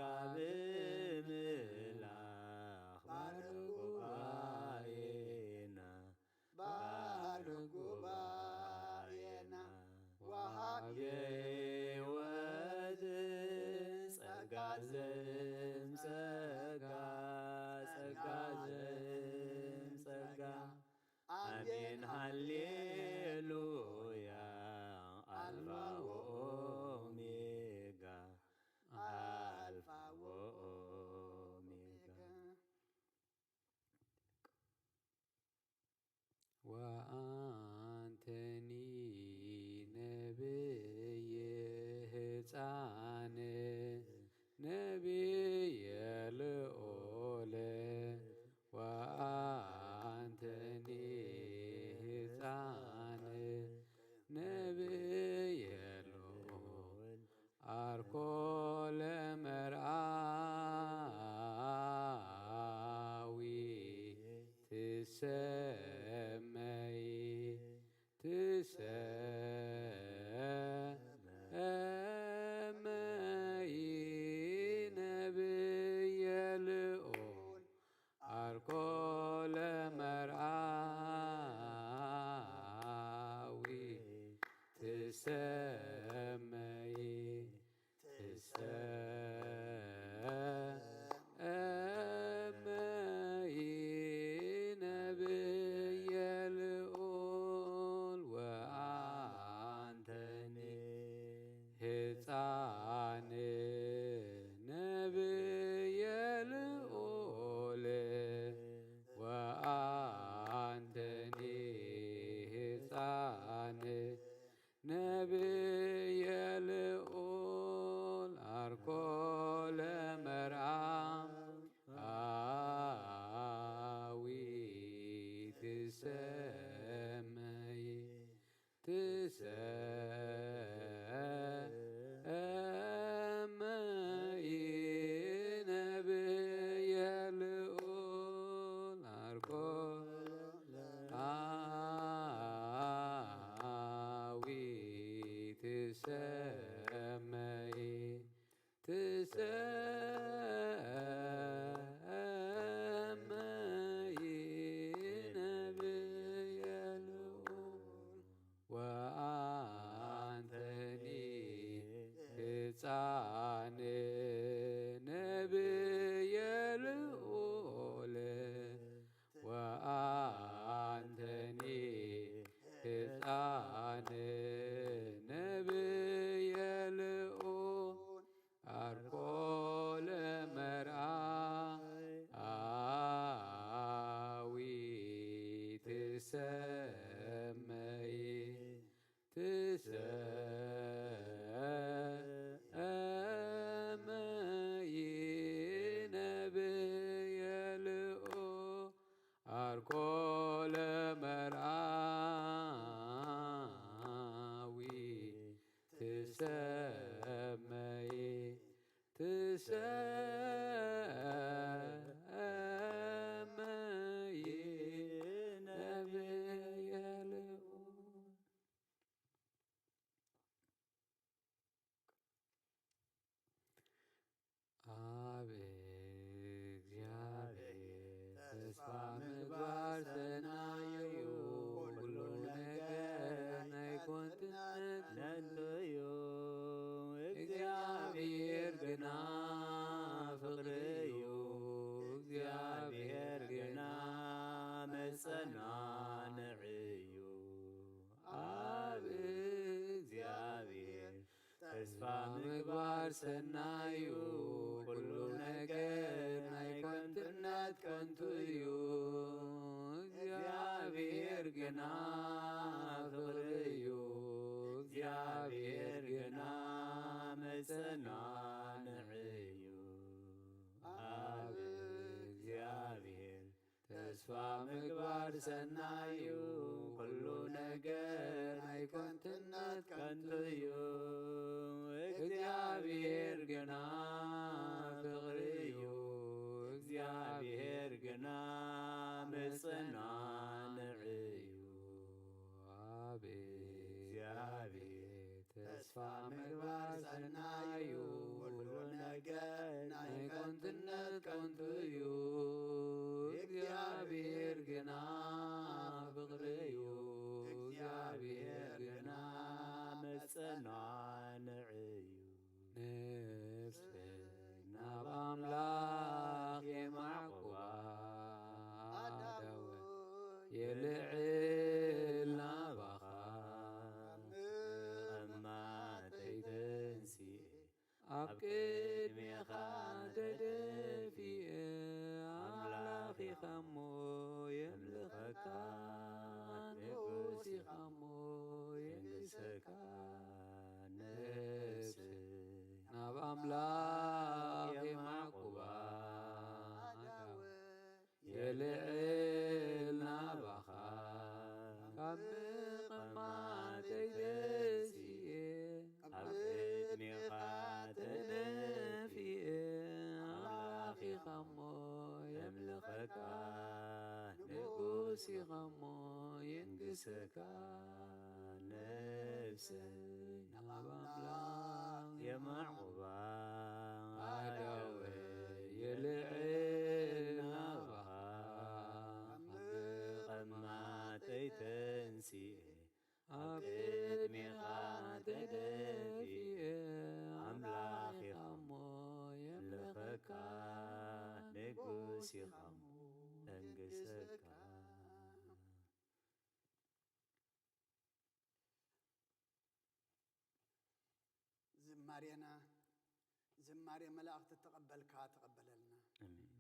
ብምምላኽ ባርኽ ጉባኤና፣ ባርኽ ጉባኤና። ወሃቢ ሕይወት ጸጋ ዘእም ጸጋ፣ ጸጋ ዘእም ጸጋ። ኣሜን ሃሌሉያ። ኣልፋ ወኦሜጋ፣ ኣልፋ ወኦ ትሰመይ ትሰመይ ነብየ ልዑል ወአንተኒ ህፃን ነብየ ልዑል ወአንተኒ ህፃን ነብየ ልዑል አርኮ ለመርአዊ ትሰመይ ትሰመይ ነብየ ልዑል አርኮ አዊ ትሰመይ ትሰመይ ነብየ ልዑል ወአንተኒ ህፃን ነብየ ልዑል ወአንተኒ ህፃን ነብየ ልዑል አርኮ ለመርአዊ ትሰመይ ትሰመይ ነብየ ልዑል አርኮ ለመርአዊ ትሰመይ ትሰመይ ነብየ ልዑል ኣብ እግዚኣብሔር ተስፋ ምግባር ሰናይ እዩ። ኩሉ ነገር ናይ ኮንትነት ነንቱ እዩ። እግዚኣብሔር ግና ፍቕሪ እዩ። እግዚኣብሔር ግና መጸናንዒ እዩ። ኣብ እግዚኣብሔር ተስፋ ምግባር ሰናይ እዩ። ኩሉ ነገር ናይ ከንቱነት ከንቱ እዩ። እግዚኣብሔር ግና ፍቕሪ እዩ። እግዚኣብሔር ግና መጸናንዒ እዩ። ኣብ እግዚኣብሔር ተስፋ ምግባር ሰናይ እዩ። ኩሉ ነገር ናይ ከንቱነት ከንቱ እዩ። እግዚኣብሔር ግና ፍቕሪ እዩ። እግዚኣብሔር ግና መጸናንዒ እዩ። ኣብ እግዚኣብሔር ተስፋ ምግባር ሰናይ እዩ። ኩሉ ነገር ናይ ከንቱነት ከንቱ እዩ። እግዚኣብሔር ግና ፍቕሪ እዩ። እግዚኣብሔር ግና መጸናንዒ እዩ። ነፍሰይ ናብ ኣምላኽ የማዕቁባ ኣዳወ የልዕል ናባኻ እማተይ ተንሲኤ ኣብ ቅድሜኻ ተደፊኤ ኣምላኽ ኢኻ እሞ የምልኸካ ንጉስ ኢኻ እሞ የንግሰካ ነፍሰይ ናብ ኣምላኽ የማዕቁባ ኣዳወ የልዕል ናባኻ ካብ ምቕማጠይ ተንሲኤ ኣብ ቅድሜኻ ተደፊኤ ኣምላኽ ኢኻ እሞ የምልኸካ ንጉስ ኢኻ እሞ የንግሰካ ነፍሰይ ናብ ኣምላኽ የማዕቑባ ኣዳወ የልዕል ናባኻ ካብ ምቕማጠይ ተንሲኤ ኣብ ቅድሜኻ ሲኻ ደንግሰካ። ዝማሬና ዝማሬ መላእኽቲ እተቐበልካ ተቐበለልና። ኣሜን።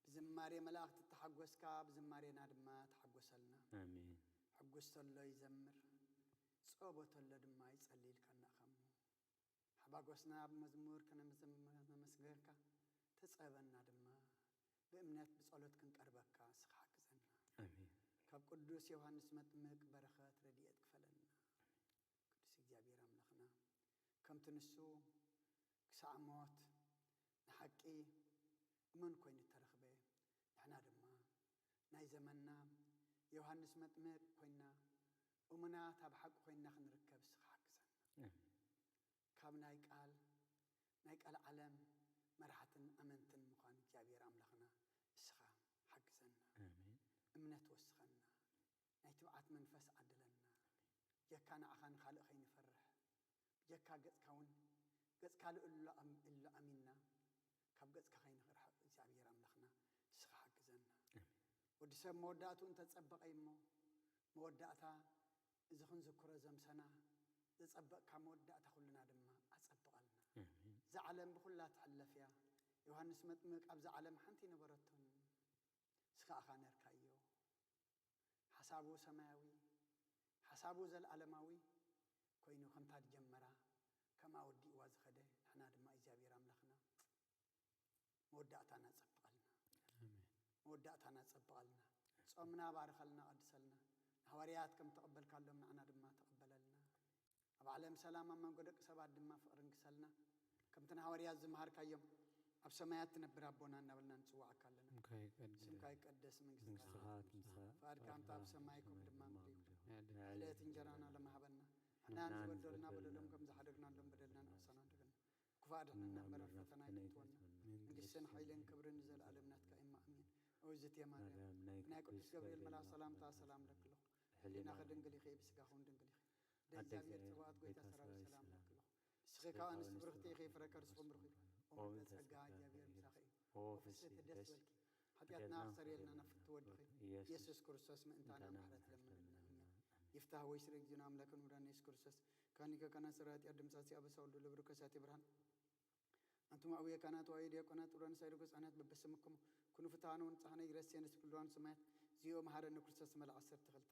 ብዝማሬ መላእኽቲ እተሓጎስካ ብዝማሬና ድማ ተሓጎሰልና። ኣሜን። ሕጉስ ተሎ ይዘምር፣ ጸቦ ተሎ ድማ ይጸሊ ኢልካና ኢኻ እሞ፣ ሓባጎስና ብመዝሙር ከነመዘም-፣ ከነመስግነካ፣ ተጸበና ድማ ብእምነት ብጸሎት ክንቀርበካ ንስኻ ሓግዘና። ኣሜን። ካብ ቅዱስ ዮሃንስ መጥምቅ በረኸት ረድኤት ክፈለና። ቅዱስ እግዚኣብሔር ኣምላኽና፣ ከምቲ ንሱ ክሳዕ ሞት ንሓቂ እሙን ኮይኑ እተረኽበ፣ ንሕና ድማ ናይ ዘመንና ዮሃንስ መጥምቅ ኮይና፣ እሙናት ኣብ ሓቂ ኮይና ክንርከብ ንስኻ ሓግዘና። ኣሜን። ካብ ናይ ቃል፣ ናይ ቃል ዓለም መራሕትን ኣመንትን ምዃን እግዚኣብሔር ኣምላኽና ንስኻ ሓግዘና። ኣሜን። እምነት ወስኸና። ናይ ትብዓት መንፈስ ዓድለና። ብጀካ ንዓኻ ንኻልእ ከይንፈርሕ፣ ብጀካ ገጽካ እውን፣ ገጽካ ልእሎ ኣም-፣ እሎ ኣሚንና፣ ካብ ገጽካ ከይንርሕቕ እግዚኣብሔር ኣምላኽና ንስኻ ሓግዘና። ኣሜን። ወዲ ሰብ መወዳእትኡ እንተጸበቐ እሞ፣ መወዳእታ እዚ ክንዝክሮ ዘምሰና ዘጸበቕካ መወዳእታ ኩልና ድማ ኣጸብቐልና። ኣሜን። እዛ ዓለም ብኹላ ትሕለፍ እያ። ዮሃንስ መጥምቅ ኣብዛ ዓለም ሓንቲ ኣይነበረቶን። ንስኻ ኢኻ ነርካዮ። ሓሳቡ ሰማያዊ፣ ሓሳቡ ዘልኣለማዊ ኮይኑ፣ ከምታ ዝጀመራ ከምኣ ወዲእዋ ዝኸደ፣ ንሕና ድማ እግዚኣብሔር ኣምላኽና መወዳእታና ጸብቐልና። ኣሜን። መወዳእታና ጸብቐልና። ጾምና ባርኸልና፣ ቀድሰልና። ንሃዋርያት ከም ተቐበልካሎም ንዓና ድማ ተቐበለልና። ኣብ ዓለም ሰላም፣ ኣብ መንጎ ደቂ ሰባት ድማ ፍቕሪ ንግሰልና። ከምቲ ንሃዋርያት ዝመሃርካዮም፣ ኣብ ሰማያት ትነብር ኣቦና እናበልና ንጽውዓካ ኣለና። ስምካ ይቀደስ። ስምካ ይቀደስ፣ መንግስትኻ መንግስትኻ ትምጻእ። ትምጻእ። ፍቓድካ ከምቲ ኣብ ሰማይ ከምኡ ድማ ኣብ ምድሪ ይኹን። ይኹን። ዕለት ዕለት እንጀራና ሎም ሃበና። ንሕና ንሕና ንዝበደሉና ንዝበደሉና በደሎም ከም ዝሓደግናሎም በደልና ንዓና ኣይትሓድገና። ክፉእ ኣድሕነና እምበር ናብ ፈተና ኣይተእትወና። መንግስትን ሓይልን ክብርን ንዘለኣለም ናትካ እዩ። ኣሜን። እውዝት እየ ማርያም፣ ማርያም፣ ናይ ናይ ቅዱስ ቅዱስ ገብርኤል ገብርኤል መልኣኽ ሰላምታ ሰላምታ ሰላም ሰላም ለክሎ። ህሊናኺ ድንግል ኢኺ፣ ብስጋኺ እውን ድንግል ኢኺ። ኣደ ኣደ እግዚኣብሔር እግዚኣብሔር፣ ጽባኦት ጎይታ ጎይታ ሰራዊት ሰራዊት ሰላም ሰላም ለክሎ። ለክሎ። ንስኺ ካብ ኣንስቲ ብርኽቲ ኢኺ፣ ፍረ ከርስኹም ብሩኽ እዩ። ኦ እሞ መጸጋ ጸጋ እግዚኣብሔር እግዚኣብሔር ምሳኺ እዩ። እዩ። ኦ ኦ ፍስሕቲ ፍስሕቲ ደስ ደስ በልኪ። ሓጢኣትና ሓጢኣትና ክሰርየልና ክሰርየልና ናብ ፍትወድኺ ኢየሱስ ኢየሱስ ክርስቶስ ምእንታና ምእንታና ምሕረት ምሕረት ለምንልና። ለምንልና። ኣሜን። ይፍታህ ወይ ስረ እግዚኣብሔር ኣምላክን ውዳን ኢየሱስ ክርስቶስ ካኒከ ከና ስራት ያድምሳሲ ኣበሳ ወልዱ ለብሩከሳቲ ብርሃን። ኣንቱም ኣቡየ ካህናት ወኣየ ዲያቆናት፣ ጥብራን ሳይድጎ ህጻናት በበስምኩም ኩኑ ፍትሃነ ወንጽሃነ ይረስየነ ስፍልዋን ሰማያት። ዚኦ መሃረነ ክርስቶስ መልኣ ዓሰርተ ክልተ።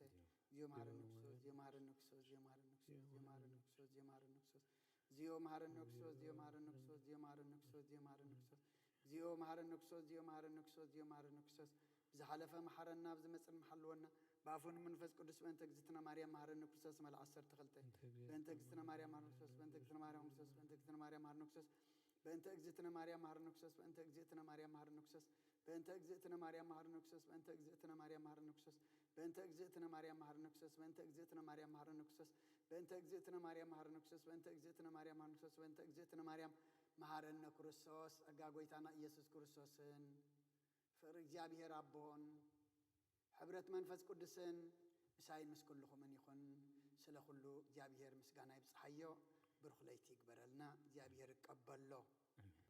ዚኦ መሃረነ ክርስቶስ፣ ዚኦ መሃረነ ክርስቶስ፣ ዚኦ መሃረነ ክርስቶስ፣ ዚኦ መሃረነ ክርስቶስ፣ ዚኦ መሃረነ ክርስቶስ። ዚኦ መሃረነ ክርስቶስ፣ ዚኦ መሃረነ ክርስቶስ፣ ዚኦ መሃረነ ክርስቶስ፣ ዚኦ መሃረነ ክርስቶስ። ዚኦ መሃረነ ክርስቶስ፣ ዚኦ መሃረነ ክርስቶስ፣ ዚኦ መሃረነ ክርስቶስ። ብዝሓለፈ መሓረና፣ ብዝመጽእ መሓልወና። ብኣፉን መንፈስ ቅዱስ በእንተ እግዝእትነ ማርያም መሃረነ ክርስቶስ መልኣ ዓሰርተ ክልተ። በእንተ እግዝእትነ ማርያም መሃረነ ክርስቶስ፣ በእንተ እግዝእትነ ማርያም ክርስቶስ፣ በእንተ እግዝእትነ ማርያም መሃረነ ክርስቶስ። በእንተ እግዝእትነ ማርያም መሃረነ ክርስቶስ፣ በእንተ እግዝእትነ ማርያም መሃረነ ክርስቶስ። በእንተ እግዝእትነ ማርያም መሃረነ ክርስቶስ፣ በእንተ እግዝእትነ ማርያም መሃረነ ክርስቶስ። በእንተ እግዝእትነ ማርያም መሃረነ ክርስቶስ፣ በእንተ እግዝእትነ ማርያም መሃረነ ክርስቶስ። በእንተ እግዝእትነ ማርያም መሃረነ ክርስቶስ፣ በእንተ እግዝእትነ ማርያም መሃረነ ክርስቶስ። በእንተ እግዝእትነ ማርያም መሃረነ ክርስቶስ። ጸጋ ጎይታና ኢየሱስ ክርስቶስን ፍቕሪ እግዚኣብሔር ኣቦን ሕብረት መንፈስ ቅዱስን ምሳይን ምስ ኩልኹምን ይኹን። ስለ ኩሉ እግዚኣብሔር ምስጋና ይብጽሓዮ። ብሩኽ ለይቲ ይግበረልና። እግዚኣብሔር ይቀበሎ። ኣሜን።